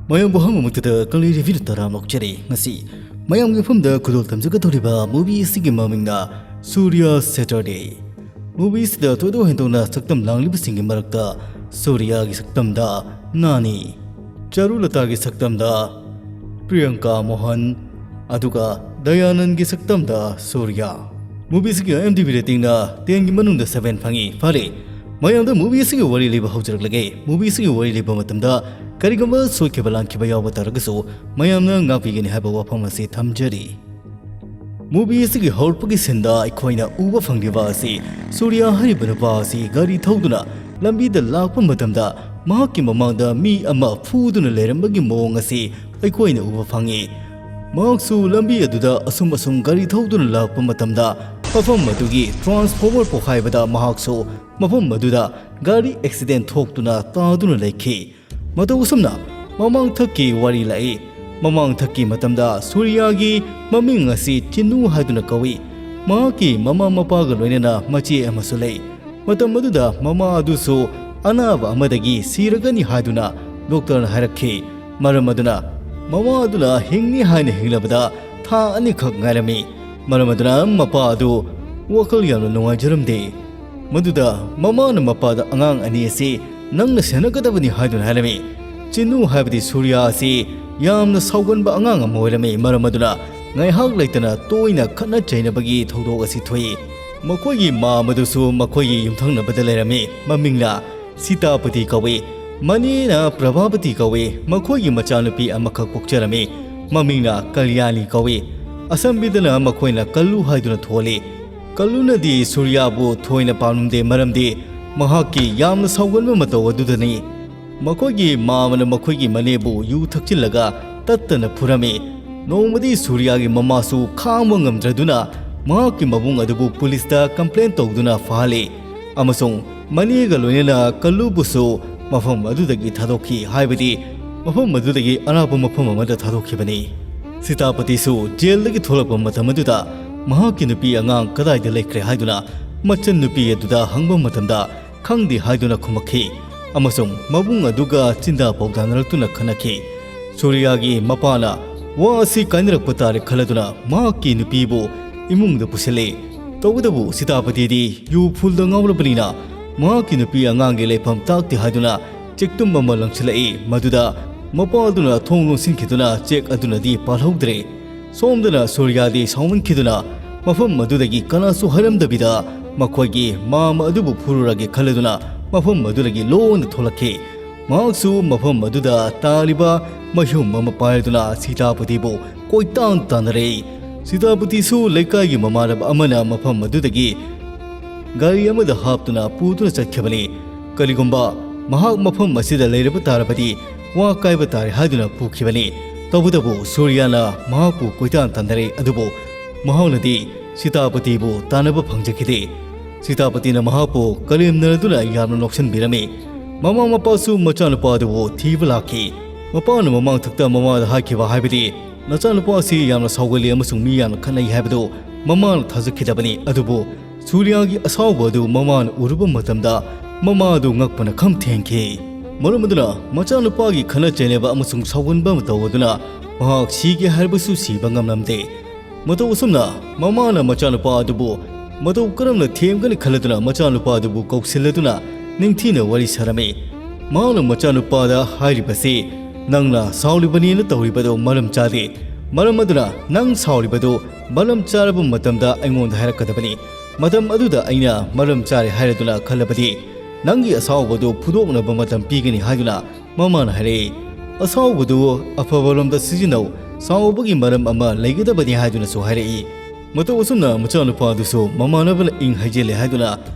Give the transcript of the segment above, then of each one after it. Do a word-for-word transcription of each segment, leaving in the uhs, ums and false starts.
ꯃꯌꯥꯝꯕꯨ ꯑꯍꯥꯟꯕꯃꯛꯇꯗ ꯀꯪꯂꯩ ꯔꯤꯚꯤꯌꯨ ꯇꯔꯥꯝꯅ ꯑꯣꯛꯆꯔꯤ꯫ ꯉꯁꯤ ꯃꯌꯥꯝꯒꯤ ꯃꯐꯝꯗ ꯈꯨꯗꯣꯜ ꯇꯝꯖꯒꯗꯧꯔꯤꯕ movie ꯑꯁꯤꯒꯤ ꯃꯃꯤꯡꯅ ꯁꯨꯔꯤꯌꯥ ꯁꯦꯇꯔꯗꯦ꯫ Movie ꯑꯁꯤꯗ ꯊꯣꯏꯗꯣꯛ ꯍꯦꯟꯗꯣꯛꯅ ꯁꯛꯇꯝ ꯂꯥꯡꯂꯤꯕꯁꯤꯡꯒꯤ ꯃꯔꯛꯇ ꯁꯨꯔꯤꯌꯥꯒꯤ ꯁꯛꯇꯝꯗ ꯅꯥꯅꯤ, ꯆꯔꯨꯂꯇꯥꯒꯤ ꯁꯛꯇꯝꯗ ꯄ꯭ꯔꯤꯌꯪꯀꯥ ꯃꯣꯍꯟ, ꯑꯗꯨꯒ ꯗꯌꯥꯅꯟꯒꯤ ꯁꯛꯇꯝꯗ ꯁꯨꯔꯤꯌꯥ꯫ Movie ꯑꯁꯤꯒꯤ IMDb ratingꯅ tenꯒꯤ ꯃꯅꯨꯡꯗ seven ꯐꯪꯉꯤ꯫ ꯐꯔꯦ, ꯃꯌꯥꯝꯗ movie ꯑꯁꯤꯒꯤ ꯋꯥꯔꯤ ꯂꯤꯕ ꯍꯧꯖꯔꯛꯂꯒꯦ꯫ Movie ꯑꯁꯤꯒꯤ ꯋꯥꯔꯤ ꯂꯤꯕ ꯃꯇꯝꯗ ꯀꯔꯤꯒꯨꯝꯕ ꯁꯣꯏꯈꯤꯕ ꯂꯥꯟꯈꯤꯕ ꯌꯥꯎꯕ ꯇꯥꯔꯒꯁꯨ ꯃꯌꯥꯝꯅ ꯉꯥꯛꯄꯤꯒꯅꯤ ꯍꯥꯏꯕ ꯋꯥꯐꯝ ꯑꯁꯤ ꯊꯝꯖꯔꯤ꯫ Movie ꯑꯁꯤꯒꯤ ꯍꯧꯔꯛꯄꯒꯤ sceneꯗ ꯑꯩꯈꯣꯏꯅ ꯎꯕ ꯐꯪꯂꯤꯕ ꯑꯁꯤ ꯁꯨꯔꯤꯌꯥ ꯍꯥꯏꯔꯤꯕ ꯅꯨꯄꯥ ꯑꯁꯤ ꯒꯥꯔꯤ ꯊꯧꯗꯨꯅ ꯂꯝꯕꯤꯗ ꯂꯥꯛꯄ ꯃꯇꯝꯗ ꯃꯍꯥꯛꯀꯤ ꯃꯃꯥꯡꯗ ꯃꯤ ꯑꯃ ꯐꯨꯗꯨꯅ ꯂꯩꯔꯝꯕꯒꯤ ꯃꯑꯣꯡ ꯑꯁꯤ ꯑꯩꯈꯣꯏꯅ ꯎꯕ ꯐꯪꯉꯤ꯫ ꯃꯍꯥꯛꯁꯨ ꯂꯝꯕꯤ ꯑꯗꯨꯗ ꯑꯁꯨꯝ ꯑꯁꯨꯝ ꯒꯥꯔꯤ ꯊꯧꯗꯨꯅ ꯂꯥꯛꯄ ꯃꯇꯝꯗ ꯃꯐꯝ ꯑꯗꯨꯒꯤ transformer ꯄꯣꯈꯥꯏꯕꯗ ꯃꯍꯥꯛꯁꯨ ꯃꯐꯝ ꯑꯗꯨꯗ ꯒꯥꯔꯤ accident ꯊꯣꯛꯇꯨꯅ ꯇꯥꯗꯨꯅ ꯂꯩꯈꯤ꯫ ꯃꯇꯧ ꯑꯁꯨꯝꯅ ꯃꯃꯥꯡꯊꯛꯀꯤ ꯋꯥꯔꯤ ꯂꯥꯛꯏ꯫ ꯃꯃꯥꯡꯊꯛꯀꯤ ꯃꯇꯝꯗ ꯁꯨꯔꯤꯌꯥꯒꯤ ꯃꯃꯤꯡ ꯑꯁꯤ ꯆꯤꯅꯨ ꯍꯥꯏꯗꯨꯅ ꯀꯧꯏ꯫ ꯃꯍꯥꯛꯀꯤ ꯃꯃꯥ ꯃꯄꯥꯒ ꯂꯣꯏꯅꯅ ꯃꯆꯦ ꯑꯃꯁꯨ ꯂꯩ꯫ ꯃꯇꯝ ꯑꯗꯨꯗ ꯃꯃꯥ ꯑꯗꯨꯁꯨ ꯑꯅꯥꯕ ꯑꯃꯗꯒꯤ ꯁꯤꯔꯒꯅꯤ ꯍꯥꯏꯗꯨꯅ ꯗꯣꯛꯇꯔꯅ ꯍꯥꯏꯔꯛꯈꯤ꯫ ꯃꯔꯝ ꯑꯗꯨꯅ ꯃꯃꯥ ꯑꯗꯨꯅ ꯍꯤꯡꯅꯤ ꯍꯥꯏꯅ ꯍꯤꯡꯂꯕꯗ ꯊꯥ ꯑꯅꯤꯈꯛ ꯉꯥꯏꯔꯝꯃꯤ꯫ ꯃꯔꯝ ꯑꯗꯨꯅ ꯃꯄꯥ ꯑꯗꯨ ꯋꯥꯈꯜ ꯌꯥꯝꯅ ꯅꯨꯡꯉꯥꯏꯖꯔꯝꯗꯦ꯫ ꯃꯗꯨꯗ ꯃꯃꯥꯅ ꯃꯄꯥꯗ ꯑꯉꯥꯡ ꯑꯅꯤ ꯑꯁꯤ ꯅꯪꯅ ꯁꯦꯟꯅꯒꯗꯕꯅꯤ ꯍꯥꯏꯗꯨꯅ ꯍꯥꯏꯔꯝꯃꯤ꯫ ꯆꯤꯅꯨ ꯍꯥꯏꯕꯗꯤ ꯁꯨꯔꯤꯌꯥ ꯑꯁꯤ ꯌꯥꯝꯅ ꯁꯥꯎꯒꯟꯕ ꯑꯉꯥꯡ ꯑꯃ ꯑꯣꯏꯔꯝꯃꯤ꯫ ꯃꯔꯝ ꯑꯗꯨꯅ ꯉꯥꯏꯍꯥꯛ ꯂꯩꯇꯅ ꯇꯣꯏꯅ ꯈꯠꯅ ꯆꯩꯅꯕꯒꯤ ꯊꯧꯗꯣꯛ ꯑꯁꯤ ꯊꯣꯛꯏ꯫ ꯃꯈꯣꯏꯒꯤ ꯃꯥꯝ ꯑꯗꯨꯁꯨ ꯃꯈꯣꯏꯒꯤ ꯌꯨꯝꯊꯪꯅꯕꯗ ꯂꯩꯔꯝꯃꯤ꯫ ꯃꯃꯤꯡꯅ ꯁꯤꯇꯥꯄꯇꯤ ꯀꯧꯏ꯫ ꯃꯅꯦꯅ ꯄ꯭ꯔꯚꯥꯄꯇꯤ ꯀꯧꯏ꯫ ꯃꯈꯣꯏꯒꯤ ꯃꯆꯥꯅꯨꯄꯤ ꯑꯃꯈꯛ ꯄꯣꯛꯆꯔꯝꯃꯤ꯫ ꯃꯃꯤꯡꯅ ꯀꯜꯌꯥꯅꯤ ꯀꯧꯏ꯫ ꯑꯁꯝꯕꯤꯗꯅ ꯃꯈꯣꯏꯅ ꯀꯜꯂꯨ ꯍꯥꯏꯗꯨꯅ ꯊꯣꯜꯂꯤ꯫ ꯀꯜꯂꯨꯅꯗꯤ ꯁꯨꯔꯤꯌꯥꯕꯨ ꯊꯣꯏꯅ ꯄꯥꯝꯂꯝꯗꯦ, ꯃꯔꯝꯗꯤ ꯃꯍꯥꯛꯀꯤ ꯌꯥꯝꯅ ꯁꯥꯎꯒꯟꯕ ꯃꯇꯧ ꯑꯗꯨꯗꯅꯤ꯫ ꯃꯈꯣꯏꯒꯤ ꯃꯥꯃꯅ ꯃꯈꯣꯏꯒꯤ ꯃꯅꯦꯕꯨ ꯌꯨ ꯊꯛꯆꯤꯜꯂꯒ ꯇꯠꯇꯅ ꯐꯨꯔꯝꯃꯤ꯫ ꯅꯣꯡꯃꯗꯤ ꯁꯨꯔꯤꯌꯥꯒꯤ ꯃꯃꯥꯁꯨ ꯈꯥꯡꯕ ꯉꯝꯗ꯭ꯔꯗꯨꯅ ꯃꯍꯥꯛꯀꯤ ꯃꯕꯨꯡ ꯑꯗꯨꯕꯨ ꯄꯨꯂꯤꯁꯇ complain ꯇꯧꯗꯨꯅ ꯐꯥꯍꯜꯂꯤ, ꯑꯃꯁꯨꯡ ꯃꯅꯦꯒ ꯂꯣꯏꯅꯅ ꯀꯜꯂꯨꯕꯨꯁꯨ ꯃꯐꯝ ꯑꯗꯨꯗꯒꯤ ꯊꯥꯗꯣꯛꯈꯤ, ꯍꯥꯏꯕꯗꯤ ꯃꯐꯝ ꯑꯗꯨꯗꯒꯤ ꯑꯔꯥꯞꯄ ꯃꯐꯝ ꯑꯃꯗ ꯊꯥꯗꯣꯛꯈꯤꯕꯅꯤ꯫ ꯁꯤꯇꯥꯄꯇꯤꯁꯨ ꯖꯦꯜꯗꯒꯤ ꯊꯣꯛꯂꯛꯄ ꯃꯇꯝ ꯑꯗꯨꯗ ꯃꯍꯥꯛꯀꯤ ꯅꯨꯄꯤ ꯑꯉꯥꯡ ꯀꯗꯥꯏꯗ ꯂꯩꯈ꯭ꯔꯦ ꯍꯥꯏꯗꯨꯅ ꯃꯆꯟ ꯅꯨꯄꯤ ꯑꯗꯨꯗ ꯍꯪꯕ ꯃꯇꯝꯗ ꯈꯪꯗꯦ ꯍꯥꯏꯗꯨꯅ ꯈꯨꯝꯃꯛꯈꯤ, ꯑꯃꯁꯨꯡ ꯃꯕꯨꯡ ꯑꯗꯨꯒ ꯆꯤꯟꯗꯥ ꯄꯥꯎꯗꯥꯅꯔꯛꯇꯨꯅ ꯈꯠꯅꯈꯤ꯫ ꯁꯨꯔꯤꯌꯥꯒꯤ ꯃꯄꯥꯅ ꯋꯥ ꯑꯁꯤ ꯀꯥꯏꯅꯔꯛꯄ ꯇꯥꯔꯦ ꯈꯜꯂꯗꯨꯅ ꯃꯍꯥꯛꯀꯤ ꯅꯨꯄꯤꯕꯨ ꯏꯃꯨꯡꯗ ꯄꯨꯁꯤꯜꯂꯤ꯫ ꯇꯧꯕꯇꯕꯨ ꯁꯤꯇꯥꯄꯇꯤꯗꯤ ꯌꯨ ꯐꯨꯜꯗ ꯉꯥꯎꯔꯕꯅꯤꯅ ꯃꯍꯥꯛꯀꯤ ꯅꯨꯄꯤ ꯑꯉꯥꯡꯒꯤ ꯂꯩꯐꯝ ꯇꯥꯛꯇꯦ ꯍꯥꯏꯗꯨꯅ ꯆꯦꯛꯇꯨꯝ ꯑꯃ ꯂꯪꯁꯤꯜꯂꯛꯏ꯫ ꯃꯗꯨꯗ ꯃꯄꯥꯗꯨꯅ ꯊꯣꯡ ꯂꯣꯟꯁꯤꯟꯈꯤꯗꯨꯅ ꯆꯦꯛ ꯑꯗꯨꯅꯗꯤ ꯄꯥꯜꯍꯧꯗ꯭ꯔꯦ꯫ ꯁꯣꯝꯗꯅ ꯁꯨꯔꯤꯌꯥꯗꯤ ꯁꯥꯎꯃꯟꯈꯤꯗꯨꯅ ꯃꯐꯝ ꯑꯗꯨꯗꯒꯤ ꯀꯅꯥꯁꯨ ꯍꯥꯏꯔꯝꯗꯕꯤꯗ ꯃꯈꯣꯏꯒꯤ ꯃꯥꯝꯃ ꯑꯗꯨꯕꯨ ꯐꯨꯔꯨꯔꯒꯦ ꯈꯜꯂꯗꯨꯅ ꯃꯐꯝ ꯑꯗꯨꯗꯒꯤ ꯂꯣꯟꯅ ꯊꯣꯛꯂꯛꯈꯤ꯫ ꯃꯍꯥꯛꯁꯨ ꯃꯐꯝ ꯑꯗꯨꯗ ꯇꯥꯔꯤꯕ ꯃꯌꯨꯝ ꯑꯃ ꯄꯥꯏꯗꯨꯅ ꯁꯤꯇꯥꯄꯇꯤꯕꯨ ꯀꯣꯏꯇꯥꯟ ꯇꯥꯟꯅꯔꯛꯏ꯫ ꯁꯤꯇꯥꯄꯇꯤꯁꯨ ꯂꯩꯀꯥꯏꯒꯤ ꯃꯃꯥꯟꯅꯕ ꯑꯃꯅ ꯃꯐꯝ ꯑꯗꯨꯗꯒꯤ ꯒꯥꯔꯤ ꯑꯃꯗ ꯍꯥꯞꯇꯨꯅ ꯄꯨꯗꯨꯅ ꯆꯠꯈꯤꯕꯅꯤ꯫ ꯀꯔꯤꯒꯨꯝꯕ ꯃꯍꯥꯛ ꯃꯐꯝ ꯑꯁꯤꯗ ꯂꯩꯔꯕ ꯇꯥꯔꯕꯗꯤ ꯋꯥ ꯀꯥꯏꯕ ꯇꯥꯔꯦ ꯍꯥꯏꯗꯨꯅ ꯄꯨꯈꯤꯕꯅꯤ꯫ ꯇꯧꯕꯇꯕꯨ ꯁꯨꯔꯤꯌꯥꯅ ꯃꯍꯥꯛꯄꯨ ꯀꯣꯏꯇꯥꯟ ꯇꯥꯟꯅꯔꯦ, ꯑꯗꯨꯕꯨ ꯃꯍꯥꯛꯅꯗꯤ ꯁꯤꯇꯥꯄꯇꯤꯕꯨ ꯇꯥꯟꯅꯕ ꯐꯪꯖꯈꯤꯗꯦ꯫ ꯁꯤꯇꯥꯄꯇꯤꯅ ꯃꯍꯥꯛꯄꯨ ꯀꯔꯦꯝꯅꯗꯨꯅ ꯌꯥꯝꯅ ꯅꯣꯛꯁꯟꯕꯤꯔꯝꯃꯤ꯫ ꯃꯃꯥ ꯃꯄꯥꯁꯨ ꯃꯆꯥꯅꯨꯄꯥ ꯑꯗꯨꯕꯨ ꯊꯤꯕ ꯂꯥꯛꯈꯤ꯫ ꯃꯄꯥꯅ ꯃꯃꯥꯡꯊꯛꯇ ꯃꯃꯥꯗ ꯍꯥꯏꯈꯤꯕ ꯍꯥꯏꯕꯗꯤ ꯅꯆꯥꯅꯨꯄꯥ ꯑꯁꯤ ꯌꯥꯝꯅ ꯁꯥꯎꯒꯜꯂꯤ ꯑꯃꯁꯨꯡ ꯃꯤ ꯌꯥꯝꯅ ꯈꯠꯅꯩ ꯍꯥꯏꯕꯗꯨ ꯃꯃꯥꯅ ꯊꯥꯖꯈꯤꯗꯕꯅꯤ꯫ ꯑꯗꯨꯕꯨ ꯁꯨꯔꯤꯌꯥꯒꯤ ꯑꯁꯥꯎꯕ ꯑꯗꯨ ꯃꯃꯥꯅ ꯎꯔꯨꯕ ꯃꯇꯝꯗ ꯃꯃꯥ ꯑꯗꯨ ꯉꯛꯄꯅ ꯈꯝ ꯊꯦꯡꯈꯤ꯫ ꯃꯔꯝ ꯑꯗꯨꯅ ꯃꯆꯥꯅꯨꯄꯥꯒꯤ ꯈꯠꯅ ꯆꯩꯅꯕ ꯑꯃꯁꯨꯡ ꯁꯥꯎꯒꯟꯕ ꯃꯇꯧ ꯑꯗꯨꯅ ꯃꯍꯥꯛ ꯁꯤꯒꯦ ꯍꯥꯏꯔꯕꯁꯨ ꯁꯤꯕ ꯉꯝꯂꯝꯗꯦ꯫ ꯃꯇꯧ ꯑꯁꯨꯝꯅ ꯃꯃꯥꯅ ꯃꯆꯥꯅꯨꯄꯥ ꯑꯗꯨꯕꯨ ꯃꯇꯧ ꯀꯔꯝꯅ ꯊꯦꯝꯒꯅꯤ ꯈꯜꯂꯗꯨꯅ ꯃꯆꯥꯅꯨꯄꯥ ꯑꯗꯨꯕꯨ ꯀꯧꯁꯤꯜꯂꯗꯨꯅ ꯅꯤꯡꯊꯤꯅ ꯋꯥꯔꯤ ꯁꯥꯔꯝꯃꯤ꯫ ꯃꯍꯥꯛꯅ ꯃꯆꯥꯅꯨꯄꯥꯗ ꯍꯥꯏꯔꯤꯕꯁꯤ, "ꯅꯪꯅ ꯁꯥꯎꯔꯤꯕꯅꯦꯅ ꯇꯧꯔꯤꯕꯗꯨ ꯃꯔꯝ ꯆꯥꯗꯦ꯫ ꯃꯔꯝ ꯑꯗꯨꯅ ꯅꯪ ꯁꯥꯎꯔꯤꯕꯗꯨ ꯃꯔꯝ ꯆꯥꯔꯕ ꯃꯇꯝꯗ ꯑꯩꯉꯣꯟꯗ ꯍꯥꯏꯔꯛꯀꯗꯕꯅꯤ꯫ ꯃꯇꯝ ꯑꯗꯨꯗ ꯑꯩꯅ ꯃꯔꯝ ꯆꯥꯔꯦ ꯍꯥꯏꯔꯗꯨꯅ ꯈꯜꯂꯕꯗꯤ ꯅꯪꯒꯤ ꯑꯁꯥꯎꯕꯗꯨ ꯐꯨꯗꯣꯛꯅꯕ ꯃꯇꯝ ꯄꯤꯒꯅꯤ" ꯍꯥꯏꯗꯨꯅ ꯃꯃꯥꯅ ꯍꯥꯏꯔꯛꯏ꯫ "ꯑꯁꯥꯎꯕꯗꯨ ꯑꯐꯕꯔꯣꯝꯗ ꯁꯤꯖꯤꯟꯅꯧ, ꯁꯥꯎꯕꯒꯤ ꯃꯔꯝ ꯑꯃ ꯂꯩꯒꯗꯕꯅꯤ" ꯍꯥꯏꯗꯨꯅꯁꯨ ꯍꯥꯏꯔꯛꯏ꯫ ꯃꯇꯧ ꯑꯁꯨꯝꯅ ꯃꯆꯥꯅꯨꯄꯥ ꯑꯗꯨꯁꯨ ꯃꯃꯥꯟꯅꯕꯅ ꯏꯪ ꯍꯩꯖꯤꯜꯂꯦ ꯍꯥꯏꯗꯨꯅ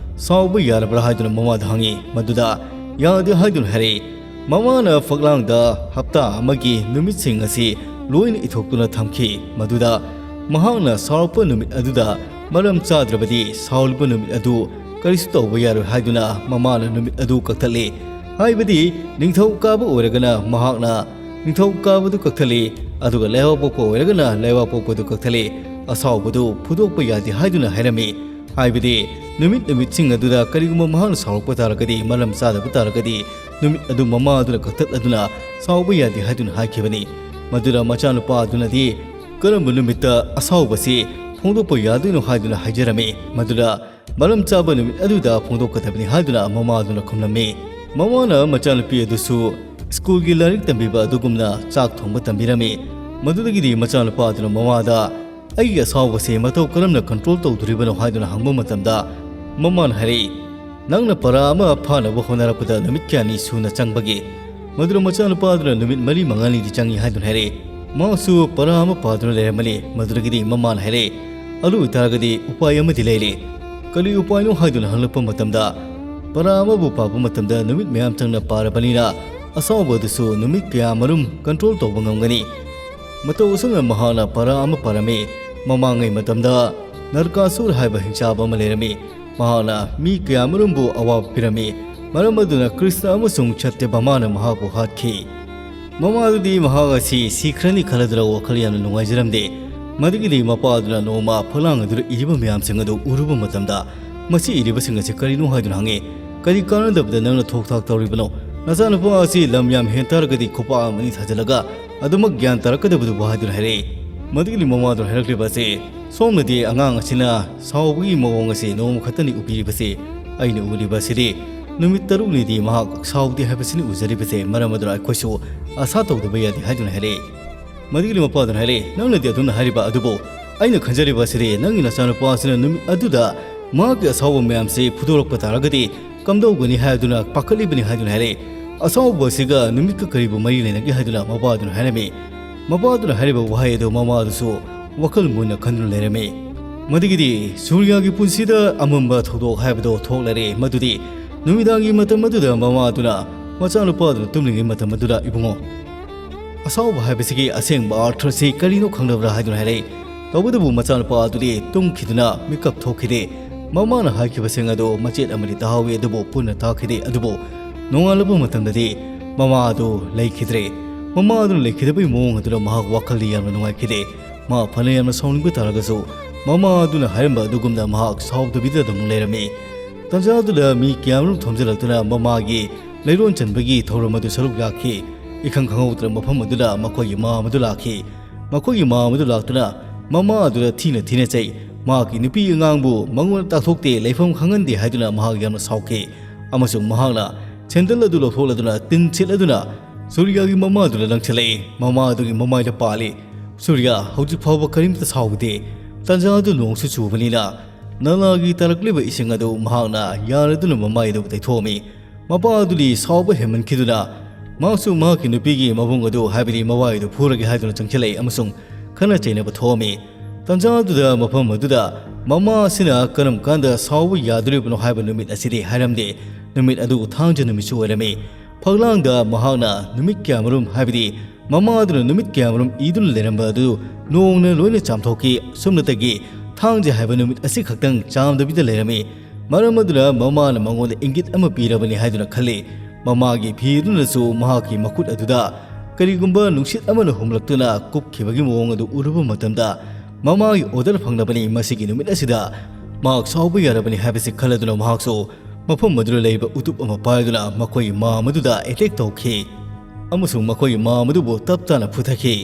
"ꯁꯥꯎꯕ ꯌꯥꯔꯕ꯭ꯔꯥ?" ꯍꯥꯏꯗꯨꯅ ꯃꯃꯥꯗ ꯍꯪꯉꯤ꯫ ꯃꯗꯨꯗ "ꯌꯥꯗꯦ" ꯍꯥꯏꯗꯨꯅ ꯍꯥꯏꯔꯛꯏ꯫ ꯃꯃꯥꯅ ꯐꯛꯂꯥꯡꯗ ꯍꯞꯇꯥ ꯑꯃꯒꯤ ꯅꯨꯃꯤꯠꯁꯤꯡ ꯑꯁꯤ ꯂꯣꯏꯅ ꯏꯊꯣꯛꯇꯨꯅ ꯊꯝꯈꯤ꯫ ꯃꯗꯨꯗ ꯃꯍꯥꯛꯅ ꯁꯥꯎꯔꯛꯄ ꯅꯨꯃꯤꯠ ꯑꯗꯨꯗ ꯃꯔꯝ ꯆꯥꯗ꯭ꯔꯕꯗꯤ ꯁꯥꯎꯔꯤꯕ ꯅꯨꯃꯤꯠ ꯑꯗꯨ ꯀꯔꯤꯁꯨ ꯇꯧꯕ ꯌꯥꯔꯣꯏ ꯍꯥꯏꯗꯨꯅ ꯃꯃꯥꯅ ꯅꯨꯃꯤꯠ ꯑꯗꯨ ꯀꯛꯊꯠꯂꯤ꯫ ꯍꯥꯏꯕꯗꯤ ꯅꯤꯡꯊꯧꯀꯥꯕ ꯑꯣꯏꯔꯒꯅ ꯃꯍꯥꯛꯅ ꯅꯤꯡꯊꯧꯀꯥꯕꯗꯨ ꯀꯛꯊꯠꯂꯤ, ꯑꯗꯨꯒ ꯂꯩꯕꯥꯛꯄꯣꯛꯄ ꯑꯣꯏꯔꯒꯅ ꯂꯩꯕꯥꯛꯄꯣꯛꯄꯗꯨ ꯀꯛꯊꯠꯂꯤ꯫ ꯑꯁꯥꯎꯕꯗꯨ ꯐꯨꯗꯣꯛꯄ ꯌꯥꯗꯦ ꯍꯥꯏꯗꯨꯅ ꯍꯥꯏꯔꯝꯃꯤ꯫ ꯍꯥꯏꯕꯗꯤ ꯅꯨꯃꯤꯠ ꯅꯨꯃꯤꯠꯁꯤꯡ ꯑꯗꯨꯗ ꯀꯔꯤꯒꯨꯝꯕ ꯃꯍꯥꯛꯅ ꯁꯥꯎꯔꯛꯄ ꯇꯥꯔꯒꯗꯤ, ꯃꯔꯝ ꯆꯥꯗꯕ ꯇꯥꯔꯒꯗꯤ, ꯅꯨꯃꯤꯠ ꯑꯗꯨ ꯃꯃꯥ ꯑꯗꯨꯅ ꯀꯛꯊꯠꯂꯗꯨꯅ ꯁꯥꯎꯕ ꯌꯥꯗꯦ ꯍꯥꯏꯗꯨꯅ ꯍꯥꯏꯈꯤꯕꯅꯤ꯫ ꯃꯗꯨꯗ ꯃꯆꯥꯅꯨꯄꯥ ꯑꯗꯨꯅꯗꯤ ꯀꯔꯝꯕ ꯅꯨꯃꯤꯠꯇ ꯑꯁꯥꯎꯕꯁꯤ ꯐꯣꯡꯗꯣꯛꯄ ꯌꯥꯗꯣꯏꯅꯣ ꯍꯥꯏꯗꯨꯅ ꯍꯥꯏꯖꯔꯝꯃꯤ꯫ ꯃꯗꯨꯗ ꯃꯔꯝ ꯆꯥꯕ ꯅꯨꯃꯤꯠ ꯑꯗꯨꯗ ꯐꯣꯡꯗꯣꯛꯀꯗꯕꯅꯤ ꯍꯥꯏꯗꯨꯅ ꯃꯃꯥ ꯑꯗꯨꯅ ꯈꯨꯝꯂꯝꯃꯤ꯫ ꯃꯃꯥꯅ ꯃꯆꯥꯅꯨꯄꯤ ꯑꯗꯨꯁꯨ ꯁ꯭ꯀꯨꯜꯒꯤ ꯂꯥꯏꯔꯤꯛ ꯇꯝꯕꯤꯕ ꯑꯗꯨꯒꯨꯝꯅ ꯆꯥꯛ ꯊꯣꯡꯕ ꯇꯝꯕꯤꯔꯝꯃꯤ꯫ ꯃꯗꯨꯗꯒꯤꯗꯤ ꯃꯆꯥꯅꯨꯄꯥ ꯑꯗꯨꯅ ꯃꯃꯥꯗ "ꯑꯩꯒꯤ ꯑꯁꯥꯎꯕꯁꯦ ꯃꯇꯧ ꯀꯔꯝꯅ ꯀꯟꯇ꯭ꯔꯣꯜ ꯇꯧꯗꯣꯔꯤꯕꯅꯣ?" ꯍꯥꯏꯗꯨꯅ ꯍꯪꯕ ꯃꯇꯝꯗ ꯃꯃꯥꯅ ꯍꯥꯏꯔꯛꯏ, "ꯅꯪꯅ ꯄꯔꯥ ꯑꯃ ꯐꯥꯅꯕ ꯍꯣꯠꯅꯔꯛꯄꯗ ꯅꯨꯃꯤꯠ ꯀꯌꯥꯅꯤ ꯁꯨꯅ ꯆꯪꯕꯒꯦ?" ꯃꯗꯨꯗ ꯃꯆꯥꯅꯨꯄꯥ ꯑꯗꯨꯅ ꯅꯨꯃꯤꯠ ꯃꯔꯤ ꯃꯉꯥꯅꯤꯗꯤ ꯆꯪꯏ ꯍꯥꯏꯗꯨꯅ ꯍꯥꯏꯔꯛꯏ꯫ ꯃꯍꯥꯛꯁꯨ ꯄꯔꯥ ꯑꯃ ꯄꯥꯗꯨꯅ ꯂꯩꯔꯝꯕꯅꯤ꯫ ꯃꯗꯨꯗꯒꯤꯗꯤ ꯃꯃꯥꯅ ꯍꯥꯏꯔꯛꯏ, "ꯑꯗꯨ ꯑꯣꯏꯇꯥꯔꯒꯗꯤ ꯎꯄꯥꯏ ꯑꯃꯗꯤ ꯂꯩꯔꯦ꯫ ꯀꯔꯤ ꯎꯄꯥꯏꯅꯣ?" ꯍꯥꯏꯗꯨꯅ ꯍꯪꯂꯛꯄ ꯃꯇꯝꯗ, ꯄꯔꯥ ꯑꯃꯕꯨ ꯄꯥꯕ ꯃꯇꯝꯗ ꯅꯨꯃꯤꯠ ꯃꯌꯥꯝ ꯆꯪꯅ ꯄꯥꯔꯕꯅꯤꯅ ꯑꯁꯥꯎꯕ ꯑꯗꯨꯁꯨ ꯅꯨꯃꯤꯠ ꯀꯌꯥ ꯃꯔꯨꯝ ꯀꯟꯇ꯭ꯔꯣꯜ ꯇꯧꯕ ꯉꯝꯒꯅꯤ꯫ ꯃꯇꯧ ꯑꯁꯨꯝꯅ ꯃꯍꯥꯛꯅ ꯄꯔꯥ ꯑꯃ ꯄꯥꯔꯝꯃꯤ꯫ ꯃꯃꯥꯡꯉꯩ ꯃꯇꯝꯗ ꯅꯔꯀꯥꯁꯨꯔ ꯍꯥꯏꯕ ꯍꯤꯡꯆꯥꯕ ꯑꯃ ꯂꯩꯔꯝꯃꯤ꯫ ꯃꯍꯥꯛꯅ ꯃꯤ ꯀꯌꯥꯃꯔꯨꯝꯕꯨ ꯑꯋꯥꯕ ꯄꯤꯔꯝꯃꯤ꯫ ꯃꯔꯝ ꯑꯗꯨꯅ ꯀ꯭ꯔꯤꯁꯅ ꯑꯃꯁꯨꯡ ꯁꯇ꯭ꯌꯚꯥꯃꯥꯅ ꯃꯍꯥꯛꯄꯨ ꯍꯥꯠꯈꯤ꯫ ꯃꯃꯥꯗꯨꯗꯤ ꯃꯍꯥꯛ ꯑꯁꯤ ꯁꯤꯈ꯭ꯔꯅꯤ ꯈꯜꯂꯗꯨꯅ ꯋꯥꯈꯜ ꯌꯥꯝꯅ ꯅꯨꯡꯉꯥꯏꯖꯔꯝꯗꯦ꯫ ꯃꯗꯨꯒꯤꯗꯤ ꯃꯄꯥ ꯑꯗꯨꯅ ꯅꯣꯡꯃ ꯐꯛꯂꯥꯡ ꯑꯗꯨꯗ ꯏꯔꯤꯕ ꯃꯌꯥꯝꯁꯤꯡ ꯑꯗꯨ ꯎꯔꯨꯕ ꯃꯇꯝꯗ, "ꯃꯁꯤ ꯏꯔꯤꯕꯁꯤꯡ ꯑꯁꯤ ꯀꯔꯤꯅꯣ?" ꯍꯥꯏꯗꯨꯅ ꯍꯪꯉꯤ꯫ "ꯀꯔꯤ ꯀꯥꯟꯅꯗꯕꯗ ꯅꯪꯅ ꯊꯣꯛ ꯊꯥꯛ ꯇꯧꯔꯤꯕꯅꯣ? ꯅꯆꯥꯅꯨꯄꯥ ꯑꯁꯤ ꯂꯝ ꯌꯥꯝ ꯍꯦꯟ ꯇꯥꯔꯒꯗꯤ ꯈꯨꯄꯥꯛ ꯑꯃꯅꯤ ꯊꯥꯖꯤꯜꯂꯒ ꯑꯗꯨꯃꯛ ꯒ꯭ꯌꯥꯟ ꯇꯥꯔꯛꯀꯗꯕꯗꯨꯕꯨ?" ꯍꯥꯏꯗꯨꯅ ꯍꯥꯏꯔꯛꯏ꯫ ꯃꯗꯨꯒꯤꯗꯤ ꯃꯃꯥꯗꯨꯅ ꯍꯥꯏꯔꯛꯂꯤꯕ ꯑꯁꯤ, "ꯁꯣꯝꯅꯗꯤ ꯑꯉꯥꯡ ꯑꯁꯤꯅ ꯁꯥꯎꯕꯒꯤ ꯃꯑꯣꯡ ꯑꯁꯤ ꯅꯣꯡꯃ ꯈꯛꯇꯅꯤ ꯎꯕꯤꯔꯤꯕꯁꯤ꯫ ꯑꯩꯅ ꯎꯔꯤꯕ ꯑꯁꯤꯗꯤ ꯅꯨꯃꯤꯠ ꯇꯔꯨꯛꯅꯤꯗꯤ ꯃꯍꯥꯛ ꯁꯥꯎꯗꯦ ꯍꯥꯏꯕꯁꯤꯅꯤ ꯎꯖꯔꯤꯕꯁꯦ꯫ ꯃꯔꯝ ꯑꯗꯨꯅ ꯑꯩꯈꯣꯏꯁꯨ ꯑꯁꯥ ꯇꯧꯗꯕ ꯌꯥꯗꯦ" ꯍꯥꯏꯗꯨꯅ ꯍꯥꯏꯔꯛꯏ꯫ ꯃꯗꯨꯒꯤꯗꯤ ꯃꯄꯥꯗꯨꯅ ꯍꯥꯏꯔꯛꯏ, "ꯅꯪꯅꯗꯤ ꯑꯗꯨꯝꯅ ꯍꯥꯏꯔꯤꯕ ꯑꯗꯨꯕꯨ ꯑꯩꯅ ꯈꯟꯖꯔꯤꯕ ꯑꯁꯤꯗꯤ ꯅꯪꯒꯤ ꯅꯆꯥꯅꯨꯄꯥ ꯑꯁꯤꯅ ꯅꯨꯃꯤꯠ ꯑꯗꯨꯗ ꯃꯍꯥꯛꯀꯤ ꯑꯁꯥꯎꯕ ꯃꯌꯥꯝꯁꯤ ꯐꯨꯗꯣꯔꯛꯄ ꯇꯥꯔꯒꯗꯤ ꯀꯝꯗꯧꯒꯅꯤ ꯍꯥꯏꯗꯨꯅ ꯄꯥꯈꯠꯂꯤꯕꯅꯤ" ꯍꯥꯏꯗꯨꯅ ꯍꯥꯏꯔꯛꯏ꯫ "ꯑꯁꯥꯎꯕ ꯑꯁꯤꯒ ꯅꯨꯃꯤꯠꯀ ꯀꯔꯤꯕꯨ ꯃꯔꯤ ꯂꯩꯅꯒꯦ?" ꯍꯥꯏꯗꯨꯅ ꯃꯄꯥꯗꯨꯅ ꯍꯥꯏꯔꯝꯃꯤ꯫ ꯃꯄꯥꯗꯨꯅ ꯍꯥꯏꯔꯤꯕ ꯋꯥꯍꯩ ꯑꯗꯨ ꯃꯃꯥꯗꯨꯁꯨ ꯋꯥꯈꯜ ꯃꯨꯟꯅ ꯈꯟꯗꯨꯅ ꯂꯩꯔꯝꯃꯤ꯫ ꯃꯗꯨꯒꯤꯗꯤ ꯁꯨꯔꯌꯥꯒꯤ ꯄꯨꯟꯁꯤꯗ ꯑꯃꯝꯕ ꯊꯧꯗꯣꯛ ꯍꯥꯏꯕꯗꯨ ꯊꯣꯛꯂꯔꯦ꯫ ꯃꯗꯨꯗꯤ ꯅꯨꯃꯤꯗꯥꯡꯒꯤ ꯃꯇꯝ ꯑꯗꯨꯗ ꯃꯃꯥꯗꯨꯅ ꯃꯆꯥꯅꯨꯄꯥꯗꯨꯅ ꯇꯨꯝꯂꯤꯉꯩ ꯃꯇꯝ ꯑꯗꯨꯗ, "ꯏꯕꯨꯡꯉꯣ, ꯑꯁꯥꯎꯕ ꯍꯥꯏꯕꯁꯤꯒꯤ ꯑꯁꯦꯡꯕ ꯑꯔꯊ ꯑꯁꯤ ꯀꯔꯤꯅꯣ ꯈꯪꯂꯕ꯭ꯔꯥ?" ꯍꯥꯏꯗꯨꯅ ꯍꯥꯏꯔꯛꯏ꯫ ꯇꯧꯕꯇꯕꯨ ꯃꯆꯥꯅꯨꯄꯥ ꯑꯗꯨꯗꯤ ꯇꯨꯝꯈꯤꯗꯨꯅ ꯃꯤꯀꯞ ꯊꯣꯛꯈꯤꯗꯦ꯫ ꯃꯃꯥꯅ ꯍꯥꯏꯈꯤꯕꯁꯤꯡ ꯑꯗꯨ ꯃꯆꯦꯠ ꯑꯃꯗꯤ ꯇꯥꯍꯧꯏ, ꯑꯗꯨꯕꯨ ꯄꯨꯟꯅ ꯇꯥꯈꯤꯗꯦ꯫ ꯑꯗꯨꯕꯨ ꯅꯣꯡꯉꯥꯜꯂꯕ ꯃꯇꯝꯗꯗꯤ ꯃꯃꯥ ꯑꯗꯨ ꯂꯩꯈꯤꯗ꯭ꯔꯦ꯫ ꯃꯃꯥ ꯑꯗꯨꯅ ꯂꯩꯈꯤꯗꯕꯒꯤ ꯃꯑꯣꯡ ꯑꯗꯨꯅ ꯃꯍꯥꯛ ꯋꯥꯈꯜꯗꯤ ꯌꯥꯝꯅ ꯅꯨꯡꯉꯥꯏꯈꯤꯗꯦ꯫ ꯃꯥ ꯐꯅ ꯌꯥꯝꯅ ꯁꯥꯎꯅꯤꯡꯕ ꯇꯥꯔꯒꯁꯨ, ꯃꯃꯥ ꯑꯗꯨꯅ ꯍꯥꯏꯔꯝꯕ ꯑꯗꯨꯒꯨꯝꯅ ꯃꯍꯥꯛ ꯁꯥꯎꯗꯕꯤꯗ ꯑꯗꯨꯝ ꯂꯩꯔꯝꯃꯤ꯫ ꯇꯟꯖꯥ ꯑꯗꯨꯗ ꯃꯤ ꯀꯌꯥꯃꯔꯨꯝ ꯊꯣꯝꯖꯤꯜꯂꯛꯇꯨꯅ ꯃꯃꯥꯒꯤ ꯂꯩꯔꯣꯟ ꯆꯟꯕꯒꯤ ꯊꯧꯔꯝ ꯑꯗꯨ ꯁꯔꯨꯛ ꯌꯥꯈꯤ꯫ ꯏꯈꯪ ꯈꯪꯍꯧꯗꯅ ꯃꯐꯝ ꯑꯗꯨꯗ ꯃꯈꯣꯏꯒꯤ ꯃꯃꯥ ꯑꯗꯨ ꯂꯥꯛꯈꯤ꯫ ꯃꯈꯣꯏꯒꯤ ꯃꯃꯥ ꯑꯗꯨ ꯂꯥꯛꯇꯨꯅ ꯃꯃꯥ ꯑꯗꯨꯗ ꯊꯤꯅ ꯊꯤꯅ ꯆꯩ꯫ ꯃꯍꯥꯛꯀꯤ ꯅꯨꯄꯤ ꯑꯉꯥꯡꯕꯨ ꯃꯉꯣꯟꯗ ꯇꯥꯛꯊꯣꯛꯇꯦ, ꯂꯩꯐꯝ ꯈꯪꯍꯟꯗꯦ ꯍꯥꯏꯗꯨꯅ ꯃꯍꯥꯛ ꯌꯥꯝꯅ ꯁꯥꯎꯈꯤ꯫ ꯑꯃꯁꯨꯡ ꯃꯍꯥꯛꯅ ꯁꯦꯟꯗꯜ ꯑꯗꯨ ꯂꯧꯊꯣꯛꯂꯗꯨꯅ ꯇꯤꯟ ꯁꯤꯠꯂꯗꯨꯅ ꯁꯨꯔꯤꯌꯥꯒꯤ ꯃꯃꯥ ꯑꯗꯨꯗ ꯂꯪꯁꯤꯜꯂꯛꯏ꯫ ꯃꯃꯥ ꯑꯗꯨꯒꯤ ꯃꯃꯥꯏꯗ ꯄꯥꯜꯂꯤ꯫ ꯁꯨꯔꯤꯌꯥ ꯍꯧꯖꯤꯛ ꯐꯥꯎꯕ ꯀꯔꯤꯝꯇ ꯁꯥꯎꯗꯦ꯫ ꯇꯥꯟꯖꯥ ꯑꯗꯨ ꯅꯣꯡꯁꯨ ꯆꯨꯕꯅꯤꯅ ꯅꯂꯥꯒꯤ ꯇꯥꯔꯛꯂꯤꯕ ꯏꯁꯤꯡ ꯑꯗꯨ ꯃꯍꯥꯛꯅ ꯌꯥꯔꯗꯨꯅ ꯃꯃꯥꯏ ꯑꯗꯨꯕꯨ ꯇꯩꯊꯣꯛꯑꯝꯃꯤ꯫ ꯃꯄꯥ ꯑꯗꯨꯗꯤ ꯁꯥꯎꯕ ꯍꯦꯟꯃꯟꯈꯤꯗꯨꯅ ꯃꯍꯥꯛꯁꯨ ꯃꯍꯥꯛꯀꯤ ꯅꯨꯄꯤꯒꯤ ꯃꯕꯨꯡ ꯑꯗꯨ, ꯍꯥꯏꯕꯗꯤ ꯃꯋꯥꯏ ꯑꯗꯨ ꯐꯨꯔꯒꯦ ꯍꯥꯏꯗꯨꯅ ꯆꯪꯁꯤꯜꯂꯛꯏ ꯑꯃꯁꯨꯡ ꯈꯠꯅ ꯆꯩꯅꯕ ꯊꯣꯛꯑꯝꯃꯤ꯫ ꯇꯥꯟꯖꯥ ꯑꯗꯨꯗ ꯃꯐꯝ ꯑꯗꯨꯗ ꯃꯃꯥ ꯑꯁꯤꯅ ꯀꯔꯝ ꯀꯥꯟꯗ ꯁꯥꯎꯕ ꯌꯥꯗꯣꯔꯤꯕꯅꯣ ꯍꯥꯏꯕ ꯅꯨꯃꯤꯠ ꯑꯁꯤꯗꯤ ꯍꯥꯏꯔꯝꯗꯦ꯫ ꯅꯨꯃꯤꯠ ꯑꯗꯨ ꯊꯥꯡꯖ ꯅꯨꯃꯤꯠꯁꯨ ꯑꯣꯏꯔꯝꯃꯤ꯫ ꯐꯛꯂꯥꯡꯗ ꯃꯍꯥꯛꯅ ꯅꯨꯃꯤꯠ ꯀꯌꯥꯃꯔꯨꯝ, ꯍꯥꯏꯕꯗꯤ ꯃꯃꯥ ꯑꯗꯨꯅ ꯅꯨꯃꯤꯠ ꯀꯌꯥꯃꯔꯨꯝ ꯏꯗꯨꯅ ꯂꯩꯔꯝꯕ ꯑꯗꯨ ꯅꯣꯡꯅ ꯂꯣꯏꯅ ꯆꯥꯝꯊꯣꯛꯈꯤ꯫ ꯁꯨꯞꯅꯇꯒꯤ ꯊꯥꯡꯖ ꯍꯥꯏꯕ ꯅꯨꯃꯤꯠ ꯑꯁꯤ ꯈꯛꯇꯪ ꯆꯥꯝꯗꯕꯤꯗ ꯂꯩꯔꯝꯃꯤ꯫ ꯃꯔꯝ ꯑꯗꯨꯅ ꯃꯃꯥꯅ ꯃꯉꯣꯟꯗ ꯏꯪꯒꯤꯠ ꯑꯃ ꯄꯤꯔꯕꯅꯤ ꯍꯥꯏꯗꯨꯅ ꯈꯜꯂꯤ꯫ ꯃꯃꯥꯒꯤ ꯐꯤ ꯑꯗꯨꯅꯁꯨ ꯃꯍꯥꯛꯀꯤ ꯃꯈꯨꯠ ꯑꯗꯨꯗ ꯀꯔꯤꯒꯨꯝꯕ ꯅꯨꯡꯁꯤꯠ ꯑꯃꯅ ꯍꯨꯝꯂꯛꯇꯨꯅ ꯀꯨꯞꯈꯤꯕꯒꯤ ꯃꯑꯣꯡ ꯑꯗꯨ ꯎꯔꯨꯕ ꯃꯇꯝꯗ, ꯃꯃꯥꯒꯤ ꯑꯣꯔꯗꯔ ꯐꯪꯂꯕꯅꯤ, ꯃꯁꯤꯒꯤ ꯅꯨꯃꯤꯠ ꯑꯁꯤꯗ ꯃꯍꯥꯛ ꯁꯥꯎꯕ ꯌꯥꯔꯕꯅꯤ ꯍꯥꯏꯕꯁꯤ ꯈꯜꯂꯗꯨꯅ ꯃꯍꯥꯛꯁꯨ ꯃꯐꯝ ꯑꯗꯨꯗ ꯂꯩꯕ ꯎꯇꯨꯞ ꯑꯃ ꯄꯥꯏꯗꯨꯅ ꯃꯈꯣꯏꯒꯤ ꯃꯥꯝ ꯑꯗꯨꯗ ꯑꯦꯇꯦꯛ ꯇꯧꯈꯤ ꯑꯃꯁꯨꯡ ꯃꯈꯣꯏꯒꯤ ꯃꯥꯝ ꯑꯗꯨꯕꯨ ꯇꯞ ꯇꯥꯅ ꯐꯨꯊꯈꯤ꯫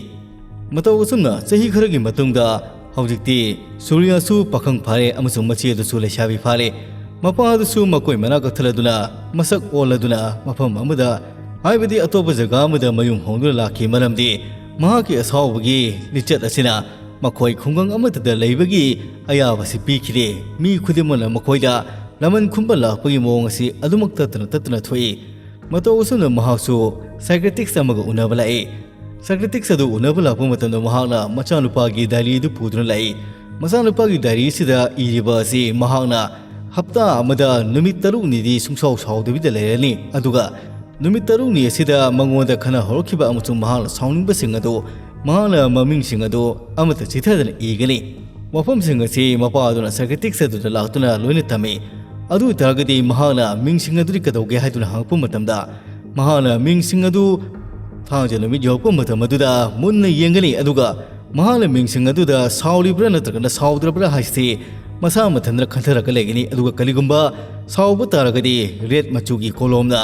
ꯃꯇꯧ ꯑꯁꯨꯝꯅ ꯆꯍꯤ ꯈꯔꯒꯤ ꯃꯇꯨꯡꯗ ꯍꯧꯖꯤꯛꯇꯤ ꯁꯨꯔꯤꯌꯥꯁꯨ ꯄꯥꯈꯪ ꯐꯥꯔꯦ ꯑꯃꯁꯨꯡ ꯃꯆꯦ ꯑꯗꯨꯁꯨ ꯂꯩꯁꯥꯕꯤ ꯐꯥꯔꯦ꯫ ꯃꯄꯥ ꯑꯗꯨꯁꯨ ꯃꯈꯣꯏ ꯃꯅꯥꯛ ꯀꯛꯊꯠꯂꯗꯨꯅ ꯃꯁꯛ ꯑꯣꯜꯂꯗꯨꯅ ꯃꯐꯝ ꯑꯃꯗ, ꯍꯥꯏꯕꯗꯤ ꯑꯇꯣꯞꯄ ꯖꯒꯥ ꯑꯃꯗ ꯃꯌꯨꯝ ꯍꯣꯡꯗꯨꯅ ꯂꯥꯛꯈꯤ, ꯃꯔꯝꯗꯤ ꯃꯍꯥꯛꯀꯤ ꯑꯁꯥꯎꯕꯒꯤ ꯂꯤꯆꯠ ꯑꯁꯤꯅ ꯃꯈꯣꯏ ꯈꯨꯡꯒꯪ ꯑꯃꯠꯇꯗ ꯂꯩꯕꯒꯤ ꯑꯌꯥꯕꯁꯤ ꯄꯤꯈꯤꯗꯦ꯫ ꯃꯤ ꯈꯨꯗꯤꯡꯃꯛꯅ ꯃꯈꯣꯏꯗ ꯂꯃꯟ ꯈꯨꯝꯕ ꯂꯥꯛꯄꯒꯤ ꯃꯑꯣꯡ ꯑꯁꯤ ꯑꯗꯨꯃꯛ ꯇꯠꯇꯅ ꯇꯠꯇꯅ ꯊꯣꯛꯏ꯫ ꯃꯇꯧ ꯑꯁꯨꯝꯅ ꯃꯍꯥꯛꯁꯨ ꯁꯥꯏꯀ꯭ꯔꯦꯇꯤꯛꯁ ꯑꯃꯒ ꯎꯅꯕ ꯂꯥꯛꯏ꯫ ꯁꯥꯏꯀ꯭ꯔꯦꯇꯤꯛꯁ ꯑꯗꯨ ꯎꯅꯕ ꯂꯥꯛꯄ ꯃꯇꯝꯗ ꯃꯍꯥꯛꯅ ꯃꯆꯥꯅꯨꯄꯥꯒꯤ ꯗꯥꯏꯔꯤ ꯑꯗꯨ ꯄꯨꯗꯨꯅ ꯂꯥꯛꯏ꯫ ꯃꯆꯥꯅꯨꯄꯥꯒꯤ ꯗꯥꯏꯔꯤ ꯑꯁꯤꯗ ꯏꯔꯤꯕ ꯑꯁꯤ ꯃꯍꯥꯛꯅ ꯍꯞꯇꯥ ꯑꯃꯗ ꯅꯨꯃꯤꯠ ꯇꯔꯨꯛꯅꯤꯗꯤ ꯁꯨꯡꯁꯥꯎ ꯁꯥꯎꯗꯕꯤꯗ ꯂꯩꯔꯅꯤ, ꯑꯗꯨꯒ ꯅꯨꯃꯤꯠ ꯇꯔꯨꯛꯅꯤ ꯑꯁꯤꯗ ꯃꯉꯣꯟꯗ ꯈꯟꯅ ꯍꯧꯔꯛꯈꯤꯕ ꯑꯃꯁꯨꯡ ꯃꯍꯥꯛꯅ ꯁꯥꯎꯅꯤꯡꯕꯁꯤꯡ ꯑꯗꯨ, ꯃꯍꯥꯛꯅ ꯃꯃꯤꯡꯁꯤꯡ ꯑꯗꯨ ꯑꯃꯠꯇ ꯆꯤꯊꯗꯅ ꯏꯒꯅꯤ꯫ ꯋꯥꯐꯝꯁꯤꯡ ꯑꯁꯤ ꯃꯄꯥ ꯑꯗꯨꯅ ꯁꯥꯏꯀ꯭ꯔꯦꯇꯤꯛꯁ ꯑꯗꯨꯗ ꯂꯥꯛꯇꯨꯅ ꯂꯣꯏꯅ ꯇꯝꯃꯤ꯫ ꯑꯗꯨ ꯑꯣꯏꯇꯥꯔꯒꯗꯤ ꯃꯍꯥꯛꯅ ꯃꯤꯡꯁꯤꯡ ꯑꯗꯨꯗꯤ ꯀꯩꯗꯧꯒꯦ ꯍꯥꯏꯗꯨꯅ ꯍꯪꯉꯛꯄ ꯃꯇꯝꯗ, ꯃꯍꯥꯛꯅ ꯃꯤꯡꯁꯤꯡ ꯑꯗꯨ ꯊꯥꯡꯖ ꯅꯨꯃꯤꯠ ꯌꯧꯔꯛꯄ ꯃꯇꯝ ꯑꯗꯨꯗ ꯃꯨꯟꯅ ꯌꯦꯡꯒꯅꯤ, ꯑꯗꯨꯒ ꯃꯍꯥꯛꯅ ꯃꯤꯡꯁꯤꯡ ꯑꯗꯨꯗ ꯁꯥꯎꯔꯤꯕ꯭ꯔꯥ ꯅꯠꯇ꯭ꯔꯒꯅ ꯁꯥꯎꯗ꯭ꯔꯕ꯭ꯔꯥ ꯍꯥꯏꯁꯤ ꯃꯁꯥ ꯃꯊꯟꯇ ꯈꯟꯊꯔꯒ ꯂꯩꯒꯅꯤ꯫ ꯑꯗꯨꯒ ꯀꯔꯤꯒꯨꯝꯕ ꯁꯥꯎꯕ ꯇꯥꯔꯒꯗꯤ ꯔꯦꯗ ꯃꯆꯨꯒꯤ ꯀꯣꯂꯣꯝꯅ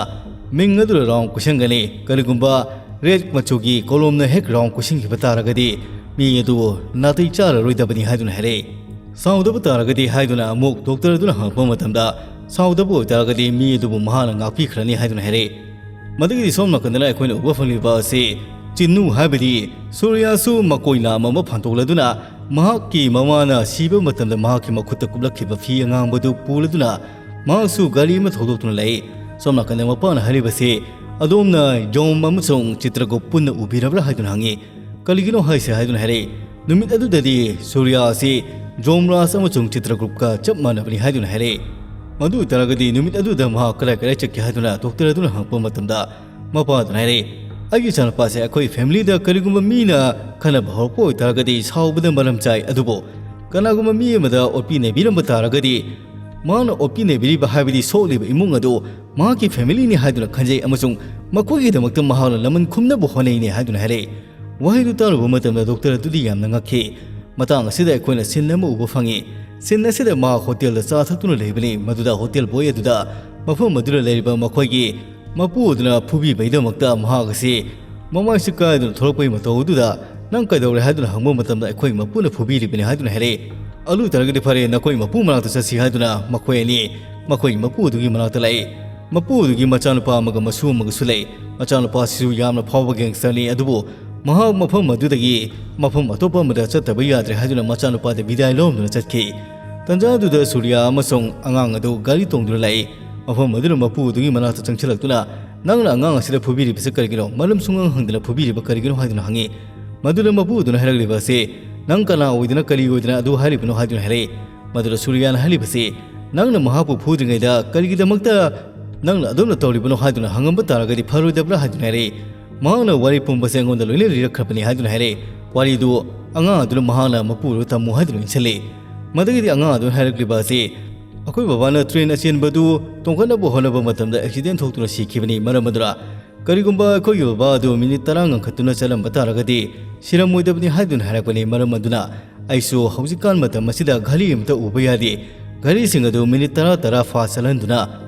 ꯃꯤꯡ ꯑꯗꯨꯗ ꯔꯥꯎꯟ ꯀꯣꯏꯁꯟꯒꯅꯤ꯫ ꯀꯔꯤꯒꯨꯝꯕ ꯔꯦꯗ ꯃꯆꯨꯒꯤ ꯀꯣꯂꯣꯝꯅ ꯍꯦꯛ ꯔꯥꯎꯟ ꯀꯣꯏꯁꯤꯟꯈꯤꯕ ꯇꯥꯔꯒꯗꯤ ꯃꯤ ꯑꯗꯨ ꯅꯥꯇꯩ ꯆꯥꯔꯔꯣꯏꯗꯕꯅꯤ ꯍꯥꯏꯗꯨꯅ ꯍꯥꯏꯔꯛꯏ꯫ ꯁꯥꯎꯗꯕ ꯇꯥꯔꯒꯗꯤ ꯍꯥꯏꯗꯨꯅ ꯑꯃꯨꯛ ꯗꯣꯛꯇꯔ ꯑꯗꯨꯅ ꯍꯪꯉꯛꯄ ꯃꯇꯝꯗ, ꯁꯥꯎꯗꯕ ꯑꯣꯏꯇꯥꯔꯒꯗꯤ ꯃꯤ ꯑꯗꯨꯕꯨ ꯃꯍꯥꯛꯅ ꯉꯥꯛꯄꯤꯈ꯭ꯔꯅꯤ ꯍꯥꯏꯗꯨꯅ ꯍꯥꯏꯔꯛꯏ꯫ ꯃꯗꯨꯒꯤꯗꯤ ꯁꯣꯝ ꯅꯥꯀꯟꯗꯅ ꯑꯩꯈꯣꯏꯅ ꯎꯕ ꯐꯪꯂꯤꯕ ꯑꯁꯤ ꯆꯤꯟꯅꯨ, ꯍꯥꯏꯕꯗꯤ ꯁꯨꯔꯤꯌꯥꯁꯨ ꯃꯀꯣꯏ ꯂꯥꯝ ꯑꯃ ꯐꯥꯟꯗꯣꯛꯂꯗꯨꯅ ꯃꯍꯥꯛꯀꯤ ꯃꯃꯥꯅ ꯁꯤꯕ ꯃꯇꯝꯗ ꯃꯍꯥꯛꯀꯤ ꯃꯈꯨꯠꯇ ꯀꯨꯞꯂꯛꯈꯤꯕ ꯐꯤ ꯑꯉꯥꯡꯕꯗꯨ ꯄꯨꯂꯗꯨꯅ ꯃꯍꯥꯛꯁꯨ ꯒꯥꯔꯤ ꯑꯃ ꯊꯧꯗꯣꯛꯇꯨꯅ ꯂꯩ꯫ ꯁꯣꯝ ꯅꯥꯀꯟꯗ ꯃꯄꯥꯅ ꯍꯥꯏꯔꯤꯕꯁꯤ, "ꯑꯗꯣꯝꯅ ꯌꯣꯝ ꯑꯃꯁꯨꯡ ꯆꯤꯇ꯭ꯔꯒꯨꯞ ꯄꯨꯟꯅ ꯎꯕꯤꯔꯕ꯭ꯔꯥ?" ꯍꯥꯏꯗꯨꯅ ꯍꯪꯉꯤ꯫ "ꯀꯔꯤꯒꯤꯅꯣ ꯍꯥꯏꯁꯦ?" ꯍꯥꯏꯗꯨꯅ ꯍꯥꯏꯔꯛꯏ꯫ ꯅꯨꯃꯤꯠ ꯑꯗꯨꯗꯗꯤ ꯁꯨꯔꯤꯌꯥ ꯑꯁꯤ ꯖꯣꯝꯔꯥꯖ ꯑꯃꯁꯨꯡ ꯆꯤꯇ꯭ꯔꯒꯨꯞꯀ ꯆꯞ ꯃꯥꯟꯅꯕꯅꯤ ꯍꯥꯏꯗꯨꯅ ꯍꯥꯏꯔꯛꯏ꯫ ꯃꯗꯨ ꯑꯣꯏꯇꯥꯔꯒꯗꯤ ꯅꯨꯃꯤꯠ ꯑꯗꯨꯗ ꯃꯍꯥꯛ ꯀꯗꯥꯏ ꯀꯗꯥꯏ ꯆꯠꯀꯦ ꯍꯥꯏꯗꯨꯅ ꯗꯣꯛꯇꯔ ꯑꯗꯨꯅ ꯍꯪꯉꯛꯄ ꯃꯇꯝꯗ, ꯃꯄꯥ ꯑꯗꯨꯅ ꯍꯥꯏꯔꯛꯏ, "ꯑꯩꯒꯤ ꯏꯆꯥꯅꯨꯄꯥꯁꯦ ꯑꯩꯈꯣꯏ ꯐꯦꯃꯤꯂꯤꯗ ꯀꯔꯤꯒꯨꯝꯕ ꯃꯤꯅ ꯈꯟꯅꯕ ꯍꯧꯔꯛꯄ ꯑꯣꯏꯇꯥꯔꯒꯗꯤ ꯁꯥꯎꯕꯗ ꯃꯔꯝ ꯆꯥꯏ, ꯑꯗꯨꯕꯨ ꯀꯅꯥꯒꯨꯝꯕ ꯃꯤ ꯑꯃꯗ ꯑꯣꯠꯄꯤ ꯅꯩꯕꯤꯔꯝꯕ ꯇꯥꯔꯒꯗꯤ ꯃꯍꯥꯛꯅ ꯑꯣꯠꯄꯤ ꯅꯩꯕꯤꯔꯤꯕ ꯍꯥꯏꯕꯗꯤ ꯁꯣꯛꯂꯤꯕ ꯏꯃꯨꯡ ꯑꯗꯨ ꯃꯍꯥꯛꯀꯤ ꯐꯦꯃꯤꯂꯤꯅꯤ ꯍꯥꯏꯗꯨꯅ ꯈꯟꯖꯩ ꯑꯃꯁꯨꯡ ꯃꯈꯣꯏꯒꯤꯗꯃꯛꯇ ꯃꯍꯥꯛꯅ ꯂꯃꯟ ꯈꯨꯝꯅꯕ ꯍꯣꯠꯅꯩꯅꯦ" ꯍꯥꯏꯗꯨꯅ ꯍꯥꯏꯔꯛꯏ꯫ ꯋꯥꯍꯩꯗꯨ ꯇꯥꯔꯨꯕ ꯃꯇꯝꯗ ꯗꯣꯛꯇꯔ ꯑꯗꯨꯗꯤ ꯌꯥꯝꯅ ꯉꯛꯈꯤ꯫ ꯃꯇꯥꯡ ꯑꯁꯤꯗ ꯑꯩꯈꯣꯏꯅ ꯁꯤꯟ ꯑꯃ ꯎꯕ ꯐꯪꯉꯤ꯫ ꯁꯤꯟ ꯑꯁꯤꯗ ꯃꯍꯥꯛ ꯍꯣꯇꯦꯜꯗ ꯆꯥ ꯊꯛꯇꯨꯅ ꯂꯩꯕꯅꯤ꯫ ꯃꯗꯨꯗ ꯍꯣꯇꯦꯜ ꯕꯣꯏ ꯑꯗꯨꯗ ꯃꯐꯝ ꯑꯗꯨꯗ ꯂꯩꯔꯤꯕ ꯃꯈꯣꯏꯒꯤ ꯃꯄꯨ ꯑꯗꯨꯅ ꯐꯨꯕꯤꯕꯒꯤꯗꯃꯛꯇ ꯃꯍꯥꯛ ꯑꯁꯤ ꯃꯃꯥꯏꯁꯨ ꯀꯥꯏꯗꯨꯅ ꯊꯣꯛꯂꯛꯄꯒꯤ ꯃꯇꯧ ꯑꯗꯨꯗ, "ꯅꯪ ꯀꯩꯗꯧꯔꯦ?" ꯍꯥꯏꯗꯨꯅ ꯍꯪꯕ ꯃꯇꯝꯗ, "ꯑꯩꯈꯣꯏ ꯃꯄꯨꯅ ꯐꯨꯕꯤꯔꯤꯕꯅꯤ" ꯍꯥꯏꯗꯨꯅ ꯍꯥꯏꯔꯛꯏ꯫ "ꯑꯗꯨ ꯑꯣꯏꯇꯥꯔꯒꯗꯤ ꯐꯔꯦ, ꯅꯈꯣꯏ ꯃꯄꯨ ꯃꯅꯥꯛꯇ ꯆꯠꯁꯤ" ꯍꯥꯏꯗꯨꯅ ꯃꯈꯣꯏ ꯑꯅꯤ ꯃꯈꯣꯏꯒꯤ ꯃꯄꯨ ꯑꯗꯨꯒꯤ ꯃꯅꯥꯛꯇ ꯂꯥꯛꯏ꯫ ꯃꯄꯨ ꯑꯗꯨꯒꯤ ꯃꯆꯥꯅꯨꯄꯥ ꯑꯃꯒ ꯃꯁꯨ ꯑꯃꯒꯁꯨ ꯂꯩ꯫ ꯃꯆꯥꯅꯨꯄꯥꯁꯤꯁꯨ ꯌꯥꯝꯅ ꯐꯥꯎꯕ ꯒꯦꯡꯁꯇꯔꯅꯤ, ꯑꯗꯨꯕꯨ ꯃꯍꯥꯛ ꯃꯐꯝ ꯑꯗꯨꯗꯒꯤ ꯃꯐꯝ ꯑꯇꯣꯞꯄ ꯑꯃꯗ ꯆꯠꯇꯕ ꯌꯥꯗ꯭ꯔꯦ ꯍꯥꯏꯗꯨꯅ ꯃꯆꯥꯅꯨꯄꯥꯗ ꯕꯤꯗꯥꯏ ꯂꯧꯔꯝꯗꯨꯅ ꯆꯠꯈꯤ꯫ ꯇꯟꯖꯥ ꯑꯗꯨꯗ ꯁꯨꯔꯤꯌꯥ ꯑꯃꯁꯨꯡ ꯑꯉꯥꯡ ꯑꯗꯨ ꯒꯥꯔꯤ ꯇꯣꯡꯗꯨꯅ ꯂꯥꯛꯏ꯫ ꯃꯐꯝ ꯑꯗꯨꯗ ꯃꯄꯨ ꯑꯗꯨꯒꯤ ꯃꯅꯥꯛꯇ ꯆꯪꯁꯤꯜꯂꯛꯇꯨꯅ, "ꯅꯪꯅ ꯑꯉꯥꯡ ꯑꯁꯤꯗ ꯐꯨꯕꯤꯔꯤꯕꯁꯤ ꯀꯔꯤꯒꯤꯅꯣ? ꯃꯔꯝ ꯁꯨꯡꯍꯪ ꯍꯪꯗꯅ ꯐꯨꯕꯤꯔꯤꯕ ꯀꯔꯤꯒꯤꯅꯣ?" ꯍꯥꯏꯗꯨꯅ ꯍꯪꯉꯤ꯫ ꯃꯗꯨꯗ ꯃꯄꯨ ꯑꯗꯨꯅ ꯍꯥꯏꯔꯛꯂꯤꯕ ꯑꯁꯤ, "ꯅꯪ ꯀꯅꯥ ꯑꯣꯏꯗꯅ ꯀꯔꯤ ꯑꯣꯏꯗꯅ ꯑꯗꯨ ꯍꯥꯏꯔꯤꯕꯅꯣ?" ꯍꯥꯏꯗꯨꯅ ꯍꯥꯏꯔꯛꯏ꯫ ꯃꯗꯨꯗ ꯁꯨꯔꯤꯌꯥꯅ ꯍꯥꯏꯔꯤꯕꯁꯤ, "ꯅꯪꯅ ꯃꯍꯥꯛꯄꯨ ꯐꯨꯗ꯭ꯔꯤꯉꯩꯗ ꯀꯔꯤꯒꯤꯗꯃꯛꯇ ꯅꯪꯅ ꯑꯗꯨꯝꯅ ꯇꯧꯔꯤꯕꯅꯣ?" ꯍꯥꯏꯗꯨꯅ ꯍꯪꯉꯝꯕ ꯇꯥꯔꯒꯗꯤ ꯐꯔꯣꯏꯗꯕ꯭ꯔꯥ ꯍꯥꯏꯗꯨꯅ ꯍꯥꯏꯔꯛꯏ꯫ ꯃꯍꯥꯛꯅ ꯋꯥꯔꯤ ꯄꯨꯝꯕꯁꯦ ꯑꯩꯉꯣꯟꯗ ꯂꯣꯏꯅ ꯂꯤꯔꯛꯈ꯭ꯔꯕꯅꯤ ꯍꯥꯏꯗꯨꯅ ꯍꯥꯏꯔꯛꯏ꯫ ꯋꯥꯔꯤꯗꯨ ꯑꯉꯥꯡ ꯑꯗꯨꯅ ꯃꯍꯥꯛꯅ ꯃꯄꯨ ꯑꯗꯨꯗ ꯇꯝꯃꯨ ꯍꯥꯏꯗꯨꯅ ꯏꯟꯁꯤꯜꯂꯤ꯫ ꯃꯗꯨꯒꯤꯗꯤ ꯑꯉꯥꯡ ꯑꯗꯨꯅ ꯍꯥꯏꯔꯛꯂꯤꯕ ꯑꯁꯤ, "ꯑꯩꯈꯣꯏ ꯕꯕꯥꯅ ꯇ꯭ꯔꯦꯟ ꯑꯆꯦꯟꯕꯗꯨ ꯇꯣꯡꯈꯠꯅꯕ ꯍꯣꯠꯅꯕ ꯃꯇꯝꯗ ꯑꯦꯛꯁꯤꯗꯦꯟ ꯊꯣꯛꯇꯨꯅ ꯁꯤꯈꯤꯕꯅꯤ꯫ ꯃꯔꯝ ꯑꯗꯨꯅ ꯀꯔꯤꯒꯨꯝꯕ ꯑꯩꯈꯣꯏꯒꯤ ꯕꯕꯥ ꯑꯗꯨ ꯃꯤꯅꯤꯠ ꯇꯔꯥ ꯉꯟꯈꯠꯇꯨꯅ ꯆꯠꯂꯝꯕ ꯇꯥꯔꯒꯗꯤ ꯁꯤꯔꯝꯃꯣꯏꯗꯕꯅꯤ" ꯍꯥꯏꯗꯨꯅ ꯍꯥꯏꯔꯛꯄꯅꯤ꯫ ꯃꯔꯝ ꯑꯗꯨꯅ ꯑꯩꯁꯨ ꯍꯧꯖꯤꯛꯀꯥꯟ ꯃꯇꯝ ꯑꯁꯤꯗ ꯘꯔꯤ ꯑꯃꯇ ꯎꯕ ꯌꯥꯗꯦ꯫ ꯘꯔꯤꯁꯤꯡ ꯑꯗꯨ ꯃꯤꯅꯤꯠ ꯇꯔꯥ ꯇꯔꯥ ꯐꯥꯁ ꯆꯠꯍꯟꯗꯨꯅ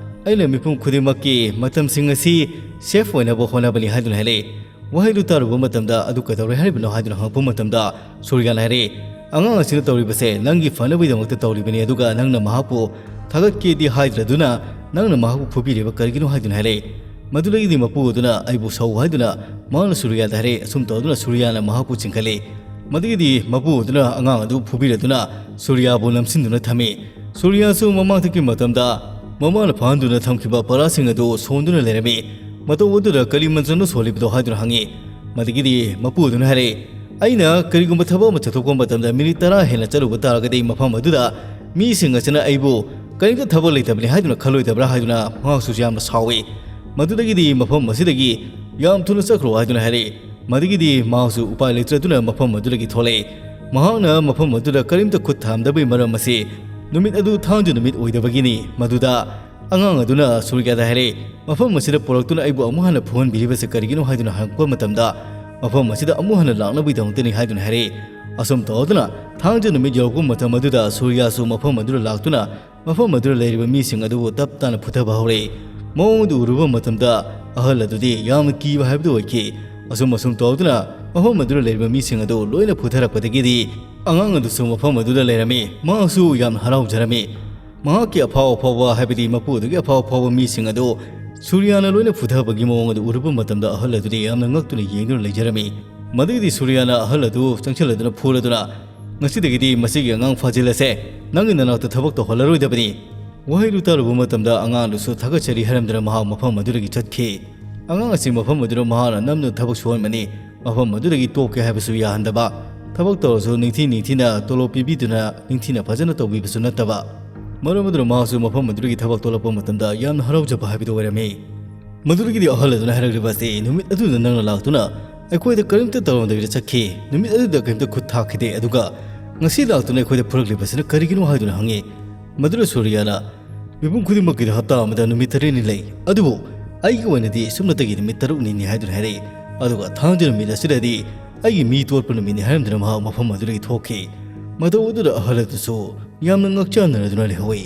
ꯑꯩꯅ ꯃꯤꯄꯨꯝ ꯈꯨꯗꯤꯡꯃꯛꯀꯤ ꯃꯇꯝꯁꯤꯡ ꯑꯁꯤ ꯁꯦꯐ ꯑꯣꯏꯅꯕ ꯍꯣꯠꯅꯕꯅꯤ" ꯍꯥꯏꯗꯨꯅ ꯍꯥꯏꯔꯛꯏ꯫ ꯋꯥꯍꯩꯗꯨ ꯇꯥꯔꯨꯕ ꯃꯇꯝꯗ, "ꯑꯗꯨ ꯀꯩꯗꯧꯔꯦ ꯍꯥꯏꯔꯤꯕꯅꯣ?" ꯍꯥꯏꯗꯨꯅ ꯍꯪꯉꯛꯄ ꯃꯇꯝꯗ, ꯁꯨꯔꯤꯌꯥꯅ ꯍꯥꯏꯔꯛꯏ, "ꯑꯉꯥꯡ ꯑꯁꯤꯅ ꯇꯧꯔꯤꯕꯁꯦ ꯅꯪꯒꯤ ꯐꯅꯕꯒꯤꯗꯃꯛꯇ ꯇꯧꯔꯤꯕꯅꯤ, ꯑꯗꯨꯒ ꯅꯪꯅ ꯃꯍꯥꯛꯄꯨ ꯊꯥꯒꯠꯀꯦꯗꯤ ꯍꯥꯏꯗ꯭ꯔꯗꯨꯅ ꯅꯪꯅ ꯃꯍꯥꯛꯄꯨ ꯐꯨꯕꯤꯔꯤꯕ ꯀꯔꯤꯒꯤꯅꯣ?" ꯍꯥꯏꯗꯨꯅ ꯍꯥꯏꯔꯛꯏ꯫ ꯃꯗꯨꯗꯒꯤꯗꯤ ꯃꯄꯨ ꯑꯗꯨꯅ "ꯑꯩꯕꯨ ꯁꯧ" ꯍꯥꯏꯗꯨꯅ ꯃꯍꯥꯛꯅ ꯁꯨꯔꯤꯌꯥꯗ ꯍꯥꯏꯔꯛꯏ꯫ ꯑꯁꯨꯝ ꯇꯧꯗꯨꯅ ꯁꯨꯔꯤꯌꯥꯅ ꯃꯍꯥꯛꯄꯨ ꯆꯤꯡꯈꯠꯂꯤ꯫ ꯃꯗꯨꯒꯤꯗꯤ ꯃꯄꯨ ꯑꯗꯨꯅ ꯑꯉꯥꯡ ꯑꯗꯨ ꯐꯨꯕꯤꯔꯗꯨꯅ ꯁꯨꯔꯤꯌꯥꯕꯨ ꯅꯝꯁꯤꯟꯗꯨꯅ ꯊꯝꯃꯤ꯫ ꯁꯨꯔꯤꯌꯥꯁꯨ ꯃꯃꯥꯡꯊꯛꯀꯤ ꯃꯇꯝꯗ ꯃꯃꯥꯅ ꯐꯥꯍꯟꯗꯨꯅ ꯊꯝꯈꯤꯕ ꯄꯔꯥꯁꯤꯡ ꯑꯗꯨ ꯁꯣꯟꯗꯨꯅ ꯂꯩꯔꯝꯃꯤ꯫ ꯃꯇꯧ ꯑꯗꯨꯗ "ꯀꯔꯤ ꯃꯟꯖꯜꯅꯣ ꯁꯣꯜꯂꯤꯕꯗꯣ?" ꯍꯥꯏꯗꯨꯅ ꯍꯪꯉꯤ꯫ ꯃꯗꯨꯒꯤꯗꯤ ꯃꯄꯨ ꯑꯗꯨꯅ ꯍꯥꯏꯔꯛꯏ, "ꯑꯩꯅ ꯀꯔꯤꯒꯨꯝꯕ ꯊꯕꯛ ꯑꯃ ꯆꯠꯊꯣꯛꯄ ꯃꯇꯝꯗ ꯃꯤꯅꯤꯠ ꯇꯔꯥ ꯍꯦꯟꯅ ꯆꯠꯂꯨꯕ ꯇꯥꯔꯒꯗꯤ ꯃꯐꯝ ꯑꯗꯨꯗ ꯃꯤꯁꯤꯡ ꯑꯁꯤꯅ ꯑꯩꯕꯨ ꯀꯔꯤꯝꯇ ꯊꯕꯛ ꯂꯩꯇꯕꯅꯤ ꯍꯥꯏꯗꯨꯅ ꯈꯜꯂꯣꯏꯗꯕ꯭ꯔꯥ?" ꯍꯥꯏꯗꯨꯅ ꯃꯍꯥꯛꯁꯨ ꯌꯥꯝꯅ ꯁꯥꯎꯏ꯫ ꯃꯗꯨꯗꯒꯤꯗꯤ ꯃꯐꯝ ꯑꯁꯤꯗꯒꯤ "ꯌꯥꯝ ꯊꯨꯅ ꯆꯠꯈ꯭ꯔꯣ" ꯍꯥꯏꯗꯨꯅ ꯍꯥꯏꯔꯛꯏ꯫ ꯃꯗꯨꯒꯤꯗꯤ ꯃꯍꯥꯛꯁꯨ ꯎꯄꯥꯏ ꯂꯩꯇ꯭ꯔꯗꯨꯅ ꯃꯐꯝ ꯑꯗꯨꯗꯒꯤ ꯊꯣꯛꯂꯛꯏ꯫ ꯃꯍꯥꯛꯅ ꯃꯐꯝ ꯑꯗꯨꯗ ꯀꯔꯤꯝꯇ ꯈꯨꯠ ꯊꯝꯗꯕꯒꯤ ꯃꯔꯝ ꯑꯁꯤ ꯅꯨꯃꯤꯠ ꯑꯗꯨ ꯊꯥꯡꯖ ꯅꯨꯃꯤꯠ ꯑꯣꯏꯗꯕꯒꯤꯅꯤ꯫ ꯃꯗꯨꯗ ꯑꯉꯥꯡ ꯑꯗꯨꯅ ꯁꯨꯔꯤꯌꯥꯗ ꯍꯥꯏꯔꯛꯏ, "ꯃꯐꯝ ꯑꯁꯤꯗ ꯄꯨꯔꯛꯇꯨꯅ ꯑꯩꯕꯨ ꯑꯃꯨꯛ ꯍꯟꯅ ꯐꯨꯍꯟꯕꯤꯔꯤꯕꯁꯤ ꯀꯔꯤꯒꯤꯅꯣ?" ꯍꯥꯏꯗꯨꯅ ꯍꯪꯉꯛꯄ ꯃꯇꯝꯗ, "ꯃꯐꯝ ꯑꯁꯤꯗ ꯑꯃꯨꯛ ꯍꯟꯅ ꯂꯥꯛꯅꯕꯒꯤꯗꯃꯛꯇꯅꯤ" ꯍꯥꯏꯗꯨꯅ ꯍꯥꯏꯔꯛꯏ꯫ ꯑꯁꯨꯝ ꯇꯧꯗꯨꯅ ꯊꯥꯡꯖ ꯅꯨꯃꯤꯠ ꯌꯧꯔꯛꯄ ꯃꯇꯝ ꯑꯗꯨꯗ ꯁꯨꯔꯤꯌꯥꯁꯨ ꯃꯐꯝ ꯑꯗꯨꯗ ꯂꯥꯛꯇꯨꯅ ꯃꯐꯝ ꯑꯗꯨꯗ ꯂꯩꯔꯤꯕ ꯃꯤꯁꯤꯡ ꯑꯗꯨꯕꯨ ꯇꯞ ꯇꯥꯅ ꯐꯨꯊꯕ ꯍꯧꯔꯛꯏ꯫ ꯃꯑꯣꯡ ꯑꯗꯨ ꯎꯔꯨꯕ ꯃꯇꯝꯗ ꯑꯍꯜ ꯑꯗꯨꯗꯤ ꯌꯥꯝꯅ ꯀꯤꯕ ꯍꯥꯏꯕꯗꯨ ꯑꯣꯏꯈꯤ꯫ ꯑꯁꯨꯝ ꯑꯁꯨꯝ ꯇꯧꯗꯨꯅ ꯃꯐꯝ ꯑꯗꯨꯗ ꯂꯩꯔꯤꯕ ꯃꯤꯁꯤꯡ ꯑꯗꯨ ꯂꯣꯏꯅ ꯐꯨꯊꯔꯛꯄꯗꯒꯤꯗꯤ ꯑꯉꯥꯡ ꯑꯗꯨꯁꯨ ꯃꯐꯝ ꯑꯗꯨꯗ ꯂꯩꯔꯝꯃꯤ꯫ ꯃꯍꯥꯛꯁꯨ ꯌꯥꯝꯅ ꯍꯔꯥꯎꯖꯔꯝꯃꯤ꯫ ꯃꯍꯥꯛꯀꯤ ꯑꯐꯥꯎ ꯑꯐꯥꯎꯕ, ꯍꯥꯏꯕꯗꯤ ꯃꯄꯨ ꯑꯗꯨꯒꯤ ꯑꯐꯥꯎ ꯑꯐꯥꯎꯕ ꯃꯤꯁꯤꯡ ꯑꯗꯨ ꯁꯨꯔꯤꯌꯥꯅ ꯂꯣꯏꯅ ꯐꯨꯊꯕꯒꯤ ꯃꯑꯣꯡ ꯑꯗꯨ ꯎꯔꯨꯕ ꯃꯇꯝꯗ ꯑꯍꯜ ꯑꯗꯨꯗꯤ ꯌꯥꯝꯅ ꯉꯛꯇꯨꯅ ꯌꯦꯡꯗꯨꯅ ꯂꯩꯖꯔꯝꯃꯤ꯫ ꯃꯗꯨꯒꯤꯗꯤ ꯁꯨꯔꯤꯌꯥꯅ ꯑꯍꯜ ꯑꯗꯨ ꯆꯪꯁꯤꯜꯂꯗꯨꯅ ꯐꯨꯔꯗꯨꯅ, "ꯉꯁꯤꯗꯒꯤꯗꯤ ꯃꯁꯤꯒꯤ ꯑꯉꯥꯡ ꯐꯥꯖꯤꯜꯂꯁꯦ, ꯅꯪꯒꯤ ꯅꯅꯥꯛꯇ ꯊꯕꯛ ꯇꯧꯍꯜꯂꯔꯣꯏꯗꯕꯅꯤ"꯫ ꯋꯥꯍꯩꯗꯨ ꯇꯥꯔꯨꯕ ꯃꯇꯝꯗ ꯑꯉꯥꯡꯗꯨꯁꯨ ꯊꯥꯒꯠꯆꯔꯤ ꯍꯥꯏꯔꯝꯗꯅ ꯃꯍꯥꯛ ꯃꯐꯝ ꯑꯗꯨꯗꯒꯤ ꯆꯠꯈꯤ꯫ ꯑꯉꯥꯡ ꯑꯁꯤ ꯃꯐꯝ ꯑꯗꯨꯗ ꯃꯍꯥꯛꯅ ꯅꯝꯗꯨꯅ ꯊꯕꯛ ꯁꯨꯍꯟꯕꯅꯤ꯫ ꯃꯐꯝ ꯑꯗꯨꯗꯒꯤ ꯇꯣꯛꯀꯦ ꯍꯥꯏꯕꯁꯨ ꯌꯥꯍꯟꯗꯕ, ꯊꯕꯛ ꯇꯧꯔꯁꯨ ꯅꯤꯡꯊꯤ ꯅꯤꯡꯊꯤꯅ ꯇꯣꯂꯣꯞ ꯄꯤꯕꯤꯗꯨꯅ ꯅꯤꯡꯊꯤꯅ ꯐꯖꯅ ꯇꯧꯕꯤꯕꯁꯨ ꯅꯠꯇꯕ꯫ ꯃꯔꯝ ꯑꯗꯨꯅ ꯃꯍꯥꯛꯁꯨ ꯃꯐꯝ ꯑꯗꯨꯗꯒꯤ ꯊꯕꯛ ꯇꯣꯂꯛꯄ ꯃꯇꯝꯗ ꯌꯥꯝꯅ ꯍꯔꯥꯎꯖꯕ ꯍꯥꯏꯕꯗꯨ ꯑꯣꯏꯔꯝꯃꯤ꯫ ꯃꯗꯨꯗꯒꯤꯗꯤ ꯑꯍꯜ ꯑꯗꯨꯅ ꯍꯥꯏꯔꯛꯂꯤꯕ ꯑꯁꯤ, "ꯅꯨꯃꯤꯠ ꯑꯗꯨꯗ ꯅꯪꯅ ꯂꯥꯛꯇꯨꯅ ꯑꯩꯈꯣꯏꯗ ꯀꯔꯤꯝꯇ ꯇꯧꯔꯝꯗꯕꯤꯗ ꯆꯠꯈꯤ꯫ ꯅꯨꯃꯤꯠ ꯑꯗꯨꯗ ꯀꯔꯤꯝꯇ ꯈꯨꯠ ꯊꯥꯈꯤꯗꯦ, ꯑꯗꯨꯒ ꯉꯁꯤ ꯂꯥꯛꯇꯨꯅ ꯑꯩꯈꯣꯏꯗ ꯐꯨꯔꯛꯂꯤꯕꯁꯤꯅ ꯀꯔꯤꯒꯤꯅꯣ?" ꯍꯥꯏꯗꯨꯅ ꯍꯪꯉꯤ꯫ ꯃꯗꯨꯗ ꯁꯨꯔꯤꯌꯥꯅ, "ꯃꯤꯄꯨꯝ ꯈꯨꯗꯤꯡꯃꯛꯀꯤꯗꯤ ꯍꯞꯇꯥ ꯑꯃꯗ ꯅꯨꯃꯤꯠ ꯇꯔꯦꯠꯅꯤ ꯂꯩ, ꯑꯗꯨꯕꯨ ꯑꯩꯒꯤ ꯑꯣꯏꯅꯗꯤ ꯁꯨꯞꯅꯇꯒꯤ ꯅꯨꯃꯤꯠ ꯇꯔꯨꯛꯅꯤꯅꯤ" ꯍꯥꯏꯗꯨꯅ ꯍꯥꯏꯔꯛꯏ꯫ ꯑꯗꯨꯒ ꯊꯥꯡꯖ ꯅꯨꯃꯤꯠ ꯑꯁꯤꯗꯗꯤ ꯑꯩꯒꯤ ꯃꯤ ꯇꯣꯠꯄ ꯅꯨꯃꯤꯠꯅꯤ ꯍꯥꯏꯔꯝꯗꯨꯅ ꯃꯍꯥꯛ ꯃꯐꯝ ꯑꯗꯨꯗꯒꯤ ꯊꯣꯛꯈꯤ꯫ ꯃꯇꯧ ꯑꯗꯨꯗ ꯑꯍꯜ ꯑꯗꯨꯁꯨ ꯌꯥꯝꯅ ꯉꯛꯆꯥꯟꯅꯔꯗꯨꯅ ꯂꯩꯍꯧꯏ꯫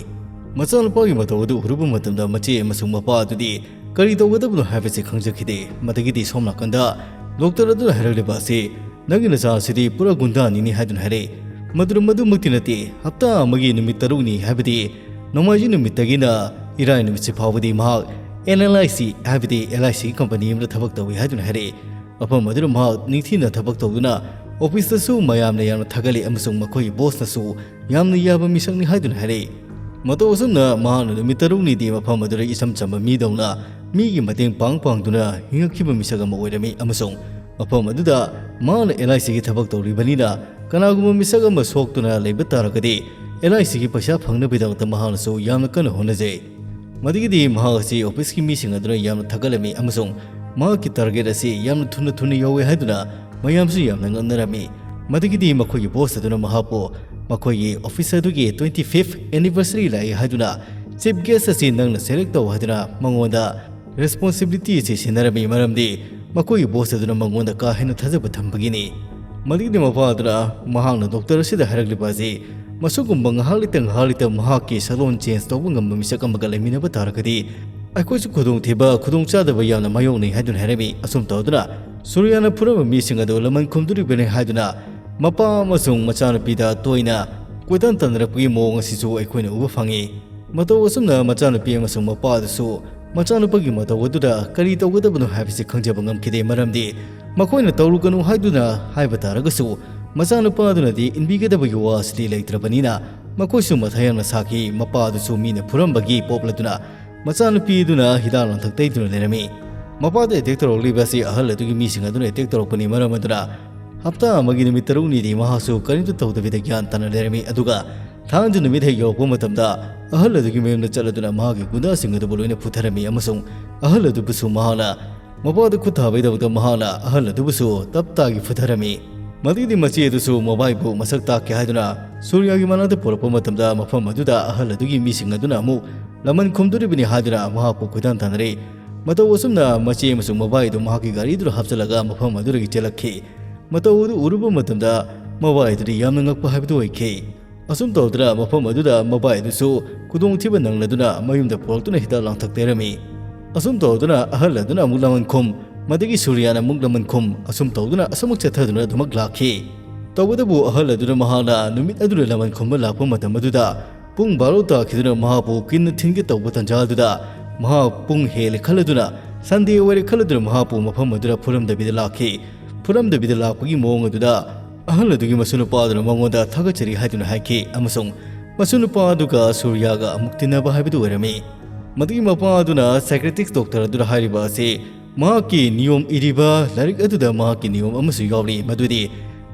ꯃꯆꯥꯅꯨꯄꯥꯒꯤ ꯃꯇꯧ ꯑꯗꯨ ꯎꯔꯨꯕ ꯃꯇꯝꯗ ꯃꯆꯦ ꯑꯃꯁꯨꯡ ꯃꯄꯥ ꯑꯗꯨꯗꯤ ꯀꯔꯤ ꯇꯧꯒꯗꯕꯅꯣ ꯍꯥꯏꯕꯁꯤ ꯈꯪꯖꯈꯤꯗꯦ꯫ ꯃꯗꯒꯤꯗꯤ ꯁꯣꯝ ꯅꯥꯀꯟꯗ ꯗꯣꯛꯇꯔ ꯑꯗꯨꯅ ꯍꯥꯏꯔꯛꯂꯤꯕ ꯑꯁꯤ, "ꯅꯪꯒꯤ ꯅꯆꯥ ꯑꯁꯤꯗꯤ ꯄꯨꯔꯥ ꯒꯨꯟꯗꯥꯅꯤꯅꯤ" ꯍꯥꯏꯗꯨꯅ ꯍꯥꯏꯔꯛꯏ꯫ ꯃꯗꯨ ꯃꯗꯨꯃꯛꯇꯤ ꯅꯠꯇꯦ, ꯍꯞꯇꯥ ꯑꯃꯒꯤ ꯅꯨꯃꯤꯠ ꯇꯔꯨꯛꯅꯤ, ꯍꯥꯏꯕꯗꯤ ꯅꯣꯡꯃꯥꯏꯖꯤꯡ ꯅꯨꯃꯤꯠꯇꯒꯤꯅ ꯏꯔꯥꯏ ꯅꯨꯃꯤꯠꯁꯤ ꯐꯥꯎꯕꯗꯤ ꯃꯍꯥꯛ ꯑꯦꯟ ꯑꯦꯜ ꯑꯥꯏ ꯁꯤ, ꯍꯥꯏꯕꯗꯤ ꯑꯦꯜ ꯑꯥꯏ ꯁꯤꯒꯤ ꯀꯝꯄꯅꯤ ꯑꯃꯗ ꯊꯕꯛ ꯇꯧꯏ ꯍꯥꯏꯗꯨꯅ ꯍꯥꯏꯔꯛꯏ꯫ ꯃꯐꯝ ꯑꯗꯨꯗ ꯃꯍꯥꯛ ꯅꯤꯡꯊꯤꯅ ꯊꯕꯛ ꯇꯧꯗꯨꯅ ꯑꯣꯐꯤꯁꯇꯁꯨ ꯃꯌꯥꯝꯅ ꯌꯥꯝꯅ ꯊꯥꯒꯠꯂꯤ ꯑꯃꯁꯨꯡ ꯃꯈꯣꯏꯒꯤ ꯕꯣꯁꯅꯁꯨ ꯌꯥꯝꯅ ꯌꯥꯕ ꯃꯤꯁꯛꯅꯤ ꯍꯥꯏꯗꯨꯅ ꯍꯥꯏꯔꯛꯏ꯫ ꯃꯇꯧ ꯑꯁꯨꯝꯅ ꯃꯍꯥꯛꯅ ꯅꯨꯃꯤꯠ ꯇꯔꯨꯛꯅꯤꯗꯤ ꯃꯐꯝ ꯑꯗꯨꯗ ꯏꯆꯝ ꯆꯝꯕ ꯃꯤꯗꯧꯅ ꯃꯤꯒꯤ ꯃꯇꯦꯡ ꯄꯥꯡ ꯄꯥꯡꯗꯨꯅ ꯍꯤꯡꯉꯛꯈꯤꯕ ꯃꯤꯁꯛ ꯑꯃ ꯑꯣꯏꯔꯝꯃꯤ ꯑꯃꯁꯨꯡ ꯃꯐꯝ ꯑꯗꯨꯗ ꯃꯍꯥꯛꯅ ꯑꯦꯜ ꯑꯥꯏ ꯁꯤꯒꯤ ꯊꯕꯛ ꯇꯧꯔꯤꯕꯅꯤꯅ ꯀꯅꯥꯒꯨꯝꯕ ꯃꯤꯁꯛ ꯑꯃ ꯁꯣꯛꯇꯨꯅ ꯂꯩꯕ ꯇꯥꯔꯒꯗꯤ ꯑꯦꯜ ꯑꯥꯏ ꯁꯤꯒꯤ ꯄꯩꯁꯥ ꯐꯪꯅꯕꯒꯤꯗꯃꯛꯇ ꯃꯍꯥꯛꯅꯁꯨ ꯌꯥꯝꯅ ꯀꯟꯅ ꯍꯣꯠꯅꯖꯩ꯫ ꯃꯗꯨꯒꯤꯗꯤ ꯃꯍꯥꯛ ꯑꯁꯤ ꯑꯣꯐꯤꯁꯀꯤ ꯃꯤꯁꯤꯡ ꯑꯗꯨꯅ ꯌꯥꯝꯅ ꯊꯥꯒꯠꯂꯝꯃꯤ ꯑꯃꯁꯨꯡ ꯃꯍꯥꯛꯀꯤ ꯇꯥꯔꯒꯦꯠ ꯑꯁꯤ ꯌꯥꯝꯅ ꯊꯨꯅ ꯊꯨꯅ ꯌꯧꯋꯦ ꯍꯥꯏꯗꯨꯅ ꯃꯌꯥꯝꯁꯨ ꯌꯥꯝꯅ ꯉꯛꯅꯔꯝꯃꯤ꯫ ꯃꯗꯨꯒꯤꯗꯤ ꯃꯈꯣꯏꯒꯤ ꯕꯣꯁ ꯑꯗꯨꯅ ꯃꯍꯥꯛꯄꯨ ꯃꯈꯣꯏꯒꯤ ꯑꯣꯐꯤꯁ ꯑꯗꯨꯒꯤ twenty fifth anniversary ꯂꯥꯛꯏ ꯍꯥꯏꯗꯨꯅ ꯆꯤꯐ ꯒꯦꯁ ꯑꯁꯤ ꯅꯪꯅ ꯁꯦꯂꯦꯛ ꯇꯧ ꯍꯥꯏꯗꯨꯅ ꯃꯉꯣꯟꯗ ꯔꯦꯁꯄꯣꯟꯁꯤꯕꯤꯂꯤꯇꯤ ꯑꯁꯤ ꯁꯤꯟꯅꯔꯝꯃꯤ, ꯃꯔꯝꯗꯤ ꯃꯈꯣꯏꯒꯤ ꯕꯣꯁ ꯑꯗꯨꯅ ꯃꯉꯣꯟꯗ ꯀꯥ ꯍꯦꯟꯅ ꯊꯥꯖꯕ ꯊꯝꯕꯒꯤꯅꯤ꯫ ꯃꯗꯨꯒꯤꯗꯤ ꯃꯄꯥ ꯑꯗꯨꯅ ꯃꯍꯥꯛꯅ ꯗꯣꯛꯇꯔ ꯑꯁꯤꯗ ꯍꯥꯏꯔꯛꯂꯤꯕ ꯑꯁꯤ, ꯃꯁꯤꯒꯨꯝꯕ ꯉꯥꯏꯍꯥꯛ ꯂꯩꯇ ꯉꯥꯏꯍꯥꯛ ꯂꯩꯇ ꯃꯍꯥꯛꯀꯤ ꯁꯛꯂꯣꯟ ꯆꯦꯟꯖ ꯇꯧꯕ ꯉꯝꯕ ꯃꯤꯁꯛ ꯑꯃꯒ ꯂꯩꯃꯤꯟꯅꯕ ꯇꯥꯔꯒꯗꯤ ꯑꯩꯈꯣꯏꯁꯨ ꯈꯨꯗꯣꯡꯊꯤꯕ, ꯈꯨꯗꯣꯡꯆꯥꯗꯕ ꯌꯥꯝꯅ ꯃꯥꯌꯣꯛꯅꯩ ꯍꯥꯏꯗꯨꯅ ꯍꯥꯏꯔꯝꯃꯤ꯫ ꯑꯁꯨꯝ ꯇꯧꯗꯨꯅ ꯁꯨꯔꯤꯌꯥꯅ ꯐꯨꯔꯝꯕ ꯃꯤꯁꯤꯡ ꯑꯗꯨ ꯂꯃꯟ ꯈꯨꯝꯗꯣꯔꯤꯕꯅꯤ ꯍꯥꯏꯗꯨꯅ ꯃꯄꯥ ꯑꯃꯁꯨꯡ ꯃꯆꯥꯅꯨꯄꯤꯗ ꯇꯣꯏꯅ ꯀꯣꯏꯇꯥꯟ ꯇꯥꯟꯅꯔꯛꯄꯒꯤ ꯃꯑꯣꯡ ꯑꯁꯤꯁꯨ ꯑꯩꯈꯣꯏꯅ ꯎꯕ ꯐꯪꯉꯤ꯫ ꯃꯇꯧ ꯑꯁꯨꯝꯅ ꯃꯆꯥꯅꯨꯄꯤ ꯑꯃꯁꯨꯡ ꯃꯄꯥ ꯑꯗꯨꯁꯨ ꯃꯆꯥꯅꯨꯄꯥꯒꯤ ꯃꯇꯧ ꯑꯗꯨꯗ ꯀꯔꯤ ꯇꯧꯒꯗꯕꯅꯣ ꯍꯥꯏꯕꯁꯤ ꯈꯪꯖꯕ ꯉꯝꯈꯤꯗꯦ, ꯃꯔꯝꯗꯤ ꯃꯈꯣꯏꯅ ꯇꯧꯔꯨꯒꯅꯨ ꯍꯥꯏꯗꯨꯅ ꯍꯥꯏꯕ ꯇꯥꯔꯒꯁꯨ ꯃꯆꯥꯅꯨꯄꯥ ꯑꯗꯨꯅꯗꯤ ꯏꯟꯕꯤꯒꯗꯕꯒꯤ ꯋꯥ ꯑꯁꯤꯗꯤ ꯂꯩꯇ꯭ꯔꯕꯅꯤꯅ ꯃꯈꯣꯏꯁꯨ ꯃꯊꯥ ꯌꯥꯝꯅ ꯁꯥꯈꯤ꯫ ꯃꯄꯥ ꯑꯗꯨꯁꯨ ꯃꯤꯅ ꯐꯨꯔꯝꯕꯒꯤ ꯄꯣꯛꯂꯗꯨꯅ ꯃꯆꯥꯅꯨꯄꯤ ꯑꯗꯨꯅ ꯍꯤꯗꯥꯛ ꯂꯥꯡꯊꯛ ꯇꯩꯗꯨꯅ ꯂꯩꯔꯝꯃꯤ꯫ ꯃꯄꯥꯗ ꯑꯦꯇꯦꯛ ꯇꯧꯔꯛꯂꯤꯕ ꯑꯁꯤ ꯑꯍꯜ ꯑꯗꯨꯒꯤ ꯃꯤꯁꯤꯡ ꯑꯗꯨꯅ ꯑꯦꯇꯦꯛ ꯇꯧꯔꯛꯄꯅꯤ, ꯃꯔꯝ ꯑꯗꯨꯅ ꯍꯞꯇꯥ ꯑꯃꯒꯤ ꯅꯨꯃꯤꯠ ꯇꯔꯨꯛꯅꯤꯗꯤ ꯃꯍꯥꯛꯁꯨ ꯀꯔꯤꯝꯇ ꯇꯧꯗꯕꯤꯗ ꯒ꯭ꯌꯥꯟ ꯇꯥꯅ ꯂꯩꯔꯝꯃꯤ꯫ ꯑꯗꯨꯒ ꯊꯥꯡꯖ ꯅꯨꯃꯤꯠ ꯍꯦꯛ ꯌꯧꯔꯛꯄ ꯃꯇꯝꯗ ꯑꯍꯜ ꯑꯗꯨꯒꯤ ꯃꯌꯨꯝꯗ ꯆꯠꯂꯗꯨꯅ ꯃꯍꯥꯛꯀꯤ ꯒꯨꯟꯗꯥꯁꯤꯡ ꯑꯗꯨꯕꯨ ꯂꯣꯏꯅ ꯐꯨꯊꯔꯝꯃꯤ ꯑꯃꯁꯨꯡ ꯑꯍꯜ ꯑꯗꯨꯕꯨꯁꯨ ꯃꯍꯥꯛꯅ ꯃꯄꯥꯗ ꯈꯨꯠ ꯊꯥꯕꯒꯤꯗꯃꯛꯇ ꯃꯍꯥꯛꯅ ꯑꯍꯜ ꯑꯗꯨꯕꯨꯁꯨ ꯇꯞ ꯇꯥꯒꯤ ꯐꯨꯊꯔꯝꯃꯤ꯫ ꯃꯗꯨꯒꯤꯗꯤ ꯃꯆꯦ ꯑꯗꯨꯁꯨ ꯃꯕꯥꯏꯕꯨ ꯃꯁꯛ ꯇꯥꯛꯀꯦ ꯍꯥꯏꯗꯨꯅ ꯁꯨꯔꯤꯌꯥꯒꯤ ꯃꯅꯥꯛꯇ ꯄꯨꯔꯛꯄ ꯃꯇꯝꯗ ꯃꯐꯝ ꯑꯗꯨꯗ ꯑꯍꯜ ꯑꯗꯨꯒꯤ ꯃꯤꯁꯤꯡ ꯑꯗꯨꯅ ꯑꯃꯨꯛ ꯂꯃꯟ ꯈꯨꯝꯗꯣꯔꯤꯕꯅꯤ ꯍꯥꯏꯗꯨꯅ ꯃꯍꯥꯛꯄꯨ ꯀꯣꯏꯇꯥꯟ ꯇꯥꯟꯅꯔꯤ꯫ ꯃꯇꯧ ꯑꯁꯨꯝꯅ ꯃꯆꯦ ꯑꯃꯁꯨꯡ ꯃꯕꯥꯏ ꯑꯗꯨ ꯃꯍꯥꯛꯀꯤ ꯒꯥꯔꯤꯗꯨꯗ ꯍꯥꯞꯆꯤꯜꯂꯒ ꯃꯐꯝ ꯑꯗꯨꯗꯒꯤ ꯆꯦꯜꯂꯛꯈꯤ꯫ ꯃꯇꯧ ꯑꯗꯨ ꯎꯔꯨꯕ ꯃꯇꯝꯗ ꯃꯕꯥꯏ ꯑꯗꯨꯗꯤ ꯌꯥꯝꯅ ꯉꯛꯄ ꯍꯥꯏꯕꯗꯨ ꯑꯣꯏꯈꯤ꯫ ꯑꯁꯨꯝ ꯇꯧꯗꯨꯅ ꯃꯐꯝ ꯑꯗꯨꯗ ꯃꯕꯥꯏ ꯑꯗꯨꯁꯨ ꯈꯨꯗꯣꯡꯊꯤꯕ ꯅꯪꯂꯗꯨꯅ ꯃꯌꯨꯝꯗ ꯄꯨꯔꯛꯇꯨꯅ ꯍꯤꯗꯥꯛ ꯂꯥꯡꯊꯛ ꯇꯩꯔꯝꯃꯤ꯫ ꯑꯁꯨꯝ ꯇꯧꯗꯨꯅ ꯑꯍꯜ ꯑꯗꯨꯅ ꯑꯃꯨꯛ ꯂꯃꯟ ꯈꯨꯝ, ꯃꯗꯒꯤ ꯁꯨꯔꯤꯌꯥꯅ ꯑꯃꯨꯛ ꯂꯃꯟ ꯈꯨꯝ, ꯑꯁꯨꯝ ꯇꯧꯗꯨꯅ ꯑꯁꯨꯃꯛ ꯆꯠꯊꯗꯨꯅ ꯑꯗꯨꯃꯛ ꯂꯥꯛꯈꯤ꯫ ꯇꯧꯕꯇꯕꯨ ꯑꯍꯜ ꯑꯗꯨꯅ ꯃꯍꯥꯛꯅ ꯅꯨꯃꯤꯠ ꯑꯗꯨꯗ ꯂꯃꯟ ꯈꯨꯝꯕ ꯂꯥꯛꯄ ꯃꯇꯝ ꯑꯗꯨꯗ ꯄꯨꯡ ꯕꯥꯔꯣ ꯇꯥꯈꯤꯗꯨꯅ ꯃꯍꯥꯛꯄꯨ ꯀꯤꯟꯅ ꯊꯤꯟꯒꯦ ꯇꯧꯕ ꯇꯥꯟꯖꯥ ꯑꯗꯨꯗ ꯃꯍꯥꯛ ꯄꯨꯡ ꯍꯦꯜꯂꯦ ꯈꯜꯂꯗꯨꯅ, ꯁꯟꯗꯦ ꯑꯣꯏꯔꯦ ꯈꯜꯂꯗꯨꯅ ꯃꯍꯥꯛꯄꯨ ꯃꯐꯝ ꯑꯗꯨꯗ ꯐꯨꯔꯝꯗꯕꯤꯗ ꯂꯥꯛꯈꯤ꯫ ꯐꯨꯔꯝꯗꯕꯤꯗ ꯂꯥꯛꯄꯒꯤ ꯃꯑꯣꯡ ꯑꯗꯨꯗ ꯑꯍꯜ ꯑꯗꯨꯒꯤ ꯃꯁꯨ ꯅꯨꯄꯥ ꯑꯗꯨꯅ ꯃꯉꯣꯟꯗ ꯊꯥꯒꯠꯆꯔꯤ ꯍꯥꯏꯗꯨꯅ ꯍꯥꯏꯈꯤ ꯑꯃꯁꯨꯡ ꯃꯁꯨ ꯅꯨꯄꯥ ꯑꯗꯨꯒ ꯁꯨꯔꯤꯌꯥꯒ ꯑꯃꯨꯛ ꯇꯤꯟꯅꯕ ꯍꯥꯏꯕꯗꯨ ꯑꯣꯏꯔꯝꯃꯤ꯫ ꯃꯗꯨꯒꯤ ꯃꯄꯥ ꯑꯗꯨꯅ psychiatrist doctor ꯑꯗꯨꯗ ꯍꯥꯏꯔꯤꯕ ꯑꯁꯤ ꯃꯍꯥꯛꯀꯤ ꯅꯤꯌꯣꯝ ꯏꯔꯤꯕ ꯂꯥꯏꯔꯤꯛ ꯑꯗꯨꯗ ꯃꯍꯥꯛꯀꯤ ꯅꯤꯌꯣꯝ ꯑꯃꯁꯨ ꯌꯥꯎꯔꯤ, ꯃꯗꯨꯗꯤ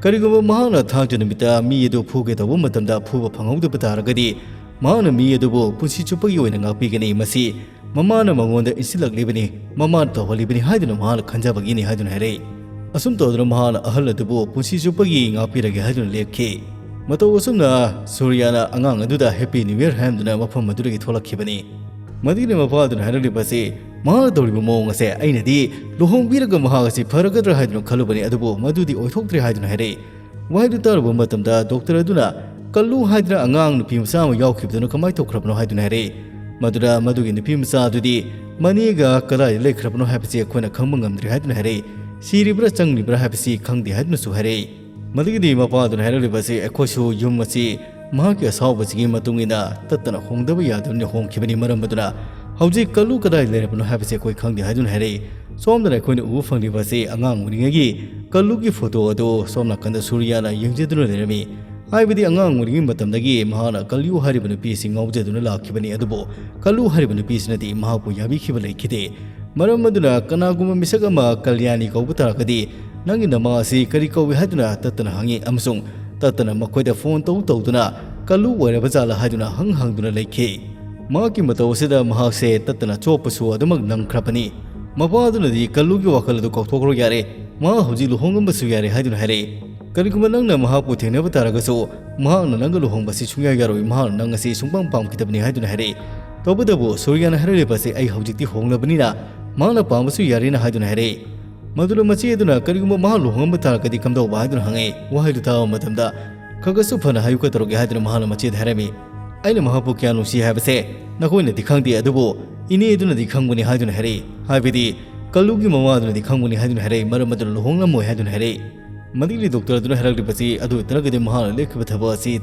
ꯀꯔꯤꯒꯨꯝꯕ ꯃꯍꯥꯛꯅ ꯊꯥꯡꯖ ꯅꯨꯃꯤꯠꯇ ꯃꯤ ꯑꯗꯨ ꯐꯨꯒꯦ ꯇꯧꯕ ꯃꯇꯝꯗ ꯐꯨꯕ ꯐꯪꯍꯧꯗꯕ ꯇꯥꯔꯒꯗꯤ ꯃꯍꯥꯛꯅ ꯃꯤ ꯑꯗꯨꯕꯨ ꯄꯨꯟꯁꯤ ꯆꯨꯞꯄꯒꯤ ꯑꯣꯏꯅ ꯉꯥꯛꯄꯤꯒꯅꯤ꯫ ꯃꯁꯤ ꯃꯃꯥꯅ ꯃꯉꯣꯟꯗ ꯏꯟꯁꯤꯜꯂꯛꯂꯤꯕꯅꯤ, ꯃꯃꯥꯅ ꯇꯧꯍꯜꯂꯤꯕꯅꯤ ꯍꯥꯏꯗꯨꯅ ꯃꯍꯥꯛꯅ ꯈꯟꯖꯕꯒꯤꯅꯤ ꯍꯥꯏꯗꯨꯅ ꯍꯥꯏꯔꯛꯏ꯫ ꯑꯁꯨꯝ ꯇꯧꯗꯨꯅ ꯃꯍꯥꯛꯅ ꯑꯍꯜ ꯑꯗꯨꯕꯨ ꯄꯨꯟꯁꯤ ꯆꯨꯞꯄꯒꯤ ꯉꯥꯛꯄꯤꯔꯒꯦ ꯍꯥꯏꯗꯨꯅ ꯂꯦꯞꯈꯤ꯫ ꯃꯇꯧ ꯑꯁꯨꯝꯅ ꯁꯨꯔꯤꯌꯥꯅ ꯑꯉꯥꯡ ꯑꯗꯨꯗ Happy New Year ꯍꯥꯏꯔꯝꯗꯨꯅ ꯃꯐꯝ ꯑꯗꯨꯗꯒꯤ ꯊꯣꯛꯂꯛꯈꯤꯕꯅꯤ꯫ ꯃꯗꯨꯒꯤ ꯃꯄꯥ ꯑꯗꯨꯅ ꯍꯥꯏꯔꯛꯂꯤꯕ ꯑꯁꯤ, ꯃꯍꯥꯛꯅ ꯇꯧꯔꯤꯕ ꯃꯑꯣꯡ ꯑꯁꯦ ꯑꯩꯅꯗꯤ ꯂꯨꯍꯣꯡꯕꯤꯔꯒ ꯃꯍꯥꯛ ꯑꯁꯤ ꯐꯔꯒꯗ꯭ꯔꯥ ꯍꯥꯏꯗꯨꯅ ꯈꯜꯂꯨꯕꯅꯤ, ꯑꯗꯨꯕꯨ ꯃꯗꯨꯗꯤ ꯑꯣꯏꯊꯣꯛꯇ꯭ꯔꯦ ꯍꯥꯏꯗꯨꯅ ꯍꯥꯏꯔꯛꯏ꯫ ꯋꯥꯍꯩꯗꯨ ꯇꯥꯔꯨꯕ ꯃꯇꯝꯗ doctor ꯑꯗꯨꯅ ꯀꯜꯂꯨ ꯍꯥꯏꯗꯅ ꯑꯉꯥꯡ ꯅꯨꯄꯤ ꯃꯆꯥ ꯑꯃ ꯌꯥꯎꯈꯤꯕꯗꯨꯅ ꯀꯃꯥꯏꯅ ꯇꯧꯈ꯭ꯔꯕꯅꯣ ꯍꯥꯏꯗꯨꯅ ꯍꯥꯏꯔꯛꯏ꯫ ꯃꯗꯨꯗ ꯃꯗꯨꯒꯤ ꯅꯨꯄꯤ ꯃꯆꯥ ꯑꯗꯨꯗꯤ ꯃꯅꯦꯒ ꯀꯗꯥꯏꯗ ꯂꯩꯈ꯭ꯔꯕꯅꯣ ꯍꯥꯏꯕꯁꯤ ꯑꯩꯈꯣꯏꯅ ꯈꯪꯕ ꯉꯝꯗ꯭ꯔꯦ ꯍꯥꯏꯗꯨꯅ ꯍꯥꯏꯔꯛꯏ꯫ ꯁꯤꯔꯤꯕ꯭ꯔꯥ ꯆꯪꯂꯤꯕ꯭ꯔꯥ ꯍꯥꯏꯕꯁꯤ ꯈꯪꯗꯦ ꯍꯥꯏꯗꯨꯅꯁꯨ ꯍꯥꯏꯔꯛꯏ꯫ ꯃꯗꯨꯒꯤꯗꯤ ꯃꯄꯥ ꯑꯗꯨꯅ ꯍꯥꯏꯔꯛꯂꯤꯕ ꯑꯁꯤ, ꯑꯩꯈꯣꯏꯁꯨ ꯌꯨꯝ ꯑꯁꯤ ꯃꯍꯥꯛꯀꯤ ꯑꯁꯥꯎꯕꯁꯤꯒꯤ ꯃꯇꯨꯡ ꯏꯟꯅ ꯇꯠꯇꯅ ꯍꯣꯡꯗꯕ ꯌꯥꯗꯕꯅꯤꯅ ꯍꯣꯡꯈꯤꯕꯅꯤ, ꯃꯔꯝ ꯑꯗꯨꯅ ꯍꯧꯖꯤꯛ ꯀꯜꯂꯨ ꯀꯗꯥꯏ ꯂꯩꯔꯕꯅꯣ ꯍꯥꯏꯕꯁꯤ ꯑꯩꯈꯣꯏ ꯈꯪꯗꯦ ꯍꯥꯏꯗꯨꯅ ꯍꯥꯏꯔꯛꯏ꯫ ꯁꯣꯝꯗꯅ ꯑꯩꯈꯣꯏꯅ ꯎꯕ ꯐꯪꯂꯤꯕ ꯑꯁꯤ ꯑꯉꯥꯡ ꯑꯣꯏꯔꯤꯉꯩꯒꯤ ꯀꯜꯂꯨꯒꯤ photo ꯑꯗꯨ ꯁꯣꯝ ꯅꯥꯀꯟꯗ ꯁꯨꯔꯤꯌꯥꯅ ꯌꯦꯡꯖꯗꯨꯅ ꯂꯩꯔꯝꯃꯤ꯫ ꯍꯥꯏꯕꯗꯤ ꯑꯉꯥꯡ ꯑꯣꯏꯔꯤꯉꯩ ꯃꯇꯝꯗꯒꯤ ꯃꯍꯥꯛꯅ ꯀꯜꯂꯨ ꯍꯥꯏꯔꯤꯕ ꯅꯨꯄꯤ ꯑꯁꯤ ꯉꯥꯎꯖꯗꯨꯅ ꯂꯥꯛꯈꯤꯕꯅꯤ, ꯑꯗꯨꯕꯨ ꯀꯜꯂꯨ ꯍꯥꯏꯔꯤꯕ ꯅꯨꯄꯤꯁꯤꯅꯗꯤ ꯃꯍꯥꯛꯄꯨ ꯌꯥꯕꯤꯈꯤꯕ ꯂꯩꯈꯤꯗꯦ꯫ ꯃꯔꯝ ꯑꯗꯨꯅ ꯀꯅꯥꯒꯨꯝꯕ ꯃꯤꯁꯛ ꯑꯃ ꯀꯜꯌꯥꯅꯤ ꯀꯧꯕ ꯇꯥꯔꯒꯗꯤ ꯅꯪꯒꯤ ꯅꯃꯥ ꯑꯁꯤ ꯀꯔꯤ ꯀꯧꯏ ꯍꯥꯏꯗꯨꯅ ꯇꯠꯇꯅ ꯍꯪꯉꯤ ꯑꯃꯁꯨꯡ ꯇꯠꯇꯅ ꯃꯈꯣꯏꯗ phone ꯇꯧ ꯇꯧꯗꯨꯅ ꯀꯜꯂꯨ ꯑꯣꯏꯔꯕ ꯖꯥꯠꯂ ꯍꯥꯏꯗꯨꯅ ꯍꯪ ꯍꯪꯗꯨꯅ ꯂꯩꯈꯤ꯫ ꯃꯍꯥꯛꯀꯤ ꯃꯇꯧ ꯑꯁꯤꯗ ꯃꯍꯥꯛꯁꯦ ꯇꯠꯇꯅ ꯆꯣꯞꯄꯁꯨ ꯑꯗꯨꯃꯛ ꯅꯪꯈ꯭ꯔꯕꯅꯤ꯫ ꯃꯄꯥ ꯑꯗꯨꯅꯗꯤ ꯀꯜꯂꯨꯒꯤ ꯋꯥꯈꯜ ꯑꯗꯨ ꯀꯥꯎꯊꯣꯛꯈ꯭ꯔꯣ ꯌꯥꯔꯦ, ꯃꯍꯥꯛ ꯍꯧꯖꯤꯛ ꯂꯨꯍꯣꯡꯉꯝꯕꯁꯨ ꯌꯥꯔꯦ ꯍꯥꯏꯗꯨꯅ ꯍꯥꯏꯔꯛꯏ꯫ ꯀꯔꯤꯒꯨꯝꯕ ꯅꯪꯅ ꯃꯍꯥꯛꯄꯨ ꯊꯦꯡꯅꯕ ꯇꯥꯔꯒꯁꯨ ꯃꯍꯥꯛꯅ ꯅꯪꯒ ꯂꯨꯍꯣꯡꯕꯁꯤ ꯁꯨꯡꯌꯥ ꯌꯥꯔꯣꯏ, ꯃꯍꯥꯛꯅ ꯅꯪ ꯑꯁꯤ ꯁꯨꯡꯄꯥꯝ ꯄꯥꯝꯈꯤꯗꯕꯅꯤ ꯍꯥꯏꯗꯨꯅ ꯍꯥꯏꯔꯛꯏ꯫ ꯇꯧꯕꯇꯕꯨ ꯁꯨꯔꯤꯌꯥꯅ ꯍꯥꯏꯔꯛꯂꯤꯕ ꯑꯁꯤ ꯑꯩ ꯍꯧꯖꯤꯛꯇꯤ ꯍꯣꯡꯂꯕꯅꯤꯅ ꯃꯍꯥꯛꯅ ꯄꯥꯝꯕꯁꯨ ꯌꯥꯔꯦꯅ ꯍꯥꯏꯗꯨꯅ ꯍꯥꯏꯔꯛꯏ꯫ ꯃꯗꯨꯗ ꯃꯆꯦ ꯑꯗꯨꯅ ꯀꯔꯤꯒꯨꯝꯕ ꯃꯍꯥꯛ ꯂꯨꯍꯣꯡꯉꯝꯕ ꯇꯥꯔꯒꯗꯤ ꯀꯝꯗꯧꯕ ꯍꯥꯏꯗꯨꯅ ꯍꯪꯉꯛꯏ꯫ ꯋꯥꯍꯩꯗꯨ ꯇꯥꯕ ꯃꯇꯝꯗ "ꯈꯔ ꯈꯔꯁꯨ ꯐꯅ ꯍꯥꯏꯌꯨ, ꯀꯩꯗꯧꯔꯒꯦ?" ꯍꯥꯏꯗꯨꯅ ꯃꯍꯥꯛꯅ ꯃꯆꯦꯗ ꯍꯥꯏꯔꯝꯃꯤ꯫ "ꯑꯩꯅ ꯃꯍꯥꯛꯄꯨ ꯀꯌꯥ ꯅꯨꯡꯁꯤ ꯍꯥꯏꯕꯁꯦ ꯅꯈꯣꯏꯅꯗꯤ ꯈꯪꯗꯦ, ꯑꯗꯨꯕꯨ ꯏꯅꯦ ꯑꯗꯨꯅꯗꯤ ꯈꯪꯕꯅꯤ" ꯍꯥꯏꯗꯨꯅ ꯍꯥꯏꯔꯛꯏ꯫ ꯍꯥꯏꯕꯗꯤ ꯀꯜꯂꯨꯒꯤ ꯃꯃꯥꯗꯨꯅꯗꯤ ꯈꯪꯕꯅꯤ ꯍꯥꯏꯗꯨꯅ ꯍꯥꯏꯔꯛꯏ, ꯃꯔꯝ ꯑꯗꯨꯅ ꯂꯨꯍꯣꯡꯂꯝꯃꯣꯏ ꯍꯥꯏꯗꯨꯅ ꯍꯥꯏꯔꯛꯏ꯫ ꯃꯗꯨꯒꯤ ꯗꯣꯛꯇꯔ ꯑꯗꯨꯅ ꯍꯥꯏꯔꯛꯂꯤꯕꯁꯤ, "ꯑꯗꯨ ꯑꯣꯏꯇꯥꯔꯒꯗꯤ ꯃꯍꯥꯛꯅ ꯂꯦꯞꯈꯤꯕ ꯊꯕꯛ ꯑꯁꯤ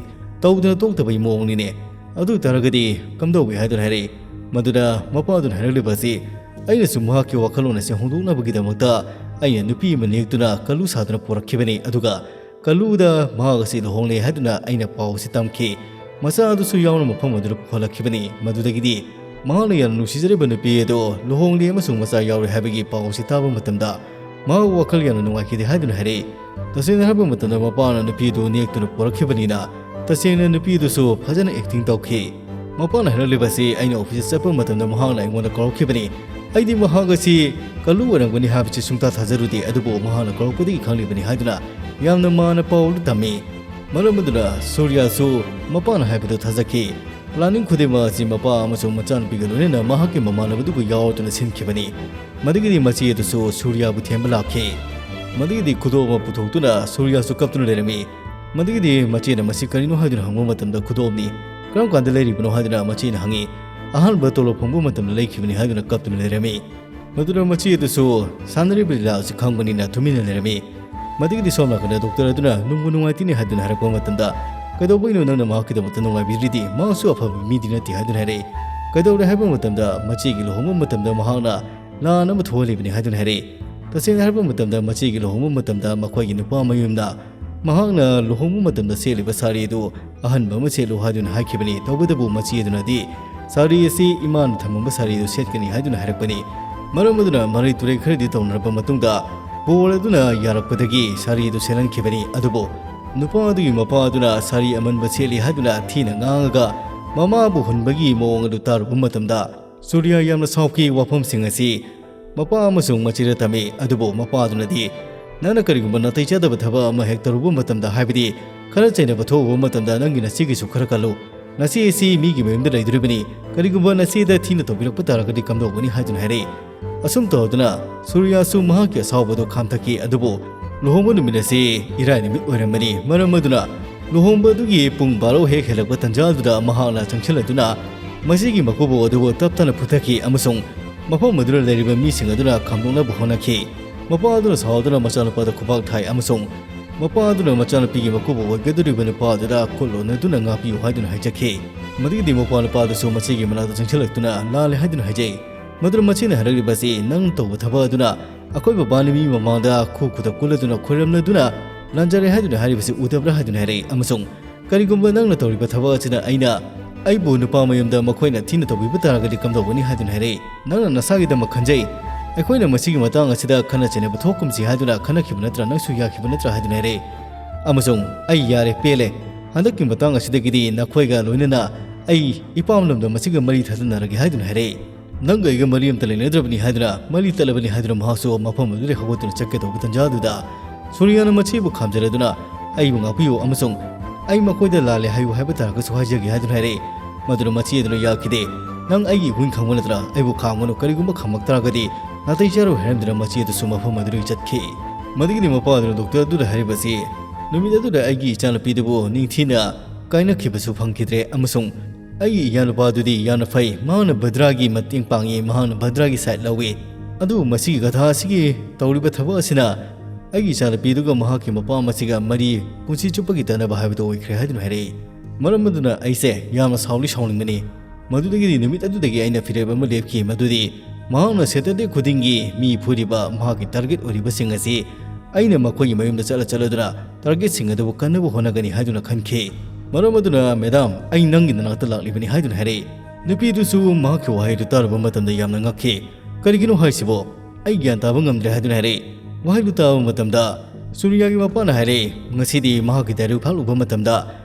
ꯇꯧꯗꯅ ꯇꯣꯛꯇꯕꯒꯤ ꯃꯑꯣꯡꯅꯤꯅꯦ꯫ ꯑꯗꯨ ꯑꯣꯏꯇꯥꯔꯒꯗꯤ ꯀꯝꯗꯧꯒꯦ?" ꯍꯥꯏꯗꯨꯅ ꯍꯥꯏꯔꯛꯏ꯫ ꯃꯗꯨꯗ ꯃꯄꯥꯗꯨꯅ ꯍꯥꯏꯔꯛꯂꯤꯕ ꯑꯁꯤ, "ꯑꯩꯅꯁꯨ ꯃꯍꯥꯛꯀꯤ ꯋꯥꯈꯜꯂꯣꯟ ꯑꯁꯤ ꯍꯣꯡꯗꯣꯛꯅꯕꯒꯤꯗꯃꯛꯇ ꯑꯩꯅ ꯅꯨꯄꯤ ꯑꯃ ꯅꯦꯛꯇꯨꯅ ꯀꯜꯂꯨ ꯁꯥꯗꯨꯅ ꯄꯨꯔꯛꯈꯤꯕꯅꯤ, ꯑꯗꯨꯒ ꯀꯜꯂꯨꯗ ꯃꯍꯥꯛ ꯑꯁꯤ ꯂꯨꯍꯣꯡꯂꯦ ꯍꯥꯏꯗꯨꯅ ꯑꯩꯅ ꯄꯥꯎ ꯑꯁꯤ ꯇꯝꯈꯤ꯫ ꯃꯆꯥ ꯑꯗꯨꯁꯨ ꯌꯥꯎꯅ ꯃꯐꯝ ꯑꯗꯨꯗ ꯄꯨꯈꯠꯂꯛꯈꯤꯕꯅꯤ꯫ ꯃꯗꯨꯗꯒꯤꯗꯤ ꯃꯍꯥꯛꯅ ꯌꯥꯝꯅ ꯅꯨꯡꯁꯤꯖꯔꯤꯕ ꯅꯨꯄꯤ ꯑꯗꯨ ꯂꯨꯍꯣꯡꯂꯦ ꯑꯃꯁꯨꯡ ꯃꯆꯥ ꯌꯥꯎꯔꯦ ꯍꯥꯏꯕꯒꯤ ꯄꯥꯎ ꯑꯁꯤ ꯇꯥꯕ ꯃꯇꯝꯗ ꯃꯍꯥꯛ ꯋꯥꯈꯜ ꯌꯥꯝꯅ ꯅꯨꯡꯉꯥꯏꯈꯤꯗꯦ" ꯍꯥꯏꯗꯨꯅ ꯍꯥꯏꯔꯛꯏ꯫ ꯇꯁꯦꯡꯅ ꯍꯥꯏꯔꯕ ꯃꯇꯝꯗ, ꯃꯄꯥꯅ ꯅꯨꯄꯤ ꯑꯗꯨ ꯅꯦꯛꯇꯨꯅ ꯄꯨꯔꯛꯈꯤꯕꯅꯤꯅ, ꯇꯁꯦꯡꯅ ꯅꯨꯄꯤ ꯑꯗꯨꯁꯨ ꯐꯖꯅ ꯑꯦꯛꯇꯤꯡ ꯇꯧꯈꯤ꯫ ꯃꯄꯥꯅ ꯍꯥꯏꯔꯛꯂꯤꯕꯁꯤ, "ꯑꯩꯅ ꯑꯣꯐꯤꯁ ꯆꯠꯄ ꯃꯇꯝꯗ ꯃꯍꯥꯛꯅ ꯑꯩꯉꯣꯟꯗ ꯀꯧꯔꯛꯈꯤꯕꯅꯤ꯫ ꯑꯩꯗꯤ ꯃꯍꯥꯛ ꯑꯁꯤ ꯀꯜꯂꯨ ꯑꯣꯏꯔꯝꯒꯅꯤ ꯍꯥꯏꯕꯁꯤ ꯁꯨꯡꯊꯥ ꯊꯥꯖꯔꯨꯗꯦ, ꯑꯗꯨꯕꯨ ꯃꯍꯥꯛꯅ ꯀꯧꯔꯛꯄꯗꯒꯤ ꯈꯪꯂꯤꯕꯅꯤ" ꯍꯥꯏꯗꯨꯅ ꯌꯥꯝꯅ ꯃꯥꯅ ꯄꯥꯎ ꯑꯗꯨ ꯇꯝꯃꯤ꯫ ꯃꯔꯝ ꯑꯗꯨꯅ ꯁꯨꯔꯤꯌꯥꯁꯨ ꯃꯄꯥꯅ ꯍꯥꯏꯕꯗꯨ ꯊꯥꯖꯈꯤ꯫ ꯄ꯭ꯂꯥꯅꯤꯡ ꯈꯨꯗꯤꯡꯃꯛ ꯑꯁꯤ ꯃꯄꯥ ꯑꯃꯁꯨꯡ ꯃꯆꯥꯅꯨꯄꯤꯒ ꯂꯣꯏꯅꯅ ꯃꯍꯥꯛꯀꯤ ꯃꯃꯥꯟꯅꯕꯗꯨꯒ ꯌꯥꯎꯗꯨꯅ ꯁꯤꯟꯈꯤꯕꯅꯤ꯫ ꯃꯗꯨꯒꯤꯗꯤ ꯃꯆꯦ ꯑꯗꯨꯁꯨ ꯁꯨꯔꯤꯌꯥꯕꯨ ꯊꯦꯝꯕ ꯂꯥꯛꯈꯤ꯫ ꯃꯗꯨꯒꯤꯗꯤ ꯈꯨꯗꯣꯞ ꯑꯃ ꯄꯨꯊꯣꯛꯇꯨꯅ ꯁꯨꯔꯤꯌꯥꯁꯨ ꯀꯞꯇꯨꯅ ꯂꯩꯔꯝꯃꯤ꯫ ꯃꯗꯨꯒꯤꯗꯤ ꯃꯆꯦꯅ "ꯃꯁꯤ ꯀꯔꯤꯅꯣ?" ꯍꯥꯏꯗꯨꯅ ꯍꯪꯕ ꯃꯇꯝꯗ, "ꯈꯨꯗꯣꯞꯅꯤ, ꯀꯔꯝ ꯀꯥꯟꯗ ꯂꯩꯔꯤꯕꯅꯣ?" ꯍꯥꯏꯗꯨꯅ ꯃꯆꯦꯅ ꯍꯪꯉꯤ꯫ "ꯑꯍꯥꯟꯕ ꯇꯣꯂꯣꯞ ꯐꯪꯕ ꯃꯇꯝꯗ ꯂꯩꯈꯤꯕꯅꯤ" ꯍꯥꯏꯗꯨꯅ ꯀꯞꯇꯨꯅ ꯂꯩꯔꯝꯃꯤ꯫ ꯃꯗꯨꯗ ꯃꯆꯦ ꯑꯗꯨꯁꯨ ꯁꯥꯟꯅꯔꯤꯕ ꯂꯤꯂꯥ ꯑꯁꯤ ꯈꯪꯕꯅꯤꯅ ꯇꯨꯃꯤꯟꯅ ꯂꯩꯔꯝꯃꯤ꯫ ꯃꯗꯨꯒꯤꯗꯤ ꯁꯣꯝ ꯅꯥꯀꯟꯗ ꯗꯣꯛꯇꯔ ꯑꯗꯨꯅ "ꯅꯨꯡꯕꯨ ꯅꯨꯡꯉꯥꯏꯇꯦꯅꯦ" ꯍꯥꯏꯗꯨꯅ ꯍꯥꯏꯔꯛꯄ ꯃꯇꯝꯗ, "ꯀꯩꯗꯧꯕꯩꯅꯣ ꯅꯪꯅ ꯃꯍꯥꯛꯀꯤꯗꯃꯛꯇ ꯅꯨꯡꯉꯥꯏꯕꯤꯗ꯭ꯔꯤꯗꯤ? ꯃꯍꯥꯛꯁꯨ ꯑꯐꯕ ꯃꯤꯗꯤ ꯅꯠꯇꯦ" ꯍꯥꯏꯗꯨꯅ ꯍꯥꯏꯔꯛꯏ꯫ "ꯀꯩꯗꯧꯔꯦ?" ꯍꯥꯏꯕ ꯃꯇꯝꯗ, "ꯃꯆꯦꯒꯤ ꯂꯨꯍꯣꯡꯕ ꯃꯇꯝꯗ ꯃꯍꯥꯛꯅ ꯂꯥꯟ ꯑꯃ ꯊꯣꯛꯍꯜꯂꯤꯕꯅꯤ" ꯍꯥꯏꯗꯨꯅ ꯍꯥꯏꯔꯛꯏ꯫ ꯇꯁꯦꯡꯅ ꯍꯥꯏꯔꯕ ꯃꯇꯝꯗ, ꯃꯆꯦꯒꯤ ꯂꯨꯍꯣꯡꯕ ꯃꯇꯝꯗ ꯃꯈꯣꯏꯒꯤ ꯅꯨꯄꯥ ꯃꯌꯨꯝꯅ ꯃꯍꯥꯛꯅ ꯂꯨꯍꯣꯡꯕ ꯃꯇꯝꯗ ꯁꯦꯠꯂꯤꯕ ꯁꯥꯔꯤ ꯑꯗꯨ ꯑꯍꯟꯕ ꯑꯃ ꯁꯦꯠꯂꯨ ꯍꯥꯏꯗꯨꯅ ꯍꯥꯏꯈꯤꯕꯅꯤ꯫ ꯇꯧꯕꯇꯕꯨ ꯃꯆꯦ ꯑꯗꯨꯅꯗꯤ ꯁꯥꯔꯤ ꯑꯁꯤ ꯏꯃꯥꯅ ꯊꯝꯃꯝꯕ ꯁꯥꯔꯤ ꯑꯗꯨ ꯁꯦꯠꯀꯅꯤ ꯍꯥꯏꯗꯨꯅ ꯍꯥꯏꯔꯛꯄꯅꯤ꯫ ꯃꯔꯝ ꯑꯗꯨꯅ ꯃꯔꯩ ꯇꯨꯔꯩ ꯈꯔꯗꯤ ꯇꯧꯅꯔꯕ ꯃꯇꯨꯡꯗ ꯕꯣꯔ ꯑꯗꯨꯅ ꯌꯥꯔꯛꯄꯗꯒꯤ ꯁꯥꯔꯤ ꯑꯗꯨ ꯁꯦꯠꯍꯟꯈꯤꯕꯅꯤ꯫ ꯑꯗꯨꯕꯨ ꯅꯨꯄꯥ ꯑꯗꯨꯒꯤ ꯃꯄꯥ ꯑꯗꯨꯅ ꯁꯥꯔꯤ ꯑꯃꯟꯕ ꯁꯦꯠꯂꯤ ꯍꯥꯏꯗꯨꯅ ꯊꯤꯅ ꯉꯥꯡꯉꯒ ꯃꯃꯥꯕꯨ ꯍꯨꯟꯕꯒꯤ ꯃꯑꯣꯡ ꯑꯗꯨ ꯇꯥꯔꯨꯕ ꯃꯇꯝꯗ, ꯁꯨꯔꯤꯌꯥ ꯌꯥꯝꯅ ꯁꯥꯎꯈꯤ꯫ ꯋꯥꯐꯝꯁꯤꯡ ꯑꯁꯤ ꯃꯄꯥ ꯑꯃꯁꯨꯡ ꯃꯆꯦꯗ ꯇꯝꯃꯤ꯫ ꯑꯗꯨꯕꯨ ꯃꯄꯥꯗꯨꯅꯗꯤ, "ꯅꯪꯅ ꯀꯔꯤꯒꯨꯝꯕ ꯅꯥꯇꯩ ꯆꯥꯗꯕ ꯊꯕꯛ ꯑꯃ ꯍꯦꯛ ꯇꯧꯔꯨꯕ ꯃꯇꯝꯗ, ꯍꯥꯏꯕꯗꯤ ꯈꯔ ꯆꯩꯅꯕ ꯊꯣꯛꯎꯕ ꯃꯇꯝꯗ, ꯅꯪꯒꯤ ꯅꯆꯦꯒꯤꯁꯨ ꯈꯔ ꯈꯜꯂꯨ꯫ ꯅꯆꯦ ꯑꯁꯤ ꯃꯤꯒꯤ ꯃꯌꯨꯝꯗ ꯂꯩꯗꯣꯔꯤꯕꯅꯤ꯫ ꯀꯔꯤꯒꯨꯝꯕ ꯅꯆꯦꯗ ꯊꯤꯅ ꯇꯧꯕꯤꯔꯛꯄ ꯇꯥꯔꯒꯗꯤ ꯀꯝꯗꯧꯒꯅꯤ?" ꯍꯥꯏꯗꯨꯅ ꯍꯥꯏꯔꯛꯏ꯫ ꯑꯁꯨꯝ ꯇꯧꯗꯨꯅ ꯁꯨꯔꯤꯌꯥꯁꯨ ꯃꯍꯥꯛꯀꯤ ꯑꯁꯥꯎꯕꯗꯨ ꯈꯥꯝꯊꯈꯤ꯫ ꯑꯗꯨꯕꯨ ꯂꯨꯍꯣꯡꯕ ꯅꯨꯃꯤꯠ ꯑꯁꯤ ꯏꯔꯥꯏ ꯅꯨꯃꯤꯠ ꯑꯣꯏꯔꯝꯕꯅꯤ꯫ ꯃꯔꯝ ꯑꯗꯨꯅ ꯂꯨꯍꯣꯡꯕ ꯑꯗꯨꯒꯤ ꯄꯨꯡ ꯕꯥꯔꯣ ꯍꯦꯛ ꯍꯦꯜꯂꯛꯄ ꯇꯥꯟꯖꯥꯗꯨꯗ ꯃꯍꯥꯛꯅ ꯆꯪꯁꯤꯜꯂꯗꯨꯅ ꯃꯁꯤꯒꯤ ꯃꯀꯨꯕꯣꯛ ꯑꯗꯨꯕꯨ ꯇꯞ ꯇꯞꯅ ꯐꯨꯊꯈꯤ ꯑꯃꯁꯨꯡ ꯃꯐꯝ ꯑꯗꯨꯗ ꯂꯩꯔꯤꯕ ꯃꯤꯁꯤꯡ ꯑꯗꯨꯅ ꯈꯥꯝꯗꯣꯛꯅꯕ ꯍꯣꯠꯅꯈꯤ꯫ ꯃꯄꯥ ꯑꯗꯨꯅ ꯁꯥꯎꯗꯨꯅ ꯃꯆꯥꯅꯨꯄꯥꯗ ꯈꯨꯄꯥꯛ ꯊꯥꯏ ꯑꯃꯁꯨꯡ ꯃꯄꯥ ꯑꯗꯨꯅ ꯃꯆꯥꯅꯨꯄꯤꯒꯤ ꯃꯀꯨꯕꯣꯛ ꯑꯣꯏꯒꯗꯧꯔꯤꯕ ꯅꯨꯄꯥ ꯑꯗꯨꯗ ꯈꯨꯠ ꯂꯣꯟꯅꯗꯨꯅ ꯉꯥꯛꯄꯤꯌꯨ ꯍꯥꯏꯗꯨꯅ ꯍꯥꯏꯖꯈꯤ꯫ ꯃꯗꯨꯒꯤꯗꯤ ꯃꯄꯥ ꯅꯨꯄꯥ ꯑꯗꯨꯁꯨ ꯃꯆꯦꯒꯤ ꯃꯅꯥꯛꯇ ꯆꯪꯁꯤꯜꯂꯛꯇꯨꯅ ꯂꯥꯜꯂꯦ ꯍꯥꯏꯗꯨꯅ ꯍꯥꯏꯖꯩ꯫ ꯃꯗꯨꯅ ꯃꯆꯦꯅ ꯍꯥꯏꯔꯛꯂꯤꯕ ꯑꯁꯤ ꯅꯪꯅ ꯇꯧꯕ ꯊꯕꯛ ꯑꯗꯨꯅ ꯑꯩꯈꯣꯏ ꯕꯕꯥꯅ ꯃꯤ ꯃꯃꯥꯡꯗ ꯈꯨ ꯈꯨꯗ ꯀꯨꯜꯂꯗꯨꯅ ꯈꯣꯏꯔꯝꯂꯗꯨꯅ ꯂꯥꯟꯖꯔꯦ ꯍꯥꯏꯗꯨꯅ ꯍꯥꯏꯔꯤꯕꯁꯤ ꯎꯗꯕ꯭ꯔꯥ ꯍꯥꯏꯗꯨꯅ ꯍꯥꯏꯔꯛꯏ ꯑꯃꯁꯨꯡ ꯀꯔꯤꯒꯨꯝꯕ ꯅꯪꯅ ꯇꯧꯔꯤꯕ ꯊꯕꯛ ꯑꯁꯤꯅ ꯑꯩꯅ ꯑꯩꯕꯨ ꯅꯨꯄꯥ ꯃꯌꯨꯝꯗ ꯃꯈꯣꯏꯅ ꯊꯤꯅ ꯇꯧꯕꯤꯕ ꯇꯥꯔꯒꯗꯤ ꯀꯝꯗꯧꯒꯅꯤ ꯍꯥꯏꯗꯨꯅ ꯍꯥꯏꯔꯛꯏ꯫ ꯅꯪꯅ ꯅꯁꯥꯒꯤꯗꯃꯛ ꯈꯟꯖꯩ꯫ ꯑꯩꯈꯣꯏꯅ ꯃꯁꯤꯒꯤ ꯃꯇꯥꯡ ꯑꯁꯤꯗ ꯈꯟꯅ ꯆꯩꯅꯕ ꯊꯣꯛꯀꯨꯝꯁꯤ ꯍꯥꯏꯗꯨꯅ ꯈꯟꯅꯈꯤꯕ ꯅꯠꯇ꯭ꯔꯥ? ꯅꯪꯁꯨ ꯌꯥꯈꯤꯕ ꯅꯠꯇ꯭ꯔꯥ ꯍꯥꯏꯗꯨꯅ ꯍꯥꯏꯔꯛꯏ꯫ ꯑꯃꯁꯨꯡ ꯑꯩ ꯌꯥꯔꯦ, ꯄꯦꯜꯂꯦ꯫ ꯍꯟꯗꯛꯀꯤ ꯃꯇꯥꯡ ꯑꯁꯤꯗꯒꯤꯗꯤ ꯅꯈꯣꯏꯒ ꯂꯣꯏꯅꯅ ꯑꯩ ꯏꯄꯥꯝ ꯂꯝꯗ ꯃꯁꯤꯒ ꯃꯔꯤ ꯊꯠꯅꯔꯒꯦ ꯍꯥꯏꯗꯨꯅ ꯍꯥꯏꯔꯛꯏ꯫ ꯅꯪꯒ ꯑꯩꯒ ꯃꯔꯤ ꯑꯃꯠꯇ ꯂꯩꯅꯗ꯭ꯔꯕꯅꯤ ꯍꯥꯏꯗꯨꯅ, ꯃꯔꯤ ꯇꯠꯂꯕꯅꯤ ꯍꯥꯏꯗꯨꯅ ꯃꯍꯥꯛꯁꯨ ꯃꯐꯝ ꯑꯗꯨꯗꯒꯤ ꯍꯧꯒꯠꯇꯨꯅ ꯆꯠꯀꯗꯧꯕ ꯇꯟꯖꯥꯗꯨꯗ ꯁꯨꯔꯤꯌꯥꯅ ꯃꯆꯦꯕꯨ ꯈꯥꯝꯖꯔꯗꯨꯅ, "ꯑꯩꯕꯨ ꯉꯥꯛꯄꯤꯌꯨ ꯑꯃꯁꯨꯡ ꯑꯩ ꯃꯈꯣꯏꯗ ꯂꯥꯜꯂꯦ ꯍꯥꯏꯌꯨ ꯍꯥꯏꯕ ꯇꯥꯔꯒꯁꯨ ꯍꯥꯏꯖꯒꯦ" ꯍꯥꯏꯗꯨꯅ ꯍꯥꯏꯔꯛꯏ꯫ ꯃꯗꯨꯅ ꯃꯆꯦ ꯑꯗꯨꯅ ꯌꯥꯈꯤꯗꯦ꯫ "ꯅꯪ ꯑꯩꯒꯤ ꯏꯕꯨꯡ ꯈꯪꯕ ꯅꯠꯇ꯭ꯔꯥ? ꯑꯩꯕꯨ ꯈꯥꯝꯒꯅꯨ, ꯀꯔꯤꯒꯨꯝꯕ ꯈꯥꯝꯃꯛ ꯇꯥꯔꯒꯗꯤ ꯅꯥꯇꯩ ꯆꯥꯔꯣꯏ" ꯍꯥꯏꯔꯝꯗꯨꯅ ꯃꯆꯦ ꯑꯗꯨꯁꯨ ꯃꯐꯝ ꯑꯗꯨꯗꯒꯤ ꯆꯠꯈꯤ꯫ ꯃꯗꯨꯒꯤꯗꯤ ꯃꯄꯥ ꯑꯗꯨꯅ ꯗꯣꯛꯇꯔ ꯑꯗꯨꯗ ꯍꯥꯏꯔꯤꯕꯁꯤ, "ꯅꯨꯃꯤꯠ ꯑꯗꯨꯗ ꯑꯩꯒꯤ ꯏꯆꯥꯅꯨꯄꯤꯗꯨꯕꯨ ꯅꯤꯡꯊꯤꯅ ꯀꯥꯏꯅꯈꯤꯕꯁꯨ ꯐꯪꯈꯤꯗ꯭ꯔꯦ ꯑꯃꯁꯨꯡ ꯑꯩꯒꯤ ꯏꯌꯥꯅꯨꯄꯥꯗꯨꯗꯤ ꯌꯥꯝꯅ ꯐꯩ꯫ ꯃꯍꯥꯛꯅ ꯚꯗ꯭ꯔꯥꯒꯤ ꯃꯇꯦꯡ ꯄꯥꯡꯉꯤ, ꯃꯍꯥꯛꯅ ꯚꯗ꯭ꯔꯥꯒꯤ ꯁꯥꯏꯠ ꯂꯧꯏ꯫ ꯑꯗꯨꯕꯨ ꯃꯁꯤꯒꯤ ꯒꯙꯥ ꯑꯁꯤꯒꯤ ꯇꯧꯔꯤꯕ ꯊꯕꯛ ꯑꯁꯤꯅ ꯑꯩꯒꯤ ꯏꯆꯥꯅꯨꯄꯤꯗꯨꯒ ꯃꯍꯥꯛꯀꯤ ꯃꯄꯥ ꯑꯃꯁꯤꯒ ꯃꯔꯤ ꯄꯨꯟꯁꯤ ꯆꯨꯞꯄꯒꯤ ꯇꯠꯅꯕ ꯍꯥꯏꯕꯗꯨ ꯑꯣꯏꯈ꯭ꯔꯦ" ꯍꯥꯏꯗꯨꯅ ꯍꯥꯏꯔꯛꯏ꯫ ꯃꯔꯝ ꯑꯗꯨꯅ ꯑꯩꯁꯦ ꯌꯥꯝꯅ ꯁꯥꯎꯗꯤ ꯁꯥꯎꯅꯤꯡꯕꯅꯤ꯫ ꯃꯗꯨꯗꯒꯤꯗꯤ ꯅꯨꯃꯤꯠ ꯑꯗꯨꯗꯒꯤ ꯑꯩꯅ ꯐꯤꯔꯦꯞ ꯑꯃ ꯂꯦꯞꯈꯤ, ꯃꯗꯨꯗꯤ ꯃꯍꯥꯛꯅ ꯁꯦꯇꯔꯗꯦ ꯈꯨꯗꯤꯡꯒꯤ ꯃꯤ ꯐꯨꯔꯤꯕ ꯃꯍꯥꯛꯀꯤ ꯇꯥꯔꯒꯦꯠ ꯑꯣꯏꯔꯤꯕꯁꯤꯡ ꯑꯁꯤ ꯑꯩꯅ ꯃꯈꯣꯏꯒꯤ ꯃꯌꯨꯝꯗ ꯆꯠꯂ ꯆꯠꯂꯗꯨꯅ ꯇꯥꯔꯒꯦꯠꯁꯤꯡ ꯑꯗꯨꯕꯨ ꯀꯟꯅꯕ ꯍꯣꯠꯅꯒꯅꯤ ꯍꯥꯏꯗꯨꯅ ꯈꯟꯈꯤ꯫ ꯃꯔꯝ ꯑꯗꯨꯅ, "ꯃꯦꯗꯥꯝ, ꯑꯩ ꯅꯪꯒꯤ ꯅꯅꯥꯛꯇ ꯂꯥꯛꯂꯤꯕꯅꯤ" ꯍꯥꯏꯗꯨꯅ ꯍꯥꯏꯔꯛꯏ꯫ ꯅꯨꯄꯤꯗꯨꯁꯨ ꯃꯍꯥꯛꯀꯤ ꯋꯥꯍꯩꯗꯨ ꯇꯥꯔꯨꯕ ꯃꯇꯝꯗ ꯌꯥꯝꯅ ꯉꯛꯈꯤ꯫ "ꯀꯔꯤꯒꯤꯅꯣ ꯍꯥꯏꯁꯤꯕꯣ? ꯑꯩ ꯒ꯭ꯌꯥꯟ ꯇꯥꯕ ꯉꯝꯗ꯭ꯔꯦ" ꯍꯥꯏꯗꯨꯅ ꯍꯥꯏꯔꯛꯏ꯫ ꯋꯥꯍꯩꯗꯨ ꯇꯥꯕ ꯃꯇꯝꯗ ꯁꯨꯔꯤꯌꯥꯒꯤ ꯃꯄꯥꯅ ꯍꯥꯏꯔꯛꯏ, "ꯉꯁꯤꯗꯤ ꯃꯍꯥꯛꯀꯤ ꯗꯥꯏꯔꯤ ꯐꯥꯛꯂꯨꯕ ꯃꯇꯝꯗ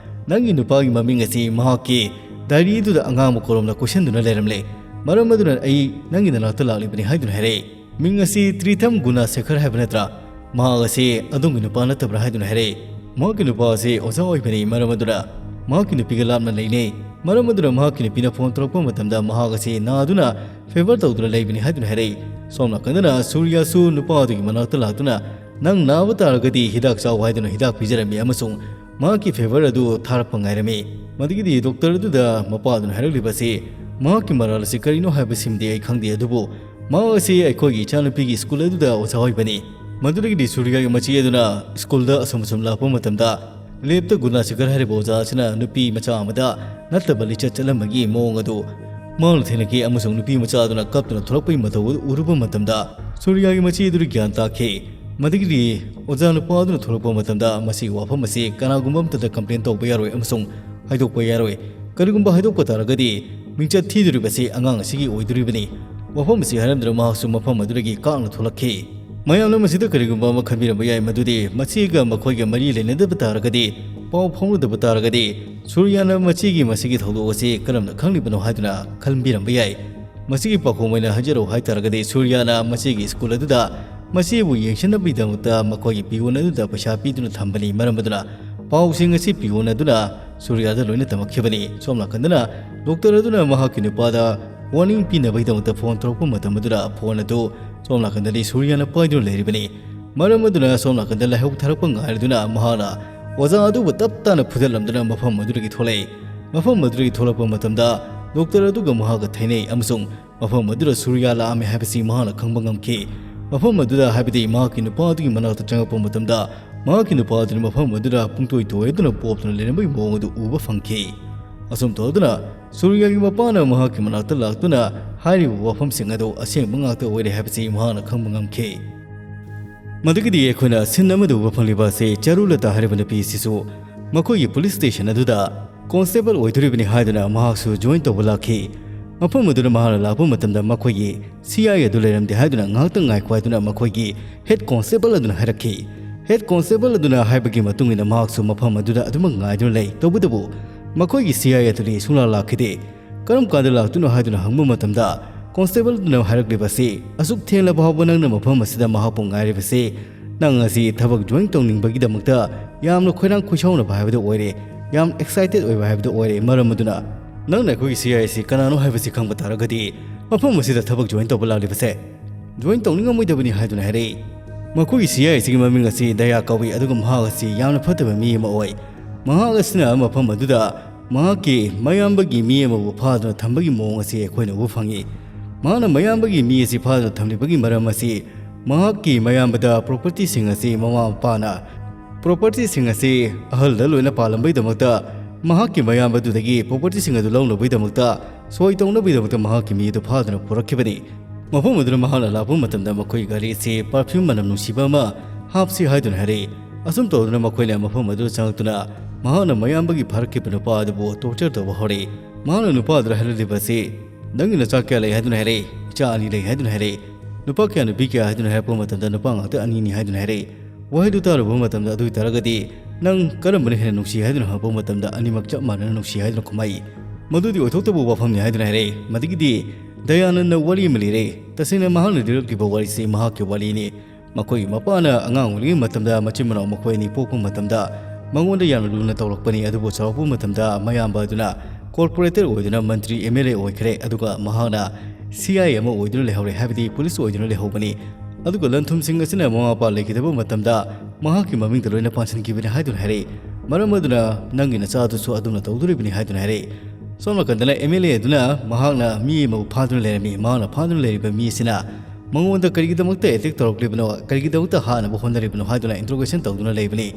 ꯅꯪꯒꯤ ꯅꯨꯄꯥꯒꯤ ꯃꯃꯤꯡ ꯑꯁꯤ ꯃꯍꯥꯛꯀꯤ ꯗꯥꯏꯔꯤꯗꯨꯗ ꯑꯉꯥꯡꯕ ꯀꯣꯂꯣꯝꯅ ꯀꯣꯏꯁꯤꯟꯗꯨꯅ ꯂꯩꯔꯝꯂꯦ꯫ ꯃꯔꯝ ꯑꯗꯨꯅ ꯑꯩ ꯅꯪꯒꯤ ꯅꯅꯥꯛꯇ ꯂꯥꯛꯂꯤꯕꯅꯤ" ꯍꯥꯏꯗꯨꯅ ꯍꯥꯏꯔꯛꯏ꯫ ꯃꯤꯡ ꯑꯁꯤ ꯇ꯭ꯔꯤꯊꯝ ꯒꯨꯅꯥ ꯁꯦꯈꯔ ꯍꯥꯏꯕ ꯅꯠꯇ꯭ꯔꯥ? ꯃꯍꯥꯛ ꯑꯁꯤ ꯑꯗꯣꯝꯒꯤ ꯅꯨꯄꯥ ꯅꯠꯇꯕ꯭ꯔꯥ ꯍꯥꯏꯗꯨꯅ ꯍꯥꯏꯔꯛꯏ꯫ ꯃꯍꯥꯛꯀꯤ ꯅꯨꯄꯥ ꯑꯁꯤ ꯑꯣꯖꯥ ꯑꯣꯏꯕꯅꯤ, ꯃꯔꯝ ꯑꯗꯨꯅ ꯃꯍꯥꯛꯀꯤ ꯅꯨꯄꯤꯒ ꯂꯥꯞꯅ ꯂꯩꯅꯩ꯫ ꯃꯔꯝ ꯑꯗꯨꯅ ꯃꯍꯥꯛꯀꯤ ꯅꯨꯄꯤꯅ ꯐꯣꯟ ꯇꯧꯔꯛꯄ ꯃꯇꯝꯗ ꯃꯍꯥꯛ ꯑꯁꯤ ꯅꯥꯗꯨꯅ ꯐꯦꯚꯔ ꯇꯧꯗꯨꯅ ꯂꯩꯕꯅꯤ ꯍꯥꯏꯗꯨꯅ ꯍꯥꯏꯔꯛꯏ꯫ ꯁꯣꯝ ꯅꯥꯀꯟꯗꯅ ꯁꯨꯔꯤꯌꯥꯁꯨ ꯅꯨꯄꯥ ꯑꯗꯨꯒꯤ ꯃꯅꯥꯛꯇ ꯂꯥꯛꯇꯨꯅ, "ꯅꯪ ꯅꯥꯕ ꯇꯥꯔꯒꯗꯤ ꯍꯤꯗꯥꯛ ꯆꯥꯎ" ꯍꯥꯏꯗꯨꯅ ꯍꯤꯗꯥꯛ ꯄꯤꯖꯔꯝꯃꯤ ꯑꯃꯁꯨꯡ ꯃꯍꯥꯛꯀꯤ favor ꯑꯗꯨ ꯊꯥꯔꯛꯄ ꯉꯥꯏꯔꯝꯃꯤ꯫ ꯃꯗꯨꯒꯤꯗꯤ ꯗꯣꯛꯇꯔ ꯑꯗꯨꯗ ꯃꯄꯥ ꯑꯗꯨꯅ ꯍꯥꯏꯔꯛꯂꯤꯕ ꯑꯁꯤ ꯃꯍꯥꯛꯀꯤ ꯃꯔꯥꯜ ꯑꯁꯤ ꯀꯔꯤꯅꯣ ꯍꯥꯏꯕꯁꯤꯃꯗꯤ ꯑꯩ ꯈꯪꯗꯦ, ꯑꯗꯨꯕꯨ ꯃꯍꯥꯛ ꯑꯁꯤ ꯑꯩꯈꯣꯏꯒꯤ ꯏꯆꯥꯅꯨꯄꯤꯒꯤ ꯁ꯭ꯀꯨꯜ ꯑꯗꯨꯗ ꯑꯣꯖꯥ ꯑꯣꯏꯕꯅꯤ꯫ ꯃꯗꯨꯗꯒꯤꯗꯤ ꯁꯨꯔꯤꯌꯥꯒꯤ ꯃꯆꯦ ꯑꯗꯨꯅ ꯁ꯭ꯀꯨꯜꯗ ꯑꯁꯨꯝ ꯑꯁꯨꯝ ꯂꯥꯛꯄ ꯃꯇꯝꯗ ꯂꯦꯞꯇ ꯒꯨꯅꯥ ꯁꯤꯀꯔ ꯍꯥꯏꯔꯤꯕ ꯑꯣꯖꯥ ꯑꯁꯤꯅ ꯅꯨꯄꯤ ꯃꯆꯥ ꯑꯃꯗ ꯅꯠꯇꯕ ꯂꯤꯆꯠ ꯆꯠꯂꯝꯕꯒꯤ ꯃꯑꯣꯡ ꯑꯗꯨ ꯃꯍꯥꯛꯅ ꯊꯦꯡꯅꯈꯤ ꯑꯃꯁꯨꯡ ꯅꯨꯄꯤ ꯃꯆꯥ ꯑꯗꯨꯅ ꯀꯞꯇꯨꯅ ꯊꯣꯛꯂꯛꯄꯒꯤ ꯃꯇꯧ ꯑꯗꯨ ꯎꯔꯨꯕ ꯃꯇꯝꯗ ꯁꯨꯔꯤꯌꯥꯒꯤ ꯃꯆꯦ ꯑꯗꯨ ꯒ꯭ꯌꯥꯟ ꯇꯥꯈꯤ꯫ ꯃꯗꯨꯗꯒꯤꯗꯤ ꯑꯣꯖꯥ ꯅꯨꯄꯥ ꯑꯗꯨꯅ ꯊꯣꯛꯂꯛꯄ ꯃꯇꯝꯗ ꯃꯁꯤꯒꯤ ꯋꯥꯐꯝ ꯑꯁꯤ ꯀꯅꯥꯒꯨꯝꯕ ꯑꯃꯠꯇꯗ complain ꯇꯧꯕ ꯌꯥꯔꯣꯏ ꯑꯃꯁꯨꯡ ꯍꯥꯏꯗꯣꯛꯄ ꯌꯥꯔꯣꯏ꯫ ꯀꯔꯤꯒꯨꯝꯕ ꯍꯥꯏꯗꯣꯛꯄ ꯇꯥꯔꯒꯗꯤ ꯃꯤꯡꯆꯠ ꯊꯤꯗꯣꯔꯤꯕꯁꯤ ꯑꯉꯥꯡ ꯑꯁꯤꯒꯤ ꯑꯣꯏꯗꯣꯔꯤꯕꯅꯤ꯫ ꯋꯥꯐꯝ ꯑꯁꯤ ꯍꯥꯏꯔꯝꯗꯨꯅ ꯃꯍꯥꯛꯁꯨ ꯃꯐꯝ ꯑꯗꯨꯗꯒꯤ ꯀꯥꯡꯅ ꯊꯣꯛꯂꯛꯈꯤ꯫ ꯃꯌꯥꯝꯅ ꯃꯁꯤꯗ ꯀꯔꯤꯒꯨꯝꯕ ꯑꯃ ꯈꯟꯕꯤꯔꯝꯕ ꯌꯥꯏ, ꯃꯗꯨꯗꯤ ꯃꯆꯦꯒ ꯃꯈꯣꯏꯒ ꯃꯔꯤ ꯂꯩꯅꯗꯕ ꯇꯥꯔꯒꯗꯤ, ꯄꯥꯎ ꯐꯥꯎꯅꯗꯕ ꯇꯥꯔꯒꯗꯤ, ꯁꯨꯔꯤꯌꯥꯅ ꯃꯆꯦꯒꯤ ꯃꯁꯤꯒꯤ ꯊꯧꯗꯣꯛ ꯑꯁꯤ ꯀꯔꯝꯅ ꯈꯪꯂꯤꯕꯅꯣ ꯍꯥꯏꯗꯨꯅ ꯈꯟꯕꯤꯔꯝꯕ ꯌꯥꯏ꯫ ꯃꯁꯤꯒꯤ ꯄꯥꯎꯈꯨꯝ ꯑꯣꯏꯅ ꯍꯥꯏꯖꯔꯛꯎ ꯍꯥꯏꯇꯥꯔꯒꯗꯤ, ꯁꯨꯔꯤꯌꯥꯅ ꯃꯆꯦꯒꯤ ꯁ꯭ꯀꯨꯜ ꯑꯗꯨꯗ ꯃꯆꯦꯕꯨ ꯌꯦꯡꯁꯤꯟꯅꯕꯒꯤꯗꯃꯛꯇ ꯃꯈꯣꯏꯒꯤ ꯄꯤꯌꯣꯟ ꯑꯗꯨꯗ ꯄꯩꯁꯥ ꯄꯤꯗꯨꯅ ꯊꯝꯕꯅꯤ꯫ ꯃꯔꯝ ꯑꯗꯨꯅ ꯄꯥꯎꯁꯤꯡ ꯑꯁꯤ ꯄꯤꯌꯣꯟ ꯑꯗꯨꯅ ꯁꯨꯔꯤꯌꯥꯗ ꯂꯣꯏꯅ ꯇꯝꯃꯛꯈꯤꯕꯅꯤ꯫ ꯁꯣꯝ ꯅꯥꯀꯟꯗꯅ ꯗꯣꯛꯇꯔ ꯑꯗꯨꯅ ꯃꯍꯥꯛꯀꯤ ꯅꯨꯄꯥꯗ warning ꯄꯤꯅꯕꯒꯤꯗꯃꯛꯇ ꯐꯣꯟ ꯇꯧꯔꯛꯄ ꯃꯇꯝ ꯑꯗꯨꯗ ꯐꯣꯟ ꯑꯗꯨ ꯁꯣꯝ ꯅꯥꯀꯟꯗꯗꯤ ꯁꯨꯔꯤꯌꯥꯅ ꯄꯥꯏꯗꯨꯅ ꯂꯩꯔꯤꯕꯅꯤ꯫ ꯃꯔꯝ ꯑꯗꯨꯅ ꯁꯣꯝ ꯅꯥꯀꯟꯗ ꯂꯥꯏꯍꯧ ꯊꯥꯔꯛꯄ ꯉꯥꯏꯔꯗꯨꯅ ꯃꯍꯥꯛꯅ ꯑꯣꯖꯥ ꯑꯗꯨꯕꯨ ꯇꯞ ꯇꯥꯅ ꯐꯨꯗꯠꯂꯝꯗꯨꯅ ꯃꯐꯝ ꯑꯗꯨꯗꯒꯤ ꯊꯣꯛꯂꯛꯏ꯫ ꯃꯐꯝ ꯑꯗꯨꯗꯒꯤ ꯊꯣꯛꯂꯛꯄ ꯃꯇꯝꯗ ꯗꯣꯛꯇꯔ ꯑꯗꯨꯒ ꯃꯍꯥꯛꯀ ꯊꯦꯡꯅꯩ ꯑꯃꯁꯨꯡ ꯃꯐꯝ ꯑꯗꯨꯗ ꯁꯨꯔꯤꯌꯥ ꯂꯥꯛꯑꯝꯃꯤ ꯍꯥꯏꯕꯁꯤ ꯃꯍꯥꯛꯅ ꯈꯪꯕ ꯉꯝꯈꯤ꯫ ꯃꯐꯝ ꯑꯗꯨꯗ, ꯍꯥꯏꯕꯗꯤ ꯃꯍꯥꯛꯀꯤ ꯅꯨꯄꯥ ꯑꯗꯨꯒꯤ ꯃꯅꯥꯛꯇ ꯆꯪꯉꯛꯄ ꯃꯇꯝꯗ ꯃꯍꯥꯛꯀꯤ ꯅꯨꯄꯥ ꯑꯗꯨꯅ ꯃꯐꯝ ꯑꯗꯨꯗ ꯄꯨꯡꯇꯣꯏ ꯇꯣꯏꯗꯨꯅ ꯄꯣꯞꯇꯨꯅ ꯂꯩꯔꯝꯕꯒꯤ ꯃꯑꯣꯡ ꯑꯗꯨ ꯎꯕ ꯐꯪꯈꯤ꯫ ꯑꯁꯨꯝ ꯇꯧꯗꯨꯅ ꯁꯨꯔꯤꯌꯥꯒꯤ ꯃꯄꯥꯅ ꯃꯍꯥꯛꯀꯤ ꯃꯅꯥꯛꯇ ꯂꯥꯛꯇꯨꯅ ꯍꯥꯏꯔꯤꯕ ꯋꯥꯐꯝꯁꯤꯡ ꯑꯗꯨ ꯑꯁꯦꯡꯕ ꯉꯥꯛꯇ ꯑꯣꯏꯔꯦ ꯍꯥꯏꯕꯁꯤ ꯃꯍꯥꯛꯅ ꯈꯪꯕ ꯉꯝꯈꯤ꯫ ꯃꯗꯨꯒꯤꯗꯤ ꯑꯩꯈꯣꯏꯅ scene ꯑꯃꯗ ꯎꯕ ꯐꯪꯂꯤꯕ ꯑꯁꯤ ꯆꯔꯨꯂꯇꯥ ꯍꯥꯏꯔꯤꯕ ꯅꯨꯄꯤ ꯑꯁꯤꯁꯨ ꯃꯈꯣꯏꯒꯤ police station ꯑꯗꯨꯗ constable ꯑꯣꯏꯗꯣꯔꯤꯕꯅꯤ ꯍꯥꯏꯗꯨꯅ ꯃꯍꯥꯛꯁꯨ join ꯇꯧꯕ ꯂꯥꯛꯈꯤ꯫ ꯃꯐꯝ ꯑꯗꯨꯗ ꯃꯍꯥꯛꯅ ꯂꯥꯛꯄ ꯃꯇꯝꯗ ꯃꯈꯣꯏꯒꯤ C I ꯑꯗꯨ ꯂꯩꯔꯝꯗꯦ ꯍꯥꯏꯗꯨꯅ ꯉꯥꯏꯍꯥꯛꯇꯪ ꯉꯥꯏꯈꯣ ꯍꯥꯏꯗꯨꯅ ꯃꯈꯣꯏꯒꯤ head constable ꯑꯗꯨꯅ ꯍꯥꯏꯔꯛꯈꯤ꯫ Head constable ꯑꯗꯨꯅ ꯍꯥꯏꯕꯒꯤ ꯃꯇꯨꯡ ꯏꯟꯅ ꯃꯍꯥꯛꯁꯨ ꯃꯐꯝ ꯑꯗꯨꯗ ꯑꯗꯨꯃꯛ ꯉꯥꯏꯗꯨꯅ ꯂꯩ꯫ ꯇꯧꯕꯇꯕꯨ ꯃꯈꯣꯏꯒꯤ C I ꯑꯗꯨꯗꯤ ꯁꯨꯡꯂꯥꯛ ꯂꯥꯛꯈꯤꯗꯦ꯫ "ꯀꯔꯝ ꯀꯥꯟꯗ ꯂꯥꯛꯇꯣꯏꯅꯣ?" ꯍꯥꯏꯗꯨꯅ ꯍꯪꯕ ꯃꯇꯝꯗ, constable ꯑꯗꯨꯅ ꯍꯥꯏꯔꯛꯂꯤꯕ ꯑꯁꯤ, "ꯑꯁꯨꯛ ꯊꯦꯡꯂꯕ ꯐꯥꯎꯕ ꯅꯪꯅ ꯃꯐꯝ ꯑꯁꯤꯗ ꯃꯍꯥꯛꯄꯨ ꯉꯥꯏꯔꯤꯕꯁꯤ, ꯅꯪ ꯑꯁꯤ ꯊꯕꯛ join ꯇꯧꯅꯤꯡꯕꯒꯤꯗꯃꯛꯇ ꯌꯥꯝꯅ ꯈꯣꯏꯔꯥꯡ ꯈꯣꯏꯁꯥꯎꯅꯕ ꯍꯥꯏꯕꯗꯨ ꯑꯣꯏꯔꯦ, ꯌꯥꯝ excited ꯑꯣꯏꯕ ꯍꯥꯏꯕꯗꯨ ꯑꯣꯏꯔꯦ꯫ ꯃꯔꯝ ꯑꯗꯨꯅ ꯅꯪꯅ ꯑꯩꯈꯣꯏꯒꯤ C I ꯑꯁꯤ ꯀꯅꯥꯅꯣ ꯍꯥꯏꯕꯁꯤ ꯈꯪꯕ ꯇꯥꯔꯒꯗꯤ, ꯃꯐꯝ ꯑꯁꯤꯗ ꯊꯕꯛ join ꯇꯧꯕ ꯂꯥꯛꯂꯤꯕꯁꯦ join ꯇꯧꯅꯤꯡꯉꯝꯃꯣꯏꯗꯕꯅꯤ" ꯍꯥꯏꯗꯨꯅ ꯍꯥꯏꯔꯛꯏ꯫ ꯃꯈꯣꯏꯒꯤ C I ꯑꯁꯤꯒꯤ ꯃꯃꯤꯡ ꯑꯁꯤ ꯗꯌꯥ ꯀꯧꯏ, ꯑꯗꯨꯒ ꯃꯍꯥꯛ ꯑꯁꯤ ꯌꯥꯝꯅ ꯐꯠꯇꯕ ꯃꯤ ꯑꯃ ꯑꯣꯏ꯫ ꯃꯍꯥꯛ ꯑꯁꯤꯅ ꯃꯐꯝ ꯑꯗꯨꯗ ꯃꯍꯥꯛꯀꯤ ꯃꯌꯥꯝꯕꯒꯤ ꯃꯤ ꯑꯃꯕꯨ ꯐꯥꯗꯨꯅ ꯊꯝꯕꯒꯤ ꯃꯑꯣꯡ ꯑꯁꯤ ꯑꯩꯈꯣꯏꯅ ꯎꯕ ꯐꯪꯏ꯫ ꯃꯍꯥꯛꯅ ꯃꯌꯥꯝꯕꯒꯤ ꯃꯤ ꯑꯁꯤ ꯐꯥꯗꯨꯅ ꯊꯝꯂꯤꯕꯒꯤ ꯃꯔꯝ ꯑꯁꯤ ꯃꯍꯥꯛꯀꯤ ꯃꯌꯥꯝꯕꯗ ꯄ꯭ꯔꯣꯄꯔꯇꯤꯁꯤꯡ ꯑꯁꯤ ꯃꯃꯥ ꯃꯄꯥꯅ ꯄ꯭ꯔꯣꯄꯔꯇꯤꯁꯤꯡ ꯑꯁꯤ ꯑꯍꯜꯗ ꯂꯣꯏꯅ ꯄꯥꯜꯂꯝꯕꯒꯤꯗꯃꯛꯇ ꯃꯍꯥꯛꯀꯤ ꯃꯌꯥꯝꯕꯗꯨꯗꯒꯤ ꯄ꯭ꯔꯣꯄꯔꯇꯤꯁꯤꯡ ꯑꯗꯨ ꯂꯧꯅꯕꯒꯤꯗꯃꯛꯇ ꯁꯣꯏ ꯇꯧꯅꯕꯒꯤꯗꯃꯛꯇ ꯃꯍꯥꯛꯀꯤ ꯃꯤ ꯑꯗꯨ ꯐꯥꯗꯨꯅ ꯄꯨꯔꯛꯈꯤꯕꯅꯤ꯫ ꯃꯐꯝ ꯑꯗꯨꯗ ꯃꯍꯥꯛꯅ ꯂꯥꯛꯄ ꯃꯇꯝꯗ ꯃꯈꯣꯏ ꯒꯥꯔꯤ ꯑꯁꯤ ꯄꯔꯐ꯭ꯌꯨꯝ ꯃꯅꯝ ꯅꯨꯡꯁꯤꯕ ꯑꯃ ꯍꯥꯞꯁꯤ ꯍꯥꯏꯗꯨꯅ ꯍꯥꯏꯔꯛꯏ꯫ ꯑꯁꯨꯝ ꯇꯧꯗꯨꯅ ꯃꯈꯣꯏꯅ ꯃꯐꯝ ꯑꯗꯨꯗ ꯆꯪꯂꯛꯇꯨꯅ ꯃꯍꯥꯛꯅ ꯃꯌꯥꯝꯕꯒꯤ ꯐꯥꯔꯛꯈꯤꯕ ꯅꯨꯄꯥ ꯑꯗꯨꯕꯨ ꯇꯣꯔꯆꯔ ꯇꯧꯕ ꯍꯧꯔꯛꯏ꯫ ꯃꯍꯥꯛꯅ ꯅꯨꯄꯥ ꯑꯗꯨꯗ ꯍꯥꯏꯔꯛꯂꯤꯕ ꯑꯁꯤ, "ꯅꯪꯒꯤ ꯅꯆꯥ ꯀꯌꯥ ꯂꯩ?" ꯍꯥꯏꯗꯨꯅ ꯍꯥꯏꯔꯛꯏ꯫ "ꯏꯆꯥ ꯑꯅꯤ ꯂꯩ" ꯍꯥꯏꯗꯨꯅ ꯍꯥꯏꯔꯛꯏ꯫ "ꯅꯨꯄꯥ ꯀꯌꯥ ꯅꯨꯄꯤ ꯀꯌꯥ?" ꯍꯥꯏꯗꯨꯅ ꯍꯥꯏꯔꯛꯄ ꯃꯇꯝꯗ ꯅꯨꯄꯥ ꯉꯥꯛꯇ ꯑꯅꯤꯅꯤ ꯍꯥꯏꯗꯨꯅ ꯍꯥꯏꯔꯛꯏ꯫ ꯋꯥꯍꯩꯗꯨ ꯇꯥꯔꯨꯕ ꯃꯇꯝꯗ, "ꯑꯗꯨ ꯑꯣꯏꯇꯥꯔꯒꯗꯤ ꯅꯪ ꯀꯔꯝꯕꯅ ꯍꯦꯟꯅ ꯅꯨꯡꯁꯤ?" ꯍꯥꯏꯗꯨꯅ ꯍꯪꯉꯛꯄ ꯃꯇꯝꯗ ꯑꯅꯤꯃꯛ ꯆꯞ ꯃꯥꯟꯅꯅ ꯅꯨꯡꯁꯤ ꯍꯥꯏꯗꯨꯅ ꯈꯨꯝꯃꯛꯏ꯫ "ꯃꯗꯨꯗꯤ ꯑꯣꯏꯊꯣꯛꯇꯕ ꯋꯥꯐꯝꯅꯤ" ꯍꯥꯏꯗꯨꯅ ꯍꯥꯏꯔꯛꯏ꯫ ꯃꯗꯨꯒꯤꯗꯤ ꯗꯌꯥꯅꯟꯗ ꯋꯥꯔꯤ ꯑꯃ ꯂꯤꯔꯦ꯫ ꯇꯁꯦꯡꯅ ꯃꯍꯥꯛꯅ ꯂꯤꯔꯛꯂꯤꯕ ꯋꯥꯔꯤꯁꯤ ꯃꯍꯥꯛꯀꯤ ꯋꯥꯔꯤꯅꯤ꯫ ꯃꯈꯣꯏꯒꯤ ꯃꯄꯥꯅ ꯑꯉꯥꯡ ꯑꯣꯏꯔꯤꯉꯩ ꯃꯇꯝꯗ ꯃꯆꯤꯟ ꯃꯅꯥꯎ ꯃꯈꯣꯏ ꯑꯅꯤ ꯄꯣꯛꯄ ꯃꯇꯝꯗ ꯃꯉꯣꯟꯗ ꯌꯥꯝꯅ ꯂꯨꯅ ꯇꯧꯔꯛꯄꯅꯤ꯫ ꯑꯗꯨꯕꯨ ꯆꯥꯎꯔꯛꯄ ꯃꯇꯝꯗ ꯃꯌꯥꯝꯕ ꯑꯗꯨꯅ ꯀꯣꯔꯄꯣꯔꯦꯇꯔ ꯑꯣꯏꯗꯨꯅ ꯃꯟꯇ꯭ꯔꯤ, ꯑꯦꯝ ꯑꯦꯜ ꯑꯦ ꯑꯣꯏꯈ꯭ꯔꯦ꯫ ꯑꯗꯨꯒ ꯃꯍꯥꯛꯅ ꯁꯤ ꯑꯥꯏ ꯑꯦ ꯑꯃ ꯑꯣꯏꯗꯨꯅ ꯂꯩꯍꯧꯔꯦ, ꯍꯥꯏꯕꯗꯤ ꯄꯨꯂꯤꯁ ꯑꯣꯏꯗꯨꯅ ꯂꯩꯍꯧꯕꯅꯤ꯫ ꯑꯗꯨꯒ ꯂꯟ ꯊꯨꯝꯁꯤꯡ ꯑꯁꯤꯅ ꯃꯃꯥ ꯃꯄꯥ ꯂꯩꯈꯤꯗꯕ ꯃꯇꯝꯗ ꯃꯍꯥꯛꯀꯤ ꯃꯃꯤꯡꯗ ꯂꯣꯏꯅ ꯄꯥꯟꯁꯤꯟꯈꯤꯕꯅꯤ ꯍꯥꯏꯗꯨꯅ ꯍꯥꯏꯔꯛꯏ꯫ ꯃꯔꯝ ꯑꯗꯨꯅ ꯅꯪꯒꯤ ꯅꯆꯥꯗꯨꯁꯨ ꯑꯗꯨꯝꯅ ꯇꯧꯗꯣꯔꯤꯕꯅꯤ ꯍꯥꯏꯗꯨꯅ ꯍꯥꯏꯔꯛꯏ꯫ ꯁꯣꯝ ꯅꯥꯀꯟꯗꯅ ꯑꯦꯝ ꯑꯦꯜ ꯑꯦ ꯑꯗꯨꯅ ꯃꯍꯥꯛꯅ ꯃꯤ ꯑꯃꯕꯨ ꯐꯥꯗꯨꯅ ꯂꯩꯔꯝꯃꯤ꯫ ꯃꯍꯥꯛꯅ ꯐꯥꯗꯨꯅ ꯂꯩꯔꯤꯕ ꯃꯤ ꯑꯁꯤꯅ ꯃꯉꯣꯟꯗ ꯀꯔꯤꯒꯤꯗꯃꯛꯇ ꯑꯦꯇꯦꯛ ꯇꯧꯔꯛꯂꯤꯕꯅꯣ, ꯀꯔꯤꯒꯤꯗꯃꯛꯇ ꯍꯥꯠꯅꯕ ꯍꯣꯠꯅꯔꯤꯕꯅꯣ ꯍꯥꯏꯗꯨꯅ ꯏꯟꯇ꯭ꯔꯣꯒꯦꯁꯟ ꯇꯧꯗꯨꯅ ꯂꯩꯕꯅꯤ꯫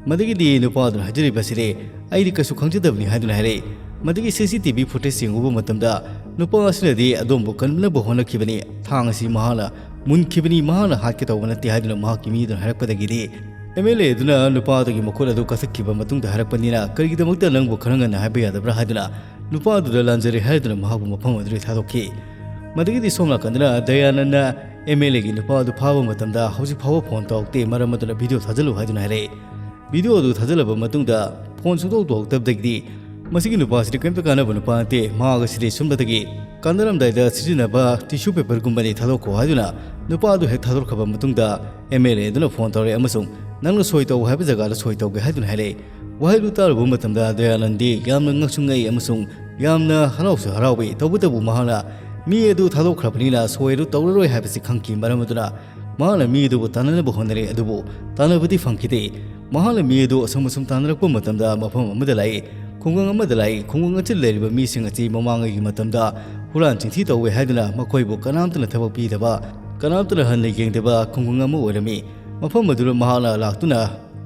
ꯃꯗꯨꯒꯤꯗꯤ ꯅꯨꯄꯥꯗꯨꯅ ꯍꯥꯏꯖꯔꯤꯕ ꯑꯁꯤꯗꯤ, "ꯑꯩꯗꯤ ꯀꯩꯁꯨ ꯈꯪꯖꯗꯕꯅꯤ" ꯍꯥꯏꯗꯨꯅ ꯍꯥꯏꯔꯛꯏ꯫ ꯃꯗꯨꯒꯤ ꯁꯤ ꯁꯤ ꯇꯤ ꯚꯤ ꯐꯨꯇꯦꯖ ꯌꯦꯡꯉꯨꯕ ꯃꯇꯝꯗ ꯅꯨꯄꯥ ꯑꯁꯤꯅꯗꯤ ꯑꯗꯣꯝꯕꯨ ꯀꯟꯅꯕ ꯍꯣꯠꯅꯈꯤꯕꯅꯤ, ꯊꯥꯡ ꯑꯁꯤ ꯃꯍꯥꯛꯅ ꯃꯨꯟꯈꯤꯕꯅꯤ, ꯃꯍꯥꯛꯅ ꯍꯥꯠꯀꯦ ꯇꯧꯕ ꯅꯠꯇꯦ ꯍꯥꯏꯗꯨꯅ ꯃꯍꯥꯛꯀꯤ ꯃꯤꯗꯨꯅ ꯍꯥꯏꯔꯛꯄꯗꯒꯤꯗꯤ ꯑꯦꯝ ꯑꯦꯜ ꯑꯦ ꯑꯗꯨꯅ ꯅꯨꯄꯥ ꯑꯗꯨꯒꯤ ꯃꯈꯨꯠ ꯑꯗꯨ ꯀꯛꯊꯠꯈꯤꯕ ꯃꯇꯨꯡꯗ ꯍꯥꯏꯔꯛꯄꯅꯤꯅ, "ꯀꯔꯤꯒꯤꯗꯃꯛꯇ ꯅꯪꯕꯨ ꯈꯔ ꯉꯟꯅ ꯍꯥꯏꯕ ꯌꯥꯗꯕ꯭ꯔꯥ?" ꯍꯥꯏꯗꯨꯅ ꯅꯨꯄꯥ ꯑꯗꯨꯗ ꯂꯥꯟꯖꯔꯦ ꯍꯥꯏꯗꯨꯅ ꯃꯍꯥꯛꯄꯨ ꯃꯐꯝ ꯑꯗꯨꯗꯒꯤ ꯊꯥꯗꯣꯛꯈꯤ꯫ ꯃꯗꯨꯒꯤꯗꯤ ꯁꯣꯝ ꯅꯥꯀꯟꯗꯅ ꯗꯌꯥꯅꯟꯗ ꯑꯦꯝ ꯑꯦꯜ ꯑꯦꯒꯤ ꯅꯨꯄꯥ ꯑꯗꯨ ꯐꯥꯕ ꯃꯇꯝꯗ ꯍꯧꯖꯤꯛ ꯐꯥꯎꯕ ꯐꯣꯟ ꯇꯧꯔꯛꯇꯦ, ꯃꯔꯝ ꯑꯗꯨꯅ ꯚꯤꯗꯤꯑꯣ ꯊꯥꯖꯤꯜꯂꯨ ꯍꯥꯏꯗꯨꯅ ꯍꯥꯏꯔꯛꯏ꯫ ꯚꯤꯗꯤꯑꯣ ꯑꯗꯨ ꯊꯥꯖꯤꯜꯂꯕ ꯃꯇꯨꯡꯗ ꯐꯣꯟ ꯁꯨꯡꯇꯧ ꯇꯧꯔꯛꯇꯕꯗꯒꯤꯗꯤ ꯃꯁꯤꯒꯤ ꯅꯨꯄꯥꯁꯤꯗꯤ ꯀꯔꯤꯝꯇ ꯀꯥꯟꯅꯕ ꯅꯨꯄꯥ ꯅꯠꯇꯦ, ꯃꯍꯥꯛ ꯑꯁꯤꯗꯤ ꯁꯨꯝꯕꯗꯒꯤ ꯀꯥꯟꯅꯔꯝꯗꯥꯏꯗ ꯁꯤꯖꯤꯟꯅꯕ ꯇꯤꯁꯨ ꯄꯦꯄꯔꯒꯨꯝꯕꯅꯤ, ꯊꯥꯗꯣꯛꯈꯣ ꯍꯥꯏꯗꯨꯅ ꯅꯨꯄꯥ ꯑꯗꯨ ꯍꯦꯛ ꯊꯥꯗꯣꯛꯈ꯭ꯔꯕ ꯃꯇꯨꯡꯗ ꯑꯦꯝ ꯑꯦꯜ ꯑꯦ ꯑꯗꯨꯅ ꯐꯣꯟ ꯇꯧꯔꯛꯑꯦ ꯑꯃꯁꯨꯡ "ꯅꯪꯅ ꯁꯣꯏ ꯇꯧ ꯍꯥꯏꯕ ꯖꯒꯥꯗ ꯁꯣꯏ ꯇꯧꯒꯦ" ꯍꯥꯏꯗꯨꯅ ꯍꯥꯏꯔꯛꯑꯦ꯫ ꯋꯥꯍꯩꯗꯨ ꯇꯥꯔꯨꯕ ꯃꯇꯝꯗ ꯗꯌꯥꯅꯟꯗꯤ ꯌꯥꯝꯅ ꯉꯛꯁꯨ ꯉꯛꯏ ꯑꯃꯁꯨꯡ ꯌꯥꯝꯅ ꯍꯔꯥꯎꯁꯨ ꯍꯔꯥꯎꯏ꯫ ꯇꯧꯕꯇꯕꯨ ꯃꯍꯥꯛꯅ ꯃꯤ ꯑꯗꯨ ꯊꯥꯗꯣꯛꯈ꯭ꯔꯕꯅꯤꯅ ꯁꯣꯏ ꯑꯗꯨ ꯇꯧꯔꯔꯣꯏ ꯍꯥꯏꯕꯁꯤ ꯈꯪꯈꯤ꯫ ꯃꯔꯝ ꯑꯗꯨꯅ ꯃꯍꯥꯛꯅ ꯃꯤ ꯑꯗꯨꯕꯨ ꯇꯥꯟꯅꯅꯕ ꯍꯣꯠꯅꯔꯦ, ꯑꯗꯨꯕꯨ ꯇꯥꯟꯅꯕꯗꯤ ꯐꯪꯈꯤꯗꯦ꯫ ꯃꯍꯥꯛꯅ ꯃꯤ ꯑꯗꯨ ꯑꯁꯨꯝ ꯑꯁꯨꯝ ꯇꯥꯟꯅꯔꯛꯄ ꯃꯇꯝꯗ ꯃꯐꯝ ꯑꯃꯗ ꯂꯥꯛꯏ꯫ ꯈꯨꯡꯒꯪ ꯑꯃꯗ ꯂꯥꯛꯏ꯫ ꯈꯨꯡꯒꯪ ꯑꯁꯤꯗ ꯂꯩꯔꯤꯕ ꯃꯤꯁꯤꯡ ꯑꯁꯤ ꯃꯃꯥꯡꯉꯩꯒꯤ ꯃꯇꯝꯗ ꯍꯨꯔꯥꯟ ꯆꯤꯟꯊꯤ ꯇꯧꯋꯦ ꯍꯥꯏꯗꯨꯅ ꯃꯈꯣꯏꯕꯨ ꯀꯅꯥꯝꯇꯅ ꯊꯕꯛ ꯄꯤꯗꯕ, ꯀꯅꯥꯝꯇꯅ ꯍꯟꯅ ꯌꯦꯡꯗꯕ ꯈꯨꯡꯒꯪ ꯑꯃ ꯑꯣꯏꯔꯝꯃꯤ꯫ ꯃꯐꯝ ꯑꯗꯨꯗ ꯃꯍꯥꯛꯅ ꯂꯥꯛꯇꯨꯅ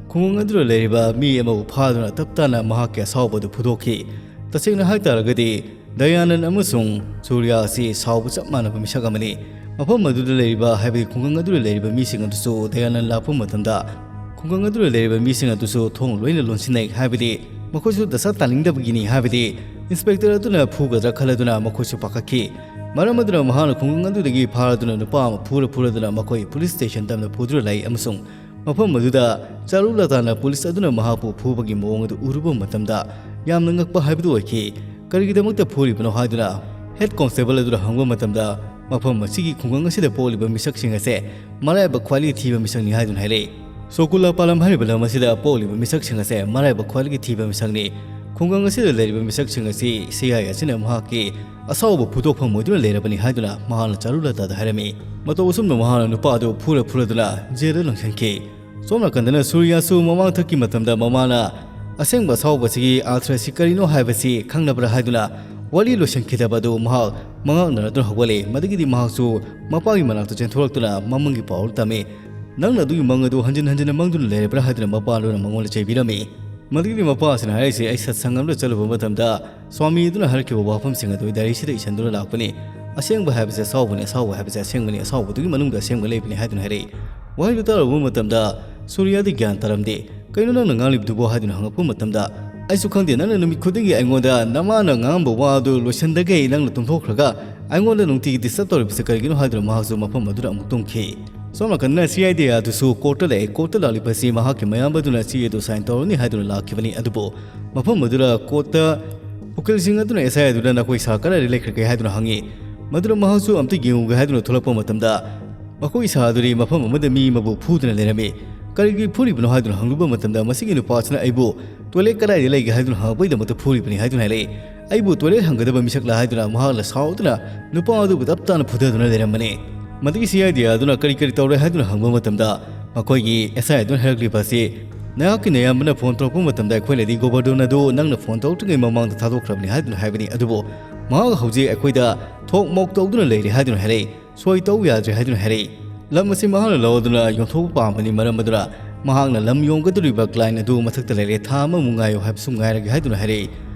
ꯈꯨꯡꯒꯪ ꯑꯗꯨꯗ ꯂꯩꯔꯤꯕ ꯃꯤ ꯑꯃꯕꯨ ꯐꯥꯗꯨꯅ ꯇꯞ ꯇꯥꯅ ꯃꯍꯥꯛꯀꯤ ꯑꯁꯥꯎꯕ ꯑꯗꯨ ꯐꯨꯗꯣꯛꯈꯤ꯫ ꯇꯁꯦꯡꯅ ꯍꯥꯏꯇꯥꯔꯒꯗꯤ, ꯗꯌꯥꯅꯟ ꯑꯃꯁꯨꯡ ꯁꯨꯔꯌꯥ ꯑꯁꯤ ꯁꯥꯎꯕ ꯆꯞ ꯃꯥꯟꯅꯕ ꯃꯤꯁꯛ ꯑꯃꯅꯤ꯫ ꯃꯐꯝ ꯑꯗꯨꯗ ꯂꯩꯔꯤꯕ, ꯍꯥꯏꯕꯗꯤ ꯈꯨꯡꯒꯪ ꯑꯗꯨꯗ ꯂꯩꯔꯤꯕ ꯃꯤꯁꯤꯡ ꯑꯗꯨꯁꯨ ꯗꯌꯥꯅꯟ ꯂꯥꯛꯄ ꯃꯇꯝꯗ, ꯈꯨꯡꯒꯪ ꯑꯗꯨꯗ ꯂꯩꯔꯤꯕ ꯃꯤꯁꯤꯡ ꯑꯗꯨꯁꯨ ꯊꯣꯡ ꯂꯣꯏꯅ ꯂꯣꯟꯁꯤꯟꯅꯩ, ꯍꯥꯏꯕꯗꯤ ꯃꯈꯣꯏꯁꯨ ꯗꯁꯥ ꯇꯥꯅꯤꯡꯗꯕꯒꯤꯅꯤ, ꯍꯥꯏꯕꯗꯤ ꯏꯟꯁꯄꯦꯛꯇꯔ ꯑꯗꯨꯅ ꯐꯨꯒꯗ꯭ꯔꯥ ꯈꯜꯂꯗꯨꯅ ꯃꯈꯣꯏꯁꯨ ꯄꯥꯈꯠꯈꯤ꯫ ꯃꯔꯝ ꯑꯗꯨꯅ ꯃꯍꯥꯛꯅ ꯈꯨꯡꯒꯪ ꯑꯗꯨꯗꯒꯤ ꯐꯥꯔꯗꯨꯅ ꯅꯨꯄꯥ ꯑꯃ ꯐꯨꯔ ꯐꯨꯔꯗꯨꯅ ꯃꯈꯣꯏ ꯄꯨꯂꯤꯁ ꯁ꯭ꯇꯦꯁꯟ ꯇꯝꯅ ꯄꯨꯗꯨꯅ ꯂꯥꯛꯏ ꯑꯃꯁꯨꯡ ꯃꯐꯝ ꯑꯗꯨꯗ ꯆꯥꯔꯨꯂꯥꯇꯥꯅ ꯄꯨꯂꯤꯁ ꯑꯗꯨꯅ ꯃꯍꯥꯛꯄꯨ ꯐꯨꯕꯒꯤ ꯃꯑꯣꯡ ꯑꯗꯨ ꯎꯔꯨꯕ ꯃꯇꯝꯗ ꯌꯥꯝꯅ ꯉꯛꯄ ꯍꯥꯏꯕꯗꯨ ꯑꯣꯏꯈꯤ꯫ ꯀꯔꯤꯒꯤꯗꯃꯛꯇ ꯐꯨꯔꯤꯕꯅꯣ ꯍꯥꯏꯗꯨꯅ ꯍꯦꯗ ꯀꯣꯟꯁꯇꯦꯕꯜ ꯑꯗꯨꯅ ꯍꯪꯕ ꯃꯇꯝꯗ, ꯃꯐꯝ ꯑꯁꯤꯒꯤ ꯈꯨꯡꯒꯪ ꯑꯁꯤꯗ ꯄꯣꯛꯂꯤꯕ ꯃꯤꯁꯛꯁꯤꯡ ꯑꯁꯦ ꯃꯔꯥꯏꯕꯛ ꯈ꯭ꯋꯥꯏꯗꯒꯤ ꯊꯤꯕ ꯃꯤꯁꯛꯅꯤ ꯍꯥꯏꯗꯨꯅ ꯍꯥꯏꯔꯛꯏ꯫ ꯁꯣꯀꯨꯂꯥ ꯄꯥꯂꯝ ꯍꯥꯏꯔꯤꯕ ꯂꯝ ꯑꯁꯤꯗ ꯄꯣꯛꯂꯤꯕ ꯃꯤꯁꯛꯁꯤꯡ ꯑꯁꯦ ꯃꯔꯥꯏꯕꯛ ꯈ꯭ꯋꯥꯏꯗꯒꯤ ꯊꯤꯕ ꯃꯤꯁꯛꯅꯤ꯫ ꯈꯨꯡꯒꯪ ꯑꯁꯤꯗ ꯂꯩꯔꯤꯕ ꯃꯤꯁꯛꯁꯤꯡ ꯑꯁꯤ ꯁꯤ ꯑꯥꯏ ꯑꯁꯤꯅ ꯃꯍꯥꯛꯀꯤ ꯑꯁꯥꯎꯕ ꯐꯨꯗꯣꯛꯐꯝ ꯑꯣꯏꯗꯨꯅ ꯂꯩꯔꯕꯅꯤ ꯍꯥꯏꯗꯨꯅ ꯃꯍꯥꯛꯅ ꯆꯥꯔꯨꯂꯥꯇꯥꯗ ꯍꯥꯏꯔꯝꯃꯤ꯫ ꯃꯇꯧ ꯑꯁꯨꯝꯅ ꯃꯍꯥꯛꯅ ꯅꯨꯄꯥ ꯑꯗꯨ ꯐꯨꯔ ꯐꯨꯔꯗꯨꯅ ꯖꯦꯜꯗ ꯂꯪꯁꯤꯟꯈꯤ꯫ ꯁꯣꯝ ꯅꯥꯀꯟꯗꯅ ꯁꯨꯔꯤꯌꯥꯁꯨ ꯃꯃꯥꯡꯊꯛꯀꯤ ꯃꯇꯝꯗ ꯃꯃꯥꯅ ꯑꯁꯦꯡꯕ ꯑꯁꯥꯎꯕꯁꯤꯒꯤ ꯑꯥꯔꯊ ꯑꯁꯤ ꯀꯔꯤꯅꯣ ꯍꯥꯏꯕꯁꯤ ꯈꯪꯅꯕ꯭ꯔꯥ ꯍꯥꯏꯗꯨꯅ ꯋꯥꯔꯤ ꯂꯣꯏꯁꯤꯟꯈꯤꯗꯕ ꯑꯗꯨ ꯃꯍꯥꯛ ꯃꯉꯛꯅꯔꯗꯨꯅ ꯍꯧꯒꯠꯂꯦ꯫ ꯃꯗꯨꯒꯤꯗꯤ ꯃꯍꯥꯛꯁꯨ ꯃꯄꯥꯒꯤ ꯃꯅꯥꯛꯇ ꯆꯦꯟꯊꯣꯔꯛꯇꯨꯅ ꯃꯃꯪꯒꯤ ꯄꯥꯎ ꯑꯗꯨ ꯇꯝꯃꯤ꯫ "ꯅꯪꯅ ꯑꯗꯨꯒꯤ ꯃꯪ ꯑꯗꯨ ꯍꯟꯖꯤꯟ ꯍꯟꯖꯤꯟꯅ ꯃꯪꯗꯨꯅ ꯂꯩꯔꯕ꯭ꯔꯥ?" ꯍꯥꯏꯗꯨꯅ ꯃꯄꯥ ꯑꯗꯨꯅ ꯃꯉꯣꯟꯗ ꯆꯩꯕꯤꯔꯝꯃꯤ꯫ ꯃꯗꯨꯒꯤꯗꯤ ꯃꯄꯥ ꯑꯁꯤꯅ ꯍꯥꯏꯔꯤꯁꯦ, "ꯑꯩ ꯁꯠꯁꯪ ꯑꯃꯗ ꯆꯠꯂꯨꯕ ꯃꯇꯝꯗ ꯁ꯭ꯋꯥꯃꯤ ꯑꯗꯨꯅ ꯍꯥꯏꯔꯛꯈꯤꯕ ꯋꯥꯐꯝꯁꯤꯡ ꯑꯗꯨ ꯑꯩ ꯗꯥꯏꯔꯤꯁꯤꯗ ꯏꯁꯤꯟꯗꯨꯅ ꯂꯥꯛꯄꯅꯤ꯫ ꯑꯁꯦꯡꯕ ꯍꯥꯏꯕꯁꯦ ꯑꯁꯥꯎꯕꯅꯤ, ꯑꯁꯥꯎꯕ ꯍꯥꯏꯕꯁꯦ ꯑꯁꯦꯡꯕꯅꯤ, ꯑꯁꯥꯎꯕꯗꯨꯒꯤ ꯃꯅꯨꯡꯗ ꯑꯁꯦꯡꯕ ꯂꯩꯕꯅꯤ" ꯍꯥꯏꯗꯨꯅ ꯍꯥꯏꯔꯛꯏ꯫ ꯋꯥꯍꯩꯗꯨ ꯇꯥꯔꯨꯕ ꯃꯇꯝꯗ ꯁꯨꯔꯤꯌꯥꯗꯤ ꯒ꯭ꯌꯥꯟ ꯇꯥꯔꯝꯗꯦ꯫ "ꯀꯩꯅꯣ ꯅꯪꯅ ꯉꯥꯡꯂꯤꯕꯗꯨꯕꯣ?" ꯍꯥꯏꯗꯨꯅ ꯍꯪꯉꯛꯄ ꯃꯇꯝꯗ, "ꯑꯩꯁꯨ ꯈꯪꯗꯦ, ꯅꯪꯅ ꯅꯨꯃꯤꯠ ꯈꯨꯗꯤꯡꯒꯤ ꯑꯩꯉꯣꯟꯗ ꯅꯃꯥꯅ ꯉꯥꯡꯉꯝꯕ ꯋꯥ ꯑꯗꯨ ꯂꯣꯏꯁꯤꯟꯗꯈꯩ ꯅꯪꯅ ꯇꯨꯝꯊꯣꯛꯈ꯭ꯔꯒ ꯑꯩꯉꯣꯟꯗ ꯅꯨꯡꯇꯤꯒꯤ ꯗꯤꯁꯇꯔꯕ ꯇꯧꯔꯤꯕꯁꯦ ꯀꯔꯤꯒꯤꯅꯣ?" ꯍꯥꯏꯗꯨꯅ ꯃꯍꯥꯛꯁꯨ ꯃꯐꯝ ꯑꯗꯨꯗ ꯑꯃꯨꯛ ꯇꯨꯝꯈꯤ꯫ ꯁꯣꯝ ꯅꯥꯀꯟꯗꯅ ꯁꯤ ꯑꯥꯏ ꯗꯤ ꯑꯗꯨꯁꯨ ꯀꯣꯔꯠꯇ ꯂꯥꯛꯑꯦ꯫ ꯀꯣꯔꯠꯇ ꯂꯥꯛꯂꯤꯕꯁꯤ ꯃꯍꯥꯛꯀꯤ ꯃꯌꯥꯝꯕ ꯑꯗꯨꯅ ꯆꯦ ꯑꯗꯨ ꯁꯥꯏꯟ ꯇꯧꯔꯅꯤ ꯍꯥꯏꯗꯨꯅ ꯂꯥꯛꯈꯤꯕꯅꯤ꯫ ꯑꯗꯨꯕꯨ ꯃꯐꯝ ꯑꯗꯨꯗ ꯀꯣꯔꯠꯇ ꯎꯀꯤꯜꯁꯤꯡ ꯑꯗꯨꯅ ꯑꯦꯁ ꯑꯥꯏ ꯑꯗꯨꯗ "ꯅꯈꯣꯏ ꯁꯥꯔ ꯀꯗꯥꯏꯗ ꯂꯩꯈ꯭ꯔꯒꯦ?" ꯍꯥꯏꯗꯨꯅ ꯍꯪꯉꯤ꯫ ꯃꯗꯨꯗ ꯃꯍꯥꯛꯁꯨ "ꯑꯝꯇ ꯌꯦꯡꯉꯨꯒꯦ" ꯍꯥꯏꯗꯨꯅ ꯊꯣꯛꯂꯛꯄ ꯃꯇꯝꯗ, ꯃꯈꯣꯏ ꯁꯥꯔ ꯑꯗꯨꯗꯤ ꯃꯐꯝ ꯑꯃꯗ ꯃꯤ ꯑꯃꯕꯨ ꯐꯨꯗꯨꯅ ꯂꯩꯔꯝꯃꯤ꯫ "ꯀꯔꯤꯒꯤ ꯐꯨꯔꯤꯕꯅꯣ?" ꯍꯥꯏꯗꯨꯅ ꯍꯪꯂꯨꯕ ꯃꯇꯝꯗ, "ꯃꯁꯤꯒꯤ ꯅꯨꯄꯥꯁꯤꯅ ꯑꯩꯕꯨ ꯇꯣꯏꯂꯦꯠ ꯀꯗꯥꯏꯗ ꯂꯩꯒꯦ ꯍꯥꯏꯗꯨꯅ ꯍꯪꯉꯛꯄꯒꯤꯗꯃꯛꯇ ꯐꯨꯔꯤꯕꯅꯤ" ꯍꯥꯏꯗꯨꯅ ꯍꯥꯏꯔꯛꯏ꯫ "ꯑꯩꯕꯨ ꯇꯣꯏꯂꯦꯠ ꯍꯪꯒꯗꯕ ꯃꯤꯁꯛꯂꯥ?" ꯍꯥꯏꯗꯨꯅ ꯃꯍꯥꯛꯅ ꯁꯥꯎꯗꯨꯅ ꯅꯨꯄꯥ ꯑꯗꯨꯕꯨ ꯇꯞ ꯇꯥꯅ ꯐꯨꯊꯗꯨꯅ ꯂꯩꯔꯝꯕꯅꯤ꯫ ꯃꯗꯨꯒꯤ ꯁꯤ ꯑꯥꯏ ꯗꯤ ꯑꯗꯨꯅ "ꯀꯔꯤ ꯀꯔꯤ ꯇꯧꯔꯦ?" ꯍꯥꯏꯗꯨꯅ ꯍꯪꯕ ꯃꯇꯝꯗ, ꯃꯈꯣꯏꯒꯤ ꯑꯦꯁ ꯑꯥꯏ ꯑꯗꯨꯅ ꯍꯥꯏꯔꯛꯂꯤꯕ ꯑꯁꯤ, "ꯅꯍꯥꯛꯀꯤ ꯅꯌꯥꯝꯕꯅ ꯐꯣꯟ ꯇꯧꯔꯛꯄ ꯃꯇꯝꯗ ꯑꯩꯈꯣꯏꯅꯗꯤ ꯒꯣꯕꯔꯗꯣꯟ ꯑꯗꯨ ꯅꯪꯅ ꯐꯣꯟ ꯇꯧꯔꯛꯇ꯭ꯔꯤꯉꯩ ꯃꯃꯥꯡꯗ ꯊꯥꯗꯣꯛꯈ꯭ꯔꯕꯅꯤ" ꯍꯥꯏꯗꯨꯅ ꯍꯥꯏꯕꯅꯤ꯫ ꯑꯗꯨꯕꯨ ꯃꯍꯥꯛ ꯍꯧꯖꯤꯛ ꯑꯩꯈꯣꯏꯗ ꯊꯣꯛ ꯃꯣꯛ ꯇꯧꯗꯨꯅ ꯂꯩꯔꯤ ꯍꯥꯏꯗꯨꯅ ꯍꯥꯏꯔꯛꯏ꯫ "ꯁꯣꯏ ꯇꯧ ꯌꯥꯗ꯭ꯔꯦ" ꯍꯥꯏꯗꯨꯅ ꯍꯥꯏꯔꯛꯏ꯫ "ꯂꯝ ꯑꯁꯤ ꯃꯍꯥꯛꯅ ꯂꯧꯗꯨꯅ ꯌꯣꯟꯊꯣꯛꯄ ꯄꯥꯝꯕꯅꯤ, ꯃꯔꯝ ꯑꯗꯨꯅ ꯃꯍꯥꯛꯅ ꯂꯝ ꯌꯣꯟꯒꯗꯧꯔꯤꯕ ꯀ꯭ꯂꯥꯏꯟ ꯑꯗꯨ ꯃꯊꯛꯇ ꯂꯩꯔꯦ, ꯊꯥ ꯑꯃꯃꯨꯛ ꯉꯥꯏꯌꯨ ꯍꯥꯏꯕꯁꯨ ꯉꯥꯏꯔꯒꯦ" ꯍꯥꯏꯗꯨꯅ ꯍꯥꯏꯔꯛꯏ꯫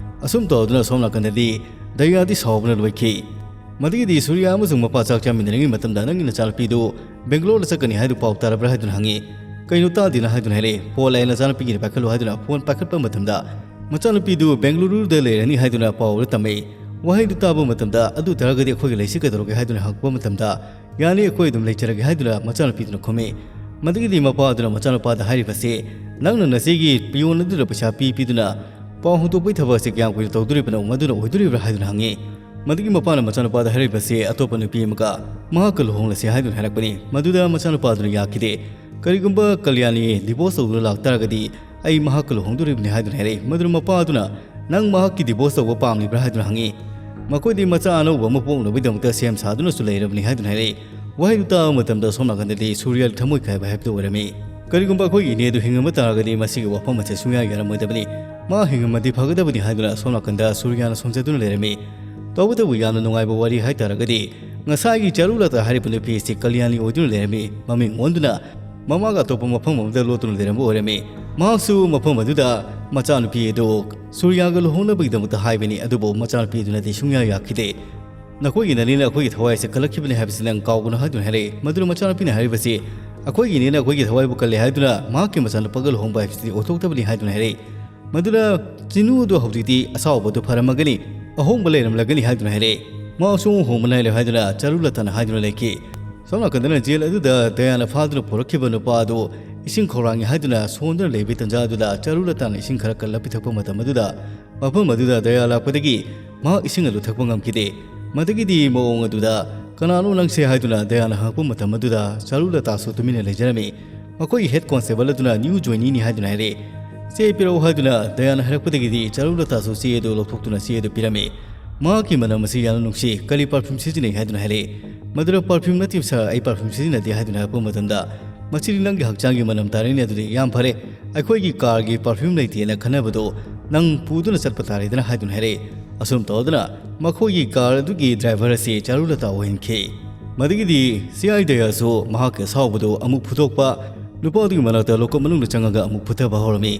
ꯑꯁꯨꯝ ꯇꯧꯗꯨꯅ ꯁꯣꯝ ꯅꯥꯀꯟꯗꯗꯤ ꯗꯌꯥꯗꯤ ꯁꯥꯎꯕꯅ ꯂꯣꯏꯈꯤ꯫ ꯃꯗꯨꯒꯤꯗꯤ ꯁꯨꯔꯤꯌꯥ ꯑꯃꯁꯨꯡ ꯃꯄꯥ ꯆꯥꯛ ꯆꯥꯃꯤꯟꯅꯔꯤꯉꯩ ꯃꯇꯝꯗ "ꯅꯪꯒꯤ ꯅꯆꯥꯅꯨꯄꯤꯗꯨ ꯕꯦꯡꯒꯂꯣꯔꯗ ꯆꯠꯀꯅꯤ ꯍꯥꯏꯗꯨ ꯄꯥꯎ ꯇꯥꯔꯕ꯭ꯔꯥ?" ꯍꯥꯏꯗꯨꯅ ꯍꯪꯉꯤ꯫ "ꯀꯩꯅꯣ ꯇꯥꯗꯦꯅ" ꯍꯥꯏꯗꯨꯅ ꯍꯥꯏꯔꯛꯏ꯫ "ꯐꯣꯟ ꯂꯥꯛꯑꯦ, ꯅꯆꯥꯅꯨꯄꯤꯒꯤꯅ ꯄꯥꯏꯈꯠꯂꯨ" ꯍꯥꯏꯗꯨꯅ ꯐꯣꯟ ꯄꯥꯏꯈꯠꯄ ꯃꯇꯝꯗ ꯃꯆꯥꯅꯨꯄꯤꯗꯨ ꯕꯦꯡꯒꯂꯨꯔꯨꯗ ꯂꯩꯔꯅꯤ ꯍꯥꯏꯗꯨꯅ ꯄꯥꯎ ꯑꯗꯨ ꯇꯝꯃꯛꯏ꯫ ꯋꯥꯍꯩꯗꯨ ꯇꯥꯕ ꯃꯇꯝꯗ "ꯑꯗꯨ ꯇꯥꯔꯒꯗꯤ ꯑꯩꯈꯣꯏꯒ ꯂꯩꯁꯤ ꯀꯩꯗꯧꯔꯒꯦ?" ꯍꯥꯏꯗꯨꯅ ꯍꯪꯉꯛꯄ ꯃꯇꯝꯗ "ꯌꯥꯅꯤ, ꯑꯩꯈꯣꯏ ꯑꯗꯨꯝ ꯂꯩꯖꯔꯒꯦ" ꯍꯥꯏꯗꯨꯅ ꯃꯆꯥꯅꯨꯄꯤꯗꯨꯅ ꯈꯨꯝꯃꯤ꯫ ꯃꯗꯨꯒꯤꯗꯤ ꯃꯄꯥ ꯑꯗꯨꯅ ꯃꯆꯥꯅꯨꯄꯥꯗ ꯍꯥꯏꯔꯤꯕꯁꯤ, "ꯅꯪꯅ ꯅꯆꯦꯒꯤ ꯄꯤꯌꯣꯟ ꯑꯗꯨꯗ ꯄꯩꯁꯥ ꯄꯤ ꯄꯤꯗꯨꯅ ꯄꯥꯎ ꯍꯣꯡꯗꯣꯛꯄꯒꯤ ꯊꯕꯛ ꯑꯁꯤ ꯀꯌꯥꯝ ꯀꯨꯏꯅ ꯇꯧꯗꯣꯔꯤꯕꯅꯣ? ꯃꯗꯨꯅ ꯑꯣꯏꯗꯣꯔꯤꯕ꯭ꯔꯥ?" ꯍꯥꯏꯗꯨꯅ ꯍꯪꯉꯤ꯫ ꯃꯗꯨꯒꯤ ꯃꯄꯥꯅ ꯃꯆꯥꯅꯨꯄꯥꯗ ꯍꯥꯏꯔꯛꯄꯁꯤ, "ꯑꯇꯣꯞꯄ ꯅꯨꯄꯤ ꯑꯃꯒ ꯃꯍꯥꯛꯀ ꯂꯨꯍꯣꯡꯂꯁꯤ" ꯍꯥꯏꯗꯨꯅ ꯍꯥꯏꯔꯛꯄꯅꯤ꯫ ꯃꯗꯨꯗ ꯃꯆꯥꯅꯨꯄꯥꯗꯨꯅ ꯌꯥꯈꯤꯗꯦ꯫ "ꯀꯔꯤꯒꯨꯝꯕ ꯀꯜꯌꯥꯅꯤ ꯗꯤꯚꯣꯔꯁ ꯇꯧꯗꯨꯅ ꯂꯥꯛꯇꯥꯔꯒꯗꯤ ꯑꯩ ꯃꯍꯥꯛꯀ ꯂꯨꯍꯣꯡꯗꯣꯔꯤꯕꯅꯤ" ꯍꯥꯏꯗꯨꯅ ꯍꯥꯏꯔꯛꯏ꯫ ꯃꯗꯨꯗ ꯃꯄꯥ ꯑꯗꯨꯅ, "ꯅꯪ ꯃꯍꯥꯛꯀꯤ ꯗꯤꯚꯣꯔꯁ ꯇꯧꯕ ꯄꯥꯝꯂꯤꯕ꯭ꯔꯥ?" ꯍꯥꯏꯗꯨꯅ ꯍꯪꯉꯤ꯫ "ꯃꯈꯣꯏꯗꯤ ꯃꯆꯥ ꯑꯅꯧꯕ ꯑꯃ ꯄꯣꯛꯅꯕꯒꯤꯗꯃꯛꯇ ꯁꯦꯝ ꯁꯥꯗꯨꯅꯁꯨ ꯂꯩꯔꯕꯅꯤ" ꯍꯥꯏꯗꯨꯅ ꯍꯥꯏꯔꯛꯏ꯫ ꯋꯥꯍꯩꯗꯨ ꯇꯥꯕ ꯃꯇꯝꯗ ꯁꯣꯝ ꯅꯥꯀꯟꯗꯗꯤ ꯁꯨꯔꯤꯌꯥꯒꯤ ꯊꯃꯣꯏ ꯀꯥꯏꯕ ꯍꯥꯏꯕꯗꯨ ꯑꯣꯏꯔꯝꯃꯤ꯫ "ꯀꯔꯤꯒꯨꯝꯕ ꯑꯩꯈꯣꯏꯒꯤ ꯏꯅꯦ ꯑꯗꯨ ꯍꯤꯡꯉꯝꯕ ꯇꯥꯔꯒꯗꯤ ꯃꯁꯤꯒꯤ ꯋꯥꯐꯝ ꯑꯁꯤ ꯁꯨꯡꯌꯥ ꯌꯥꯔꯝꯃꯣꯏꯗꯕꯅꯤ꯫ ꯃꯥ ꯍꯤꯡꯉꯝꯃꯗꯤ ꯐꯒꯗꯕꯅꯤ" ꯍꯥꯏꯗꯨꯅ ꯁꯣꯝ ꯅꯥꯀꯟꯗ ꯁꯨꯔꯤꯌꯥꯅ ꯁꯣꯟꯖꯗꯨꯅ ꯂꯩꯔꯝꯃꯤ꯫ ꯇꯧꯕꯇꯕꯨ ꯌꯥꯝꯅ ꯅꯨꯡꯉꯥꯏꯕ ꯋꯥꯔꯤ ꯍꯥꯏꯇꯥꯔꯒꯗꯤ ꯉꯁꯥꯏꯒꯤ ꯆꯥꯔꯨꯂꯇꯥ ꯍꯥꯏꯔꯤꯕ ꯅꯨꯄꯤ ꯑꯁꯤ ꯀꯜꯌꯥꯅꯤ ꯑꯣꯏꯗꯨꯅ ꯂꯩꯔꯝꯃꯤ꯫ ꯃꯃꯤꯡ ꯑꯣꯟꯗꯨꯅ ꯃꯃꯥꯒ ꯑꯇꯣꯞꯄ ꯃꯐꯝ ꯑꯃꯗ ꯂꯣꯠꯇꯨꯅ ꯂꯩꯔꯝꯕ ꯑꯣꯏꯔꯝꯃꯤ꯫ ꯃꯍꯥꯛꯁꯨ ꯃꯐꯝ ꯑꯗꯨꯗ ꯃꯆꯥꯅꯨꯄꯤ ꯑꯗꯨ ꯁꯨꯔꯤꯌꯥꯒ ꯂꯨꯍꯣꯡꯅꯕꯒꯤꯗꯃꯛꯇ ꯍꯥꯏꯕꯅꯤ, ꯑꯗꯨꯕꯨ ꯃꯆꯥꯅꯨꯄꯤ ꯑꯗꯨꯅꯗꯤ ꯁꯨꯡꯌꯥ ꯌꯥꯈꯤꯗꯦ꯫ "ꯅꯈꯣꯏꯒꯤ ꯅꯅꯦꯅ ꯑꯩꯈꯣꯏꯒꯤ ꯊꯋꯥꯏ ꯑꯁꯤ ꯀꯜꯂꯛꯈꯤꯕꯅꯤ ꯍꯥꯏꯕꯁꯤ ꯅꯪ ꯀꯥꯎꯒꯅꯨ" ꯍꯥꯏꯗꯨꯅ ꯍꯥꯏꯔꯛꯏ꯫ ꯃꯗꯨꯗ ꯃꯆꯥꯅꯨꯄꯤꯅ ꯍꯥꯏꯔꯤꯕꯁꯤ, "ꯑꯩꯈꯣꯏꯒꯤ ꯏꯅꯦꯅ ꯑꯩꯈꯣꯏꯒꯤ ꯊꯋꯥꯏꯕꯨ ꯀꯜꯂꯦ ꯍꯥꯏꯗꯨꯅ ꯃꯍꯥꯛꯀꯤ ꯃꯆꯥꯅꯨꯄꯥꯒ ꯂꯨꯍꯣꯡꯕ ꯍꯥꯏꯕꯁꯤꯗꯤ ꯑꯣꯏꯊꯣꯛꯇꯕꯅꯤ" ꯍꯥꯏꯗꯨꯅ ꯍꯥꯏꯔꯛꯏ꯫ ꯃꯗꯨꯗ ꯆꯤꯅꯨ ꯑꯗꯨ ꯍꯧꯖꯤꯛꯇꯤ ꯑꯁꯥꯎꯕꯗꯨ ꯐꯔꯝꯃꯒꯅꯤ, ꯑꯍꯣꯡꯕ ꯂꯩꯔꯝꯂꯒꯅꯤ ꯍꯥꯏꯗꯨꯅ ꯍꯥꯏꯔꯛꯏ꯫ ꯃꯍꯥꯛꯁꯨ ꯍꯣꯡꯕ ꯅꯥꯏꯔꯣꯏ ꯍꯥꯏꯗꯨꯅ ꯆꯥꯔꯨꯂꯇꯥꯅ ꯍꯥꯏꯗꯨꯅ ꯂꯩꯈꯤ꯫ ꯁꯣꯝ ꯅꯥꯀꯟꯗꯅ ꯖꯦꯜ ꯑꯗꯨꯗ ꯗꯌꯥꯅ ꯐꯥꯗꯨꯅ ꯄꯨꯔꯛꯈꯤꯕ ꯅꯨꯄꯥ ꯑꯗꯨ ꯏꯁꯤꯡ ꯈꯧꯔꯥꯡꯉꯤ ꯍꯥꯏꯗꯨꯅ ꯁꯣꯟꯗꯨꯅ ꯂꯩꯕꯒꯤ ꯇꯟꯖꯥ ꯑꯗꯨꯗ ꯆꯥꯔꯨꯂꯇꯥꯅ ꯏꯁꯤꯡ ꯈꯔ ꯀꯜꯂ ꯄꯤꯊꯛꯄ ꯃꯇꯝ ꯑꯗꯨꯗ ꯃꯐꯝ ꯑꯗꯨꯗ ꯗꯌꯥ ꯂꯥꯛꯄꯗꯒꯤ ꯃꯍꯥꯛ ꯏꯁꯤꯡ ꯑꯗꯨ ꯊꯛꯄ ꯉꯝꯈꯤꯗꯦ꯫ ꯃꯗꯨꯒꯤꯗꯤ ꯃꯑꯣꯡ ꯑꯗꯨꯗ "ꯀꯅꯥꯅꯣ ꯅꯪꯁꯦ?" ꯍꯥꯏꯗꯨꯅ ꯗꯌꯥꯅ ꯍꯪꯉꯛꯄ ꯃꯇꯝ ꯑꯗꯨꯗ ꯆꯥꯔꯨꯂꯇꯥꯁꯨ ꯇꯨꯃꯤꯟꯅ ꯂꯩꯖꯔꯝꯃꯤ꯫ ꯃꯈꯣꯏꯒꯤ ꯍꯦꯗ ꯀꯣꯟꯁꯇꯦꯕꯜ ꯑꯗꯨꯅ "ꯅ꯭ꯌꯨ ꯖꯣꯏꯅꯤꯅꯤ" ꯍꯥꯏꯗꯨꯅ ꯍꯥꯏꯔꯛꯏ꯫ "ꯆꯦ ꯄꯤꯔꯛꯎ" ꯍꯥꯏꯗꯨꯅ ꯗꯌꯥꯅ ꯍꯥꯏꯔꯛꯄꯗꯒꯤꯗꯤ ꯆꯥꯔꯨꯂꯇꯥꯁꯨ ꯆꯦ ꯑꯗꯨ ꯂꯧꯊꯣꯛꯇꯨꯅ ꯆꯦ ꯑꯗꯨ ꯄꯤꯔꯝꯃꯤ꯫ "ꯃꯍꯥꯛꯀꯤ ꯃꯅꯝ ꯑꯁꯤ ꯌꯥꯝꯅ ꯅꯨꯡꯁꯤ, ꯀꯔꯤ ꯄꯔꯐ꯭ꯌꯨꯝ ꯁꯤꯖꯤꯟꯅꯩ?" ꯍꯥꯏꯗꯨꯅ ꯍꯥꯏꯔꯛꯏ꯫ ꯃꯗꯨꯗ "ꯄꯔꯐ꯭ꯌꯨꯝ ꯅꯠꯇꯦ ꯁꯥꯔ, ꯑꯩ ꯄꯔꯐ꯭ꯌꯨꯝ ꯁꯤꯖꯤꯟꯅꯗꯦ" ꯍꯥꯏꯗꯨꯅ ꯍꯥꯏꯔꯛꯄ ꯃꯇꯝꯗ "ꯃꯁꯤꯗꯤ ꯅꯪꯒꯤ ꯍꯛꯆꯥꯡꯒꯤ ꯃꯅꯝ ꯇꯥꯔꯦꯅꯦ, ꯑꯗꯨꯗꯤ ꯌꯥꯝ ꯐꯔꯦ, ꯑꯩꯈꯣꯏꯒꯤ ꯀꯥꯔꯒꯤ ꯄꯔꯐ꯭ꯌꯨꯝ ꯂꯩꯇꯦꯅ ꯈꯟꯅꯕꯗꯣ ꯅꯪ ꯄꯨꯗꯨꯅ ꯆꯠꯄ ꯇꯥꯔꯦꯗꯅ" ꯍꯥꯏꯗꯨꯅ ꯍꯥꯏꯔꯛꯏ꯫ ꯑꯁꯨꯝ ꯇꯧꯗꯅ ꯃꯈꯣꯏꯒꯤ ꯀꯥꯔ ꯑꯗꯨꯒꯤ ꯗ꯭ꯔꯥꯏꯚꯔ ꯑꯁꯤ ꯆꯥꯔꯨꯂꯇꯥ ꯑꯣꯏꯍꯟꯈꯤ꯫ ꯃꯗꯨꯒꯤꯗꯤ ꯁꯤ ꯑꯥꯏ ꯗꯌꯥꯁꯨ ꯃꯍꯥꯛꯀꯤ ꯑꯁꯥꯎꯕꯗꯨ ꯑꯃꯨꯛ ꯐꯨꯗꯣꯛꯄ, ꯅꯨꯄꯥ ꯑꯗꯨꯒꯤ ꯃꯅꯥꯛꯇ ꯂꯣꯀꯞ ꯃꯅꯨꯡꯗ ꯆꯪꯉꯒ ꯑꯃꯨꯛ ꯐꯨꯊꯕ ꯍꯧꯔꯝꯃꯤ꯫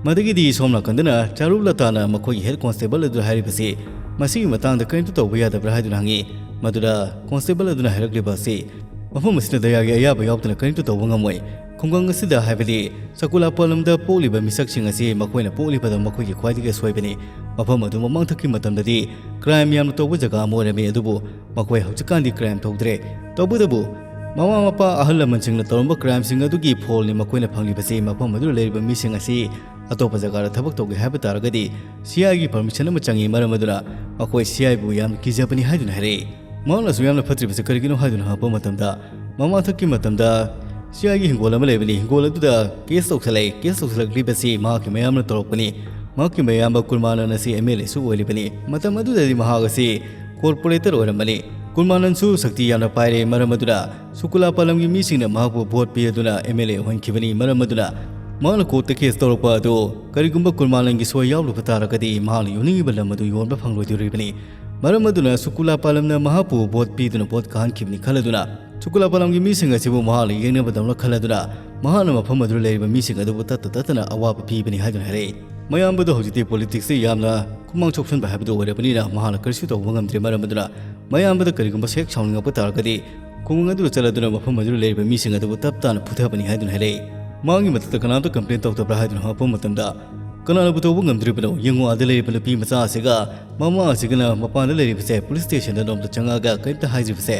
ꯃꯗꯨꯒꯤꯗꯤ ꯁꯣꯝ ꯅꯥꯀꯟꯗꯅ ꯆꯥꯔꯨꯂꯇꯥꯅ ꯃꯈꯣꯏꯒꯤ ꯍꯦꯗ ꯀꯣꯟꯁꯇꯦꯕꯜ ꯑꯗꯨꯗ ꯍꯥꯏꯔꯤꯕꯁꯤ, "ꯃꯁꯤꯒꯤ ꯃꯇꯥꯡꯗ ꯀꯔꯤꯝꯇ ꯇꯧꯕ ꯌꯥꯗꯕ꯭ꯔꯥ?" ꯍꯥꯏꯗꯨꯅ ꯍꯪꯉꯤ꯫ ꯃꯗꯨꯗ ꯀꯣꯟꯁꯇꯦꯕꯜ ꯑꯗꯨꯅ ꯍꯥꯏꯔꯛꯂꯤꯕ ꯑꯁꯤ, "ꯃꯐꯝ ꯑꯁꯤꯗ ꯗꯌꯥꯒꯤ ꯑꯌꯥꯕ ꯌꯥꯎꯗꯅ ꯀꯔꯤꯝꯇ ꯇꯧꯕ ꯉꯝꯃꯣꯏ꯫ ꯈꯨꯡꯒꯪ ꯑꯁꯤꯗ, ꯍꯥꯏꯕꯗꯤ ꯁꯀꯨꯂꯥ ꯄꯥꯂꯝꯗ ꯄꯣꯛꯂꯤꯕ ꯃꯤꯁꯛꯁꯤꯡ ꯑꯁꯤ ꯃꯈꯣꯏꯅ ꯄꯣꯛꯂꯤꯕꯗ ꯃꯈꯣꯏꯒꯤ ꯈ꯭ꯋꯥꯏꯗꯒꯤ ꯑꯁꯣꯏꯕꯅꯤ꯫ ꯃꯐꯝ ꯑꯗꯨ ꯃꯃꯥꯡꯊꯛꯀꯤ ꯃꯇꯝꯗꯗꯤ ꯀ꯭ꯔꯥꯏꯝ ꯌꯥꯝꯅ ꯇꯧꯕ ꯖꯒꯥ ꯑꯃ ꯑꯣꯏꯔꯝꯃꯤ, ꯑꯗꯨꯕꯨ ꯃꯈꯣꯏ ꯍꯧꯖꯤꯛꯀꯥꯟꯗꯤ ꯀ꯭ꯔꯥꯏꯝ ꯇꯧꯗ꯭ꯔꯦ꯫ ꯇꯧꯕꯇꯕꯨ ꯃꯃꯥ ꯃꯄꯥ ꯑꯍꯜ ꯂꯃꯟꯁꯤꯡꯅ ꯇꯧꯔꯝꯕ ꯀ꯭ꯔꯥꯏꯝꯁꯤꯡ ꯑꯗꯨꯒꯤ ꯐꯣꯜꯅꯤ ꯃꯈꯣꯏꯅ ꯐꯪꯂꯤꯕꯁꯤ꯫ ꯃꯐꯝ ꯑꯗꯨꯗ ꯂꯩꯔꯤꯕ ꯃꯤꯁꯤꯡ ꯑꯁꯤ ꯑꯇꯣꯞꯄ ꯖꯒꯥꯗ ꯊꯕꯛ ꯇꯧꯒꯦ ꯍꯥꯏꯕ ꯇꯥꯔꯒꯗꯤ ꯁꯤ ꯑꯥꯏꯒꯤ ꯄꯔꯃꯤꯁꯟ ꯑꯃ ꯆꯪꯏ, ꯃꯔꯝ ꯑꯗꯨꯅ ꯃꯈꯣꯏ ꯁꯤ ꯑꯥꯏꯕꯨ ꯌꯥꯝꯅ ꯀꯤꯖꯕꯅꯤ" ꯍꯥꯏꯗꯨꯅ ꯍꯥꯏꯔꯛꯏ꯫ ꯃꯍꯥꯛꯅꯁꯨ ꯌꯥꯝꯅ ꯐꯠꯇ꯭ꯔꯤꯕꯁꯤ ꯀꯔꯤꯒꯤꯅꯣ ꯍꯥꯏꯗꯨꯅ ꯍꯪꯉꯛꯄ ꯃꯇꯝꯗ, ꯃꯃꯥꯡꯊꯛꯀꯤ ꯃꯇꯝꯗ ꯁꯤ ꯑꯥꯏꯒꯤ ꯍꯤꯡꯒꯣꯜ ꯑꯃ ꯂꯩꯕꯅꯤ, ꯍꯤꯡꯒꯣꯜ ꯑꯗꯨꯗ ꯀꯦꯁ ꯇꯧꯁꯜꯂꯛꯏ, ꯀꯦꯁ ꯇꯧꯁꯜꯂꯛꯂꯤꯕꯁꯤ ꯃꯍꯥꯛꯀꯤ ꯃꯌꯥꯝꯅ ꯇꯧꯔꯛꯄꯅꯤ꯫ ꯃꯍꯥꯛꯀꯤ ꯃꯌꯥꯝꯕ ꯀꯨꯔꯃꯥꯅꯟ ꯑꯁꯤ ꯑꯦꯝ ꯑꯦꯜ ꯑꯦꯁꯨ ꯑꯣꯏꯔꯤꯕꯅꯤ꯫ ꯃꯇꯝ ꯑꯗꯨꯗꯗꯤ ꯃꯍꯥꯛ ꯑꯁꯤ ꯀꯣꯔꯄꯣꯔꯦꯇꯔ ꯑꯣꯏꯔꯝꯕꯅꯤ꯫ ꯀꯨꯔꯃꯥꯅꯟꯁꯨ ꯁꯛꯇꯤ ꯌꯥꯝꯅ ꯄꯥꯏꯔꯦ, ꯃꯔꯝ ꯑꯗꯨꯅ ꯁꯨꯀꯨꯂꯥ ꯄꯥꯂꯝꯒꯤ ꯃꯤꯁꯤꯡꯅ ꯃꯍꯥꯛꯄꯨ ꯚꯣꯠ ꯄꯤ ꯑꯗꯨꯅ ꯑꯦꯝ ꯑꯦꯜ ꯑꯦ ꯑꯣꯏꯍꯟꯈꯤꯕꯅꯤ꯫ ꯃꯔꯝ ꯑꯗꯨꯅ ꯃꯍꯥꯛꯅ ꯀꯣꯔꯠꯇ ꯀꯦꯁ ꯇꯧꯔꯛꯄ ꯑꯗꯨ ꯀꯔꯤꯒꯨꯝꯕ ꯀꯨꯔꯃꯥꯅꯟꯒꯤ ꯁꯣꯏ ꯌꯥꯎꯂꯨꯕ ꯇꯥꯔꯒꯗꯤ ꯃꯍꯥꯛꯅ ꯌꯣꯟꯅꯤꯡꯉꯤꯕ ꯂꯝ ꯑꯗꯨ ꯌꯣꯟꯕ ꯐꯪꯂꯣꯏꯗꯣꯔꯤꯕꯅꯤ꯫ ꯃꯔꯝ ꯑꯗꯨꯅ ꯁꯨꯀꯨꯂꯥ ꯄꯥꯂꯝꯅ ꯃꯍꯥꯛꯄꯨ ꯚꯣꯠ ꯄꯤꯗꯨꯅ ꯚꯣꯠ ꯀꯥꯍꯟꯈꯤꯕꯅꯤ ꯈꯜꯂꯗꯨꯅ ꯁꯨꯀꯨꯂꯥ ꯄꯥꯂꯝꯒꯤ ꯃꯤꯁꯤꯡ ꯑꯁꯤꯕꯨ ꯃꯍꯥꯛꯅ ꯌꯦꯡꯅꯕꯗꯧꯅ ꯈꯜꯂꯗꯨꯅ ꯃꯍꯥꯛꯅ ꯃꯐꯝ ꯑꯗꯨꯗ ꯂꯩꯔꯤꯕ ꯃꯤꯁꯤꯡ ꯑꯗꯨꯕꯨ ꯇꯠꯇ ꯇꯠꯇꯅ ꯑꯋꯥꯕ ꯄꯤꯕꯅꯤ ꯍꯥꯏꯗꯨꯅ ꯍꯥꯏꯔꯛꯏ꯫ ꯃꯌꯥꯝꯕꯗꯣ ꯍꯧꯖꯤꯛꯇꯤ ꯄꯣꯂꯤꯇꯤꯛꯁꯇ ꯌꯥꯝꯅ ꯈꯨꯃꯥꯡ ꯆꯥꯎꯁꯤꯟꯕ ꯍꯥꯏꯕꯗꯨ ꯑꯣꯏꯔꯕꯅꯤꯅ ꯃꯍꯥꯛꯅ ꯀꯔꯤꯁꯨ ꯇꯧꯕ ꯉꯝꯗ꯭ꯔꯦ꯫ ꯃꯔꯝ ꯑꯗꯨꯅ ꯃꯌꯥꯝꯕꯗ ꯀꯔꯤꯒꯨꯝꯕ ꯍꯦꯛ ꯁꯥꯎꯅꯤꯡꯉꯛꯄ ꯇꯥꯔꯒꯗꯤ ꯈꯨꯡꯒꯪ ꯑꯗꯨꯗ ꯆꯠꯂꯗꯨꯅ ꯃꯐꯝ ꯑꯗꯨꯗ ꯂꯩꯔꯤꯕ ꯃꯤꯁꯤꯡ ꯑꯗꯨꯕꯨ ꯇꯞ ꯇꯥꯅ ꯐꯨꯊꯕꯅꯤ ꯍꯥꯏꯗꯨꯅ ꯍꯥꯏꯔꯛꯏ꯫ ꯃꯥꯒꯤ ꯃꯊꯛꯇ ꯀꯅꯥꯝꯇ ꯀꯝꯄ꯭ꯂꯦꯟ ꯇꯧꯗꯕ꯭ꯔꯥ ꯍꯥꯏꯗꯨꯅ ꯍꯪꯉꯛꯄ ꯃꯇꯝꯗ, "ꯀꯅꯥꯅꯕꯨ ꯇꯧꯕ ꯉꯝꯗ꯭ꯔꯤꯕꯅꯣ? ꯌꯦꯡꯉꯨ, ꯑꯥꯗ ꯂꯩꯔꯤꯕ ꯅꯨꯄꯤ ꯃꯆꯥ ꯑꯁꯤꯒ ꯃꯃꯥ ꯑꯁꯤꯒꯅ ꯃꯄꯥꯟꯗ ꯂꯩꯔꯤꯕꯁꯦ ꯄꯨꯂꯤꯁ ꯁ꯭ꯇꯦꯁꯟꯗ ꯅꯣꯡꯃꯇ ꯆꯪꯉꯛꯑꯒ ꯀꯔꯤꯝꯇ ꯍꯥꯏꯗ꯭ꯔꯤꯕꯁꯦ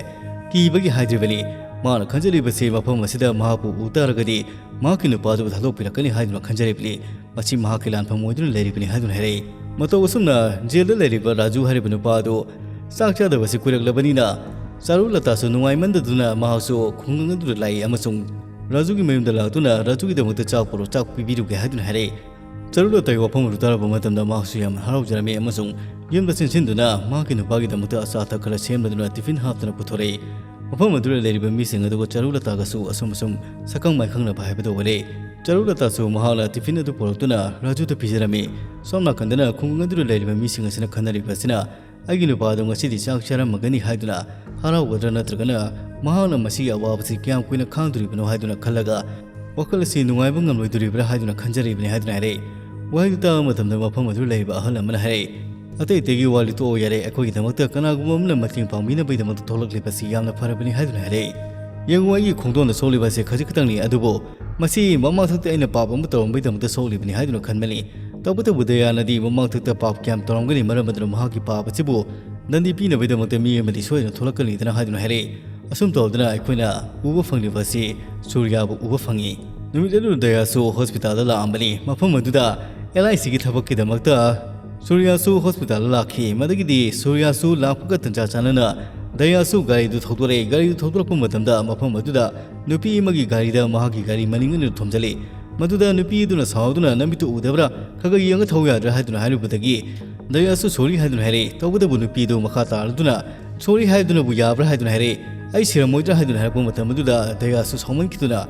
ꯀꯤꯕꯒꯤ ꯍꯥꯏꯗ꯭ꯔꯤꯕꯅꯤ꯫ ꯃꯥꯅ ꯈꯟꯖꯔꯤꯕꯁꯤ ꯃꯐꯝ ꯑꯁꯤꯗ ꯃꯍꯥꯛꯄꯨ ꯎ ꯇꯥꯔꯒꯗꯤ ꯃꯍꯥꯛꯀꯤ ꯅꯨꯄꯥꯗꯨꯕꯨ ꯊꯥꯗꯣꯛꯄꯤꯔꯛꯀꯅꯤ ꯍꯥꯏꯗꯨꯅ ꯈꯟꯖꯔꯤꯕꯅꯤ꯫ ꯃꯁꯤ ꯃꯍꯥꯛꯀꯤ ꯂꯥꯟꯐꯝ ꯑꯣꯏꯗꯨꯅ ꯂꯩꯔꯤꯕꯅꯤ" ꯍꯥꯏꯗꯨꯅ ꯍꯥꯏꯔꯛꯏ꯫ ꯃꯇꯧ ꯑꯁꯨꯝꯅ ꯖꯦꯜꯗ ꯂꯩꯔꯤꯕ ꯔꯥꯖꯨ ꯍꯥꯏꯔꯤꯕ ꯅꯨꯄꯥ ꯑꯗꯨ ꯆꯥꯛ ꯆꯥꯗꯕꯁꯤ ꯀꯨꯏꯔꯛꯂꯕꯅꯤꯅ ꯆꯥꯔꯨꯂꯇꯥꯁꯨ ꯅꯨꯡꯉꯥꯏꯃꯟꯗꯗꯨꯅ ꯃꯍꯥꯛꯁꯨ ꯈꯨꯡꯒꯪ ꯑꯗꯨꯗ ꯂꯥꯛꯏ ꯑꯃꯁꯨꯡ ꯔꯥꯖꯨꯒꯤ ꯃꯌꯨꯝꯗ ꯂꯥꯛꯇꯨꯅ ꯔꯥꯖꯨꯒꯤꯗꯃꯛꯇ ꯆꯥꯛ ꯄꯨꯔꯣ, ꯆꯥꯛ ꯄꯤꯕꯤꯔꯨꯒꯦ ꯍꯥꯏꯗꯨꯅ ꯍꯥꯏꯔꯛꯏ꯫ ꯆꯥꯔꯨꯂꯇꯥꯒꯤ ꯋꯥꯐꯝ ꯑꯗꯨ ꯇꯥꯔꯛꯄ ꯃꯇꯝꯗ ꯃꯍꯥꯛꯁꯨ ꯌꯥꯝꯅ ꯍꯔꯥꯎꯖꯔꯝꯃꯤ ꯑꯃꯁꯨꯡ ꯌꯨꯝꯗ ꯆꯦꯟꯁꯤꯟꯗꯨꯅ ꯃꯍꯥꯛꯀꯤ ꯅꯨꯄꯥꯒꯤꯗꯃꯛꯇ ꯑꯆꯥ ꯑꯊꯛ ꯈꯔ ꯁꯦꯝꯂꯗꯨꯅ ꯇꯤꯐꯤꯟ ꯍꯥꯞꯇꯨꯅ ꯄꯨꯊꯣꯔꯛꯏ꯫ ꯃꯐꯝ ꯑꯗꯨꯗ ꯂꯩꯔꯤꯕ ꯃꯤꯁꯤꯡ ꯑꯗꯨꯒ ꯆꯔꯨꯂꯇꯥꯒꯁꯨ ꯑꯁꯨꯝ ꯑꯁꯨꯝ ꯁꯛꯈꯪ ꯃꯥꯏꯈꯪꯅꯕ ꯍꯥꯏꯕꯗꯨ ꯑꯣꯏꯔꯦ꯫ ꯆꯔꯨꯂꯇꯥꯁꯨ ꯃꯍꯥꯛꯅ ꯇꯤꯐꯤꯟ ꯑꯗꯨ ꯄꯨꯔꯛꯇꯨꯅ ꯔꯥꯖꯨꯗ ꯄꯤꯖꯔꯝꯃꯤ꯫ ꯁꯣꯝ ꯅꯥꯀꯟꯗꯅ ꯈꯨꯡꯒꯪ ꯑꯗꯨꯗ ꯂꯩꯔꯤꯕ ꯃꯤꯁꯤꯡ ꯑꯁꯤꯅ ꯈꯟꯅꯔꯤꯕ ꯑꯁꯤꯅ, "ꯑꯩꯒꯤ ꯅꯨꯄꯥ ꯑꯗꯨ ꯉꯁꯤꯗꯤ ꯆꯥꯛ ꯆꯥꯔꯝꯃꯒꯅꯤ ꯍꯥꯏꯗꯨꯅ ꯍꯔꯥꯎꯒꯗ꯭ꯔꯥ, ꯅꯠꯇ꯭ꯔꯒꯅ ꯃꯍꯥꯛꯅ ꯃꯁꯤꯒꯤ ꯑꯋꯥꯕꯁꯤ ꯀꯌꯥꯝ ꯀꯨꯏꯅ ꯈꯥꯡꯗꯣꯔꯤꯕꯅꯣ?" ꯍꯥꯏꯗꯨꯅ ꯈꯜꯂꯒ ꯋꯥꯈꯜ ꯑꯁꯤ ꯅꯨꯡꯉꯥꯏꯕ ꯉꯝꯂꯣꯏꯗꯣꯔꯤꯕ꯭ꯔꯥ ꯍꯥꯏꯗꯨꯅ ꯈꯟꯖꯔꯤꯕꯅꯤ ꯍꯥꯏꯗꯨꯅ ꯍꯥꯏꯔꯛꯏ꯫ ꯋꯥꯍꯩꯗꯨ ꯇꯥꯕ ꯃꯇꯝꯗ ꯃꯐꯝ ꯑꯗꯨꯗ ꯂꯩꯔꯤꯕ ꯑꯍꯜ ꯑꯃꯅ ꯍꯥꯏꯔꯛꯏ, "ꯑꯇꯩ ꯑꯇꯩꯒꯤ ꯋꯥ ꯂꯤꯇꯣꯛꯑꯣ ꯌꯥꯔꯦ, ꯑꯩꯈꯣꯏꯒꯤꯗꯃꯛꯇ ꯀꯅꯥꯒꯨꯝꯕ ꯑꯃꯅ ꯃꯇꯦꯡ ꯄꯥꯡꯕꯤꯅꯕꯒꯤꯗꯃꯛꯇ ꯊꯣꯛꯂꯛꯂꯤꯕꯁꯤ ꯌꯥꯝꯅ ꯐꯔꯕꯅꯤ" ꯍꯥꯏꯗꯨꯅ ꯍꯥꯏꯔꯛꯏ꯫ "ꯌꯦꯡꯉꯨ, ꯑꯩꯒꯤ ꯈꯣꯡꯗꯣꯟꯗ ꯁꯣꯛꯂꯤꯕ ꯑꯁꯤ ꯈꯖꯤꯛ ꯈꯛꯇꯪꯅꯤ, ꯑꯗꯨꯕꯨ ꯃꯁꯤ ꯃꯃꯥꯡꯊꯛꯇ ꯑꯩꯅ ꯄꯥꯞ ꯑꯃ ꯇꯧꯔꯝꯕꯒꯤꯗꯃꯛꯇ ꯁꯣꯛꯂꯤꯕꯅꯤ" ꯍꯥꯏꯗꯨꯅ ꯈꯟꯕꯅꯤ꯫ ꯇꯧꯕꯇꯕꯨ ꯗꯌꯥꯅꯗꯤ ꯃꯃꯥꯡꯊꯛꯇ ꯄꯥꯞ ꯀꯌꯥꯝ ꯇꯧꯔꯝꯒꯅꯤ, ꯃꯔꯝ ꯑꯗꯨꯅ ꯃꯍꯥꯛꯀꯤ ꯄꯥꯞ ꯑꯁꯤꯕꯨ ꯗꯟꯗꯤ ꯄꯤꯅꯕꯒꯤꯗꯃꯛꯇ ꯃꯤ ꯑꯃꯗꯤ ꯁꯣꯏꯗꯅ ꯊꯣꯛꯂꯛꯀꯅꯤꯗꯅ ꯍꯥꯏꯗꯨꯅ ꯍꯥꯏꯔꯛꯏ꯫ ꯑꯁꯨꯝ ꯇꯧꯗꯅ ꯑꯩꯈꯣꯏꯅ ꯎꯕ ꯐꯪꯂꯤꯕ ꯑꯁꯤ ꯁꯨꯔꯌꯥꯕꯨ ꯎꯕ ꯐꯪꯉꯤ꯫ ꯅꯨꯃꯤꯠ ꯑꯗꯨ ꯗꯌꯥꯁꯨ ꯍꯣꯁꯄꯤꯇꯥꯜꯗ ꯂꯥꯛꯑꯝꯕꯅꯤ꯫ ꯃꯐꯝ ꯑꯗꯨꯗ ꯑꯦꯜ ꯑꯥꯏ ꯁꯤꯒꯤ ꯊꯕꯛꯀꯤꯗꯃꯛꯇ ꯁꯨꯔꯌꯥꯁꯨ ꯍꯣꯁꯄꯤꯇꯥꯜꯗ ꯂꯥꯛꯈꯤ꯫ ꯃꯗꯒꯤꯗꯤ ꯁꯨꯔꯌꯥꯁꯨ ꯂꯥꯛꯄꯒ ꯇꯟꯖꯥ ꯆꯥꯅꯅ ꯗꯌꯥꯁꯨ ꯒꯥꯔꯤꯗꯨ ꯊꯧꯗꯣꯔꯛꯏ꯫ ꯒꯥꯔꯤꯗꯨ ꯊꯧꯗꯣꯔꯛꯄ ꯃꯇꯝꯗ ꯃꯐꯝ ꯑꯗꯨꯗ ꯅꯨꯄꯤ ꯑꯃꯒꯤ ꯒꯥꯔꯤꯗ ꯃꯍꯥꯛꯀꯤ ꯒꯥꯔꯤ ꯃꯅꯤꯡ ꯑꯗꯨ ꯊꯣꯝꯖꯤꯜꯂꯤ꯫ ꯃꯗꯨꯗ ꯅꯨꯄꯤ ꯑꯗꯨꯅ ꯁꯥꯎꯗꯨꯅ, "ꯅꯃꯤꯠꯇꯨ ꯎꯗꯕ꯭ꯔꯥ? ꯈꯔ ꯈꯔ ꯌꯦꯡꯉ ꯊꯧ ꯌꯥꯗ꯭ꯔꯥ?" ꯍꯥꯏꯗꯨꯅ ꯍꯥꯏꯔꯨꯕꯗꯒꯤ ꯗꯌꯥꯁꯨ "ꯁꯣꯔꯤ" ꯍꯥꯏꯗꯨꯅ ꯍꯥꯏꯔꯛꯏ꯫ ꯇꯧꯕꯇꯕꯨ ꯅꯨꯄꯤ ꯑꯗꯨ ꯃꯈꯥ ꯇꯥꯔꯗꯨꯅ "ꯁꯣꯔꯤ" ꯍꯥꯏꯗꯨꯅꯕꯨ ꯌꯥꯕ꯭ꯔꯥ ꯍꯥꯏꯗꯨꯅ ꯍꯥꯏꯔꯛꯏ꯫ "ꯑꯩ ꯁꯤꯔꯝꯃꯣꯏꯗ꯭ꯔꯥ?" ꯍꯥꯏꯗꯨꯅ ꯍꯥꯏꯔꯛꯄ ꯃꯇꯝ ꯑꯗꯨꯗ ꯗꯌꯥꯁꯨ ꯁꯥꯎꯃꯟꯈꯤꯗꯨꯅ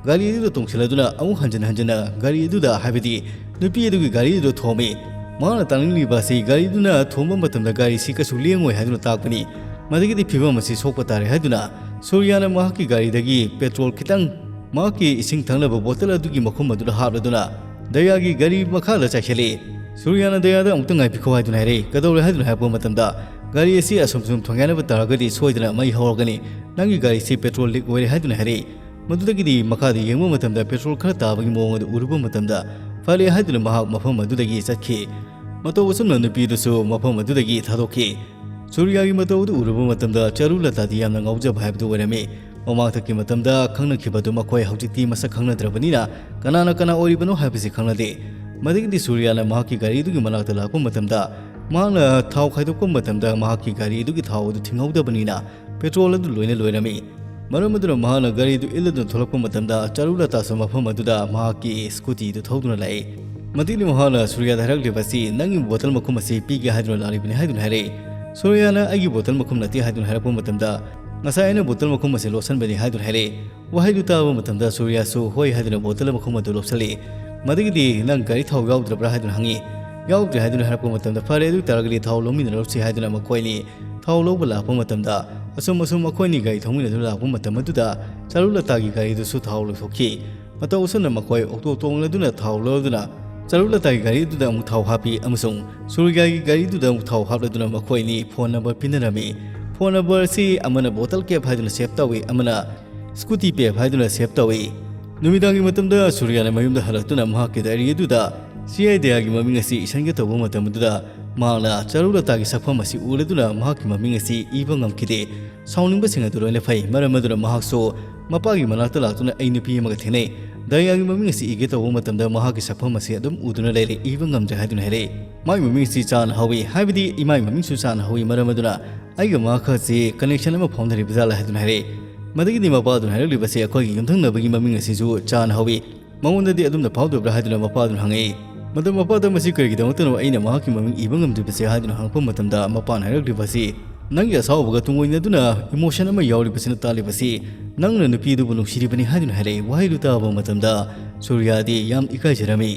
ꯒꯥꯔꯤ ꯑꯗꯨꯗ ꯇꯣꯡꯁꯤꯜꯂꯗꯨꯅ ꯑꯃꯨꯛ ꯍꯟꯖꯤꯟ ꯍꯟꯖꯤꯟꯅ ꯒꯥꯔꯤ ꯑꯗꯨꯗ, ꯍꯥꯏꯕꯗꯤ ꯅꯨꯄꯤ ꯑꯗꯨꯒꯤ ꯒꯥꯔꯤ ꯑꯗꯨꯗ ꯊꯣꯝꯃꯤ꯫ ꯃꯍꯥꯛꯅ ꯇꯥꯅꯤꯡꯂꯤꯕ ꯑꯁꯤ ꯒꯥꯔꯤꯗꯨꯅ ꯊꯣꯝꯕ ꯃꯇꯝꯗ ꯒꯥꯔꯤꯁꯤ ꯀꯩꯁꯨ ꯂꯦꯡꯉꯣꯏ ꯍꯥꯏꯗꯨꯅ ꯇꯥꯛꯄꯅꯤ꯫ ꯃꯗꯨꯒꯤꯗꯤ ꯐꯤꯕꯝ ꯑꯁꯤ ꯁꯣꯛꯄ ꯇꯥꯔꯦ ꯍꯥꯏꯗꯨꯅ ꯁꯨꯔꯤꯌꯥꯅ ꯃꯍꯥꯛꯀꯤ ꯒꯥꯔꯤꯗꯒꯤ ꯄꯦꯇ꯭ꯔꯣꯜ ꯈꯤꯇꯪ ꯃꯍꯥꯛꯀꯤ ꯏꯁꯤꯡ ꯊꯛꯅꯕ ꯕꯣꯇꯜ ꯑꯗꯨꯒꯤ ꯃꯈꯨꯝ ꯑꯗꯨꯗ ꯍꯥꯞꯂꯗꯨꯅ ꯗꯌꯥꯒꯤ ꯒꯥꯔꯤ ꯃꯈꯥꯗ ꯆꯥꯏꯁꯤꯜꯂꯤ꯫ ꯁꯨꯔꯤꯌꯥꯅ ꯗꯌꯥꯗ "ꯑꯃꯨꯛꯇ ꯉꯥꯏꯕꯤꯈꯣ" ꯍꯥꯏꯗꯨꯅ ꯍꯥꯏꯔꯛꯏ꯫ "ꯀꯩꯗꯧꯔꯦ?" ꯍꯥꯏꯗꯨꯅ ꯍꯥꯏꯔꯛꯄ ꯃꯇꯝꯗ, "ꯒꯥꯔꯤ ꯑꯁꯤ ꯑꯁꯨꯝ ꯁꯨꯝ ꯊꯣꯡꯒꯥꯏꯅꯕ ꯇꯥꯔꯒꯗꯤ ꯁꯣꯏꯗꯅ ꯃꯩ ꯍꯧꯔꯒꯅꯤ꯫ ꯅꯪꯒꯤ ꯒꯥꯔꯤꯁꯤ ꯄꯦꯇ꯭ꯔꯣꯜ ꯂꯤꯛ ꯑꯣꯏꯔꯦ" ꯍꯥꯏꯗꯨꯅ ꯍꯥꯏꯔꯛꯏ꯫ ꯃꯗꯨꯗꯒꯤꯗꯤ ꯃꯈꯥꯗ ꯌꯦꯡꯕ ꯃꯇꯝꯗ ꯄꯦꯇ꯭ꯔꯣꯜ ꯈꯔ ꯇꯥꯕꯒꯤ ꯃꯑꯣꯡ ꯑꯗꯨ ꯎꯔꯨꯕ ꯃꯇꯝꯗ, "ꯐꯔꯦ" ꯍꯥꯏꯗꯨꯅ ꯃꯍꯥꯛ ꯃꯐꯝ ꯑꯗꯨꯗꯒꯤ ꯆꯠꯈꯤ꯫ ꯃꯇꯧ ꯑꯁꯨꯝꯅ ꯅꯨꯄꯤꯗꯨꯁꯨ ꯃꯐꯝ ꯑꯗꯨꯗꯒꯤ ꯊꯥꯗꯣꯛꯈꯤ꯫ ꯁꯨꯔꯤꯌꯥꯒꯤ ꯃꯇꯧ ꯑꯗꯨ ꯎꯔꯨꯕ ꯃꯇꯝꯗ ꯆꯔꯨ ꯂꯇꯥꯗꯤ ꯌꯥꯝꯅ ꯉꯥꯎꯖꯕ ꯍꯥꯏꯕꯗꯨ ꯑꯣꯏꯔꯝꯃꯤ꯫ ꯃꯃꯥꯡꯊꯛꯀꯤ ꯃꯇꯝꯗ ꯈꯪꯅꯈꯤꯕꯗꯨ ꯃꯈꯣꯏ ꯍꯧꯖꯤꯛꯇꯤ ꯃꯁꯛ ꯈꯪꯅꯗ꯭ꯔꯕꯅꯤꯅ ꯀꯅꯥꯅ ꯀꯅꯥ ꯑꯣꯏꯔꯤꯕꯅꯣ ꯍꯥꯏꯕꯁꯤ ꯈꯪꯅꯗꯦ꯫ ꯃꯗꯒꯤꯗꯤ ꯁꯨꯔꯤꯌꯥꯅ ꯃꯍꯥꯛꯀꯤ ꯒꯥꯔꯤ ꯑꯗꯨꯒꯤ ꯃꯅꯥꯛꯇ ꯂꯥꯛꯄ ꯃꯇꯝꯗ ꯃꯍꯥꯛꯅ ꯊꯥꯎ ꯈꯥꯏꯗꯣꯛꯄ ꯃꯇꯝꯗ ꯃꯍꯥꯛꯀꯤ ꯒꯥꯔꯤ ꯑꯗꯨꯒꯤ ꯊꯥꯎ ꯑꯗꯨ ꯊꯤꯡꯍꯧꯗꯕꯅꯤꯅ ꯄꯦꯇ꯭ꯔꯣꯜ ꯑꯗꯨ ꯂꯣꯏꯅ ꯂꯣꯏꯔꯝꯃꯤ꯫ ꯃꯔꯝ ꯑꯗꯨꯅ ꯃꯍꯥꯛꯅ ꯒꯥꯔꯤ ꯑꯗꯨ ꯏꯜꯂꯗꯨꯅ ꯊꯣꯛꯂꯛꯄ ꯃꯇꯝꯗ ꯆꯔꯨ ꯂꯇꯥꯁꯨ ꯃꯐꯝ ꯑꯗꯨꯗ ꯃꯍꯥꯛꯀꯤ ꯁ꯭ꯀꯨꯇꯤ ꯑꯗꯨ ꯊꯧꯗꯨꯅ ꯂꯥꯛꯏ꯫ ꯃꯗꯒꯤꯗꯤ ꯃꯍꯥꯛꯅ ꯁꯨꯔꯤꯌꯥꯗ ꯍꯥꯏꯔꯛꯂꯤꯕ ꯑꯁꯤ, "ꯅꯪꯒꯤ ꯕꯣꯇꯜ ꯃꯈꯨꯝ ꯑꯁꯤ ꯄꯤꯒꯦ ꯍꯥꯏꯗꯨꯅ ꯂꯥꯛꯂꯤꯕꯅꯤ" ꯍꯥꯏꯗꯨꯅ ꯍꯥꯏꯔꯛꯏ꯫ ꯁꯨꯔꯤꯌꯥꯅ "ꯑꯩꯒꯤ ꯕꯣꯇꯜ ꯃꯈꯨꯝ ꯅꯠꯇꯦ" ꯍꯥꯏꯗꯨꯅ ꯍꯥꯏꯔꯛꯄ ꯃꯇꯝꯗ "ꯉꯁꯥꯏ ꯑꯩꯅ ꯕꯣꯇꯜ ꯃꯈꯨꯝ ꯑꯁꯤ ꯂꯣꯠꯁꯟꯕꯅꯤ" ꯍꯥꯏꯗꯨꯅ ꯍꯥꯏꯔꯛꯏ꯫ ꯋꯥꯍꯩꯗꯨ ꯇꯥꯕ ꯃꯇꯝꯗ ꯁꯨꯔꯤꯌꯥꯁꯨ "ꯍꯣꯏ" ꯍꯥꯏꯗꯨꯅ ꯕꯣꯇꯜ ꯃꯈꯨꯝ ꯑꯗꯨ ꯂꯣꯠꯁꯜꯂꯤ꯫ ꯃꯗꯒꯤꯗꯤ "ꯅꯪ ꯒꯥꯔꯤ ꯊꯥꯎ ꯌꯥꯎꯗ꯭ꯔꯕ꯭ꯔꯥ?" ꯍꯥꯏꯗꯨꯅ ꯍꯪꯉꯤ꯫ "ꯌꯥꯎꯗ꯭ꯔꯦ" ꯍꯥꯏꯗꯨꯅ ꯍꯥꯏꯔꯛꯄ ꯃꯇꯝꯗ "ꯐꯔꯦ, ꯑꯗꯨ ꯑꯣꯏꯇꯥꯔꯒꯗꯤ ꯊꯥꯎ ꯂꯧꯃꯤꯟꯅꯔꯨꯁꯤ" ꯍꯥꯏꯗꯨꯅ ꯃꯈꯣꯏ ꯑꯅꯤ ꯊꯥꯎ ꯂꯧꯕ ꯂꯥꯛꯄ ꯃꯇꯝꯗ, ꯑꯁꯨꯝ ꯑꯁꯨꯝ ꯃꯈꯣꯏ ꯑꯅꯤ ꯒꯥꯔꯤ ꯊꯧꯃꯤꯟꯅꯗꯨꯅ ꯂꯥꯛꯄ ꯃꯇꯝ ꯑꯗꯨꯗ ꯆꯥꯔꯨ ꯂꯇꯥꯒꯤ ꯒꯥꯔꯤꯗꯨꯁꯨ ꯊꯥꯎ ꯂꯣꯏꯊꯣꯛꯈꯤ꯫ ꯃꯇꯧ ꯑꯁꯨꯝꯅ ꯃꯈꯣꯏ ꯑꯣꯛꯇꯣ ꯇꯣꯡꯂꯗꯨꯅ ꯊꯥꯎ ꯂꯧꯗꯨꯅ ꯆꯥꯔꯨ ꯂꯇꯥꯒꯤ ꯒꯥꯔꯤꯗꯨꯗ ꯑꯃꯨꯛ ꯊꯥꯎ ꯍꯥꯞꯄꯤ ꯑꯃꯁꯨꯡ ꯁꯨꯔꯤꯌꯥꯒꯤ ꯒꯥꯔꯤꯗꯨꯗ ꯑꯃꯨꯛ ꯊꯥꯎ ꯍꯥꯞꯂꯗꯨꯅ ꯃꯈꯣꯏ ꯑꯅꯤ ꯐꯣꯟ ꯅꯝꯕꯔ ꯄꯤꯅꯔꯝꯃꯤ꯫ ꯐꯣꯟ ꯅꯝꯕꯔ ꯑꯁꯤ ꯑꯃꯅ ꯕꯣꯇꯜ ꯀꯦꯞ ꯍꯥꯏꯗꯨꯅ ꯁꯦꯞ ꯇꯧꯏ, ꯑꯃꯅ ꯁ꯭ꯀꯨꯇꯤ ꯄꯦꯞ ꯍꯥꯏꯗꯨꯅ ꯁꯦꯞ ꯇꯧꯏ꯫ ꯅꯨꯃꯤꯗꯥꯡꯒꯤ ꯃꯇꯝꯗ ꯁꯨꯔꯤꯌꯥꯅ ꯃꯌꯨꯝꯗ ꯍꯜꯂꯛꯇꯨꯅ ꯃꯍꯥꯛꯀꯤ ꯗꯥꯏꯔꯤ ꯑꯗꯨꯗ ꯁꯤ ꯑꯥꯏ ꯗꯌꯥꯒꯤ ꯃꯃꯤꯡ ꯑꯁꯤ ꯏꯁꯟꯒꯦ ꯇꯧꯕ ꯃꯇꯝ ꯑꯗꯨꯗ ꯃꯍꯥꯛꯅ ꯆꯥꯔꯨ ꯂꯇꯥꯒꯤ ꯁꯛꯐꯝ ꯑꯁꯤ ꯎꯔꯗꯨꯅ ꯃꯍꯥꯛꯀꯤ ꯃꯃꯤꯡ ꯑꯁꯤ ꯏꯕ ꯉꯝꯈꯤꯗꯦ꯫ ꯁꯥꯎꯅꯤꯡꯕꯁꯤꯡ ꯑꯗꯨ ꯂꯣꯏꯅ ꯐꯩ꯫ ꯃꯔꯝ ꯑꯗꯨꯅ ꯃꯍꯥꯛꯁꯨ ꯃꯄꯥꯒꯤ ꯃꯅꯥꯛꯇ ꯂꯥꯛꯇꯨꯅ "ꯑꯩ ꯅꯨꯄꯤ ꯑꯃꯒ ꯊꯦꯡꯅꯩ, ꯗꯥꯏꯌꯥꯒꯤ ꯃꯃꯤꯡ ꯑꯁꯤ ꯏꯒꯦ ꯇꯧꯕ ꯃꯇꯝꯗ ꯃꯍꯥꯛꯀꯤ ꯁꯛꯐꯝ ꯑꯁꯤ ꯑꯗꯨꯝ ꯎꯗꯨꯅ ꯂꯩꯔꯦ, ꯏꯕ ꯉꯝꯗ꯭ꯔꯦ" ꯍꯥꯏꯗꯨꯅ ꯍꯥꯏꯔꯛꯏ꯫ "ꯃꯥꯒꯤ ꯃꯃꯤꯡ ꯑꯁꯤ ꯆꯥꯅ ꯍꯧꯏ, ꯍꯥꯏꯕꯗꯤ ꯏꯃꯥꯒꯤ ꯃꯃꯤꯡꯁꯨ ꯆꯥꯅ ꯍꯧꯏ, ꯃꯔꯝ ꯑꯗꯨꯅ ꯑꯩꯒ ꯃꯍꯥꯛꯀꯁꯤ ꯀꯅꯦꯛꯁꯟ ꯑꯃ ꯐꯥꯎꯅꯔꯤꯕ ꯖꯥꯠꯂꯥ?" ꯍꯥꯏꯗꯨꯅ ꯍꯥꯏꯔꯛꯏ꯫ ꯃꯗꯒꯤꯗꯤ ꯃꯄꯥꯗꯨꯅ ꯍꯥꯏꯔꯛꯂꯤꯕꯁꯤ "ꯑꯩꯈꯣꯏꯒꯤ ꯌꯨꯝꯊꯪꯅꯕꯒꯤ ꯃꯃꯤꯡ ꯑꯁꯤꯁꯨ ꯆꯥꯅ ꯍꯧꯏ, ꯃꯉꯣꯟꯗꯗꯤ ꯑꯗꯨꯝꯅ ꯐꯥꯎꯗꯕ꯭ꯔꯥ?" ꯍꯥꯏꯗꯨꯅ ꯃꯄꯥꯗꯨꯅ ꯍꯪꯉꯛꯏ꯫ ꯃꯗꯨ ꯃꯄꯥꯗ "ꯃꯁꯤ ꯀꯔꯤꯒꯤꯗꯃꯛꯇꯅꯣ ꯑꯩꯅ ꯃꯍꯥꯛꯀꯤ ꯃꯃꯤꯡ ꯏꯕ ꯉꯝꯗ꯭ꯔꯤꯕꯁꯦ?" ꯍꯥꯏꯗꯨꯅ ꯍꯪꯉꯛꯄ ꯃꯇꯝꯗ ꯃꯄꯥꯅ ꯍꯥꯏꯔꯛꯂꯤꯕꯁꯤ, "ꯅꯪꯒꯤ ꯑꯁꯥꯎꯕꯒ ꯇꯨꯡꯑꯣꯏꯅꯗꯨꯅ ꯏꯃꯣꯁꯟ ꯑꯃ ꯌꯥꯎꯔꯤꯕꯁꯤꯅ ꯇꯥꯜꯂꯤꯕꯁꯤ ꯅꯪꯅ ꯅꯨꯄꯤ ꯑꯗꯨꯕꯨ ꯅꯨꯡꯁꯤꯔꯤꯕꯅꯤ" ꯍꯥꯏꯗꯨꯅ ꯍꯥꯏꯔꯛꯏ꯫ ꯋꯥꯍꯩꯗꯨ ꯇꯥꯕ ꯃꯇꯝꯗ ꯁꯨꯔꯤꯌꯥꯗꯤ ꯌꯥꯝ ꯏꯀꯥꯏꯖꯔꯝꯃꯤ꯫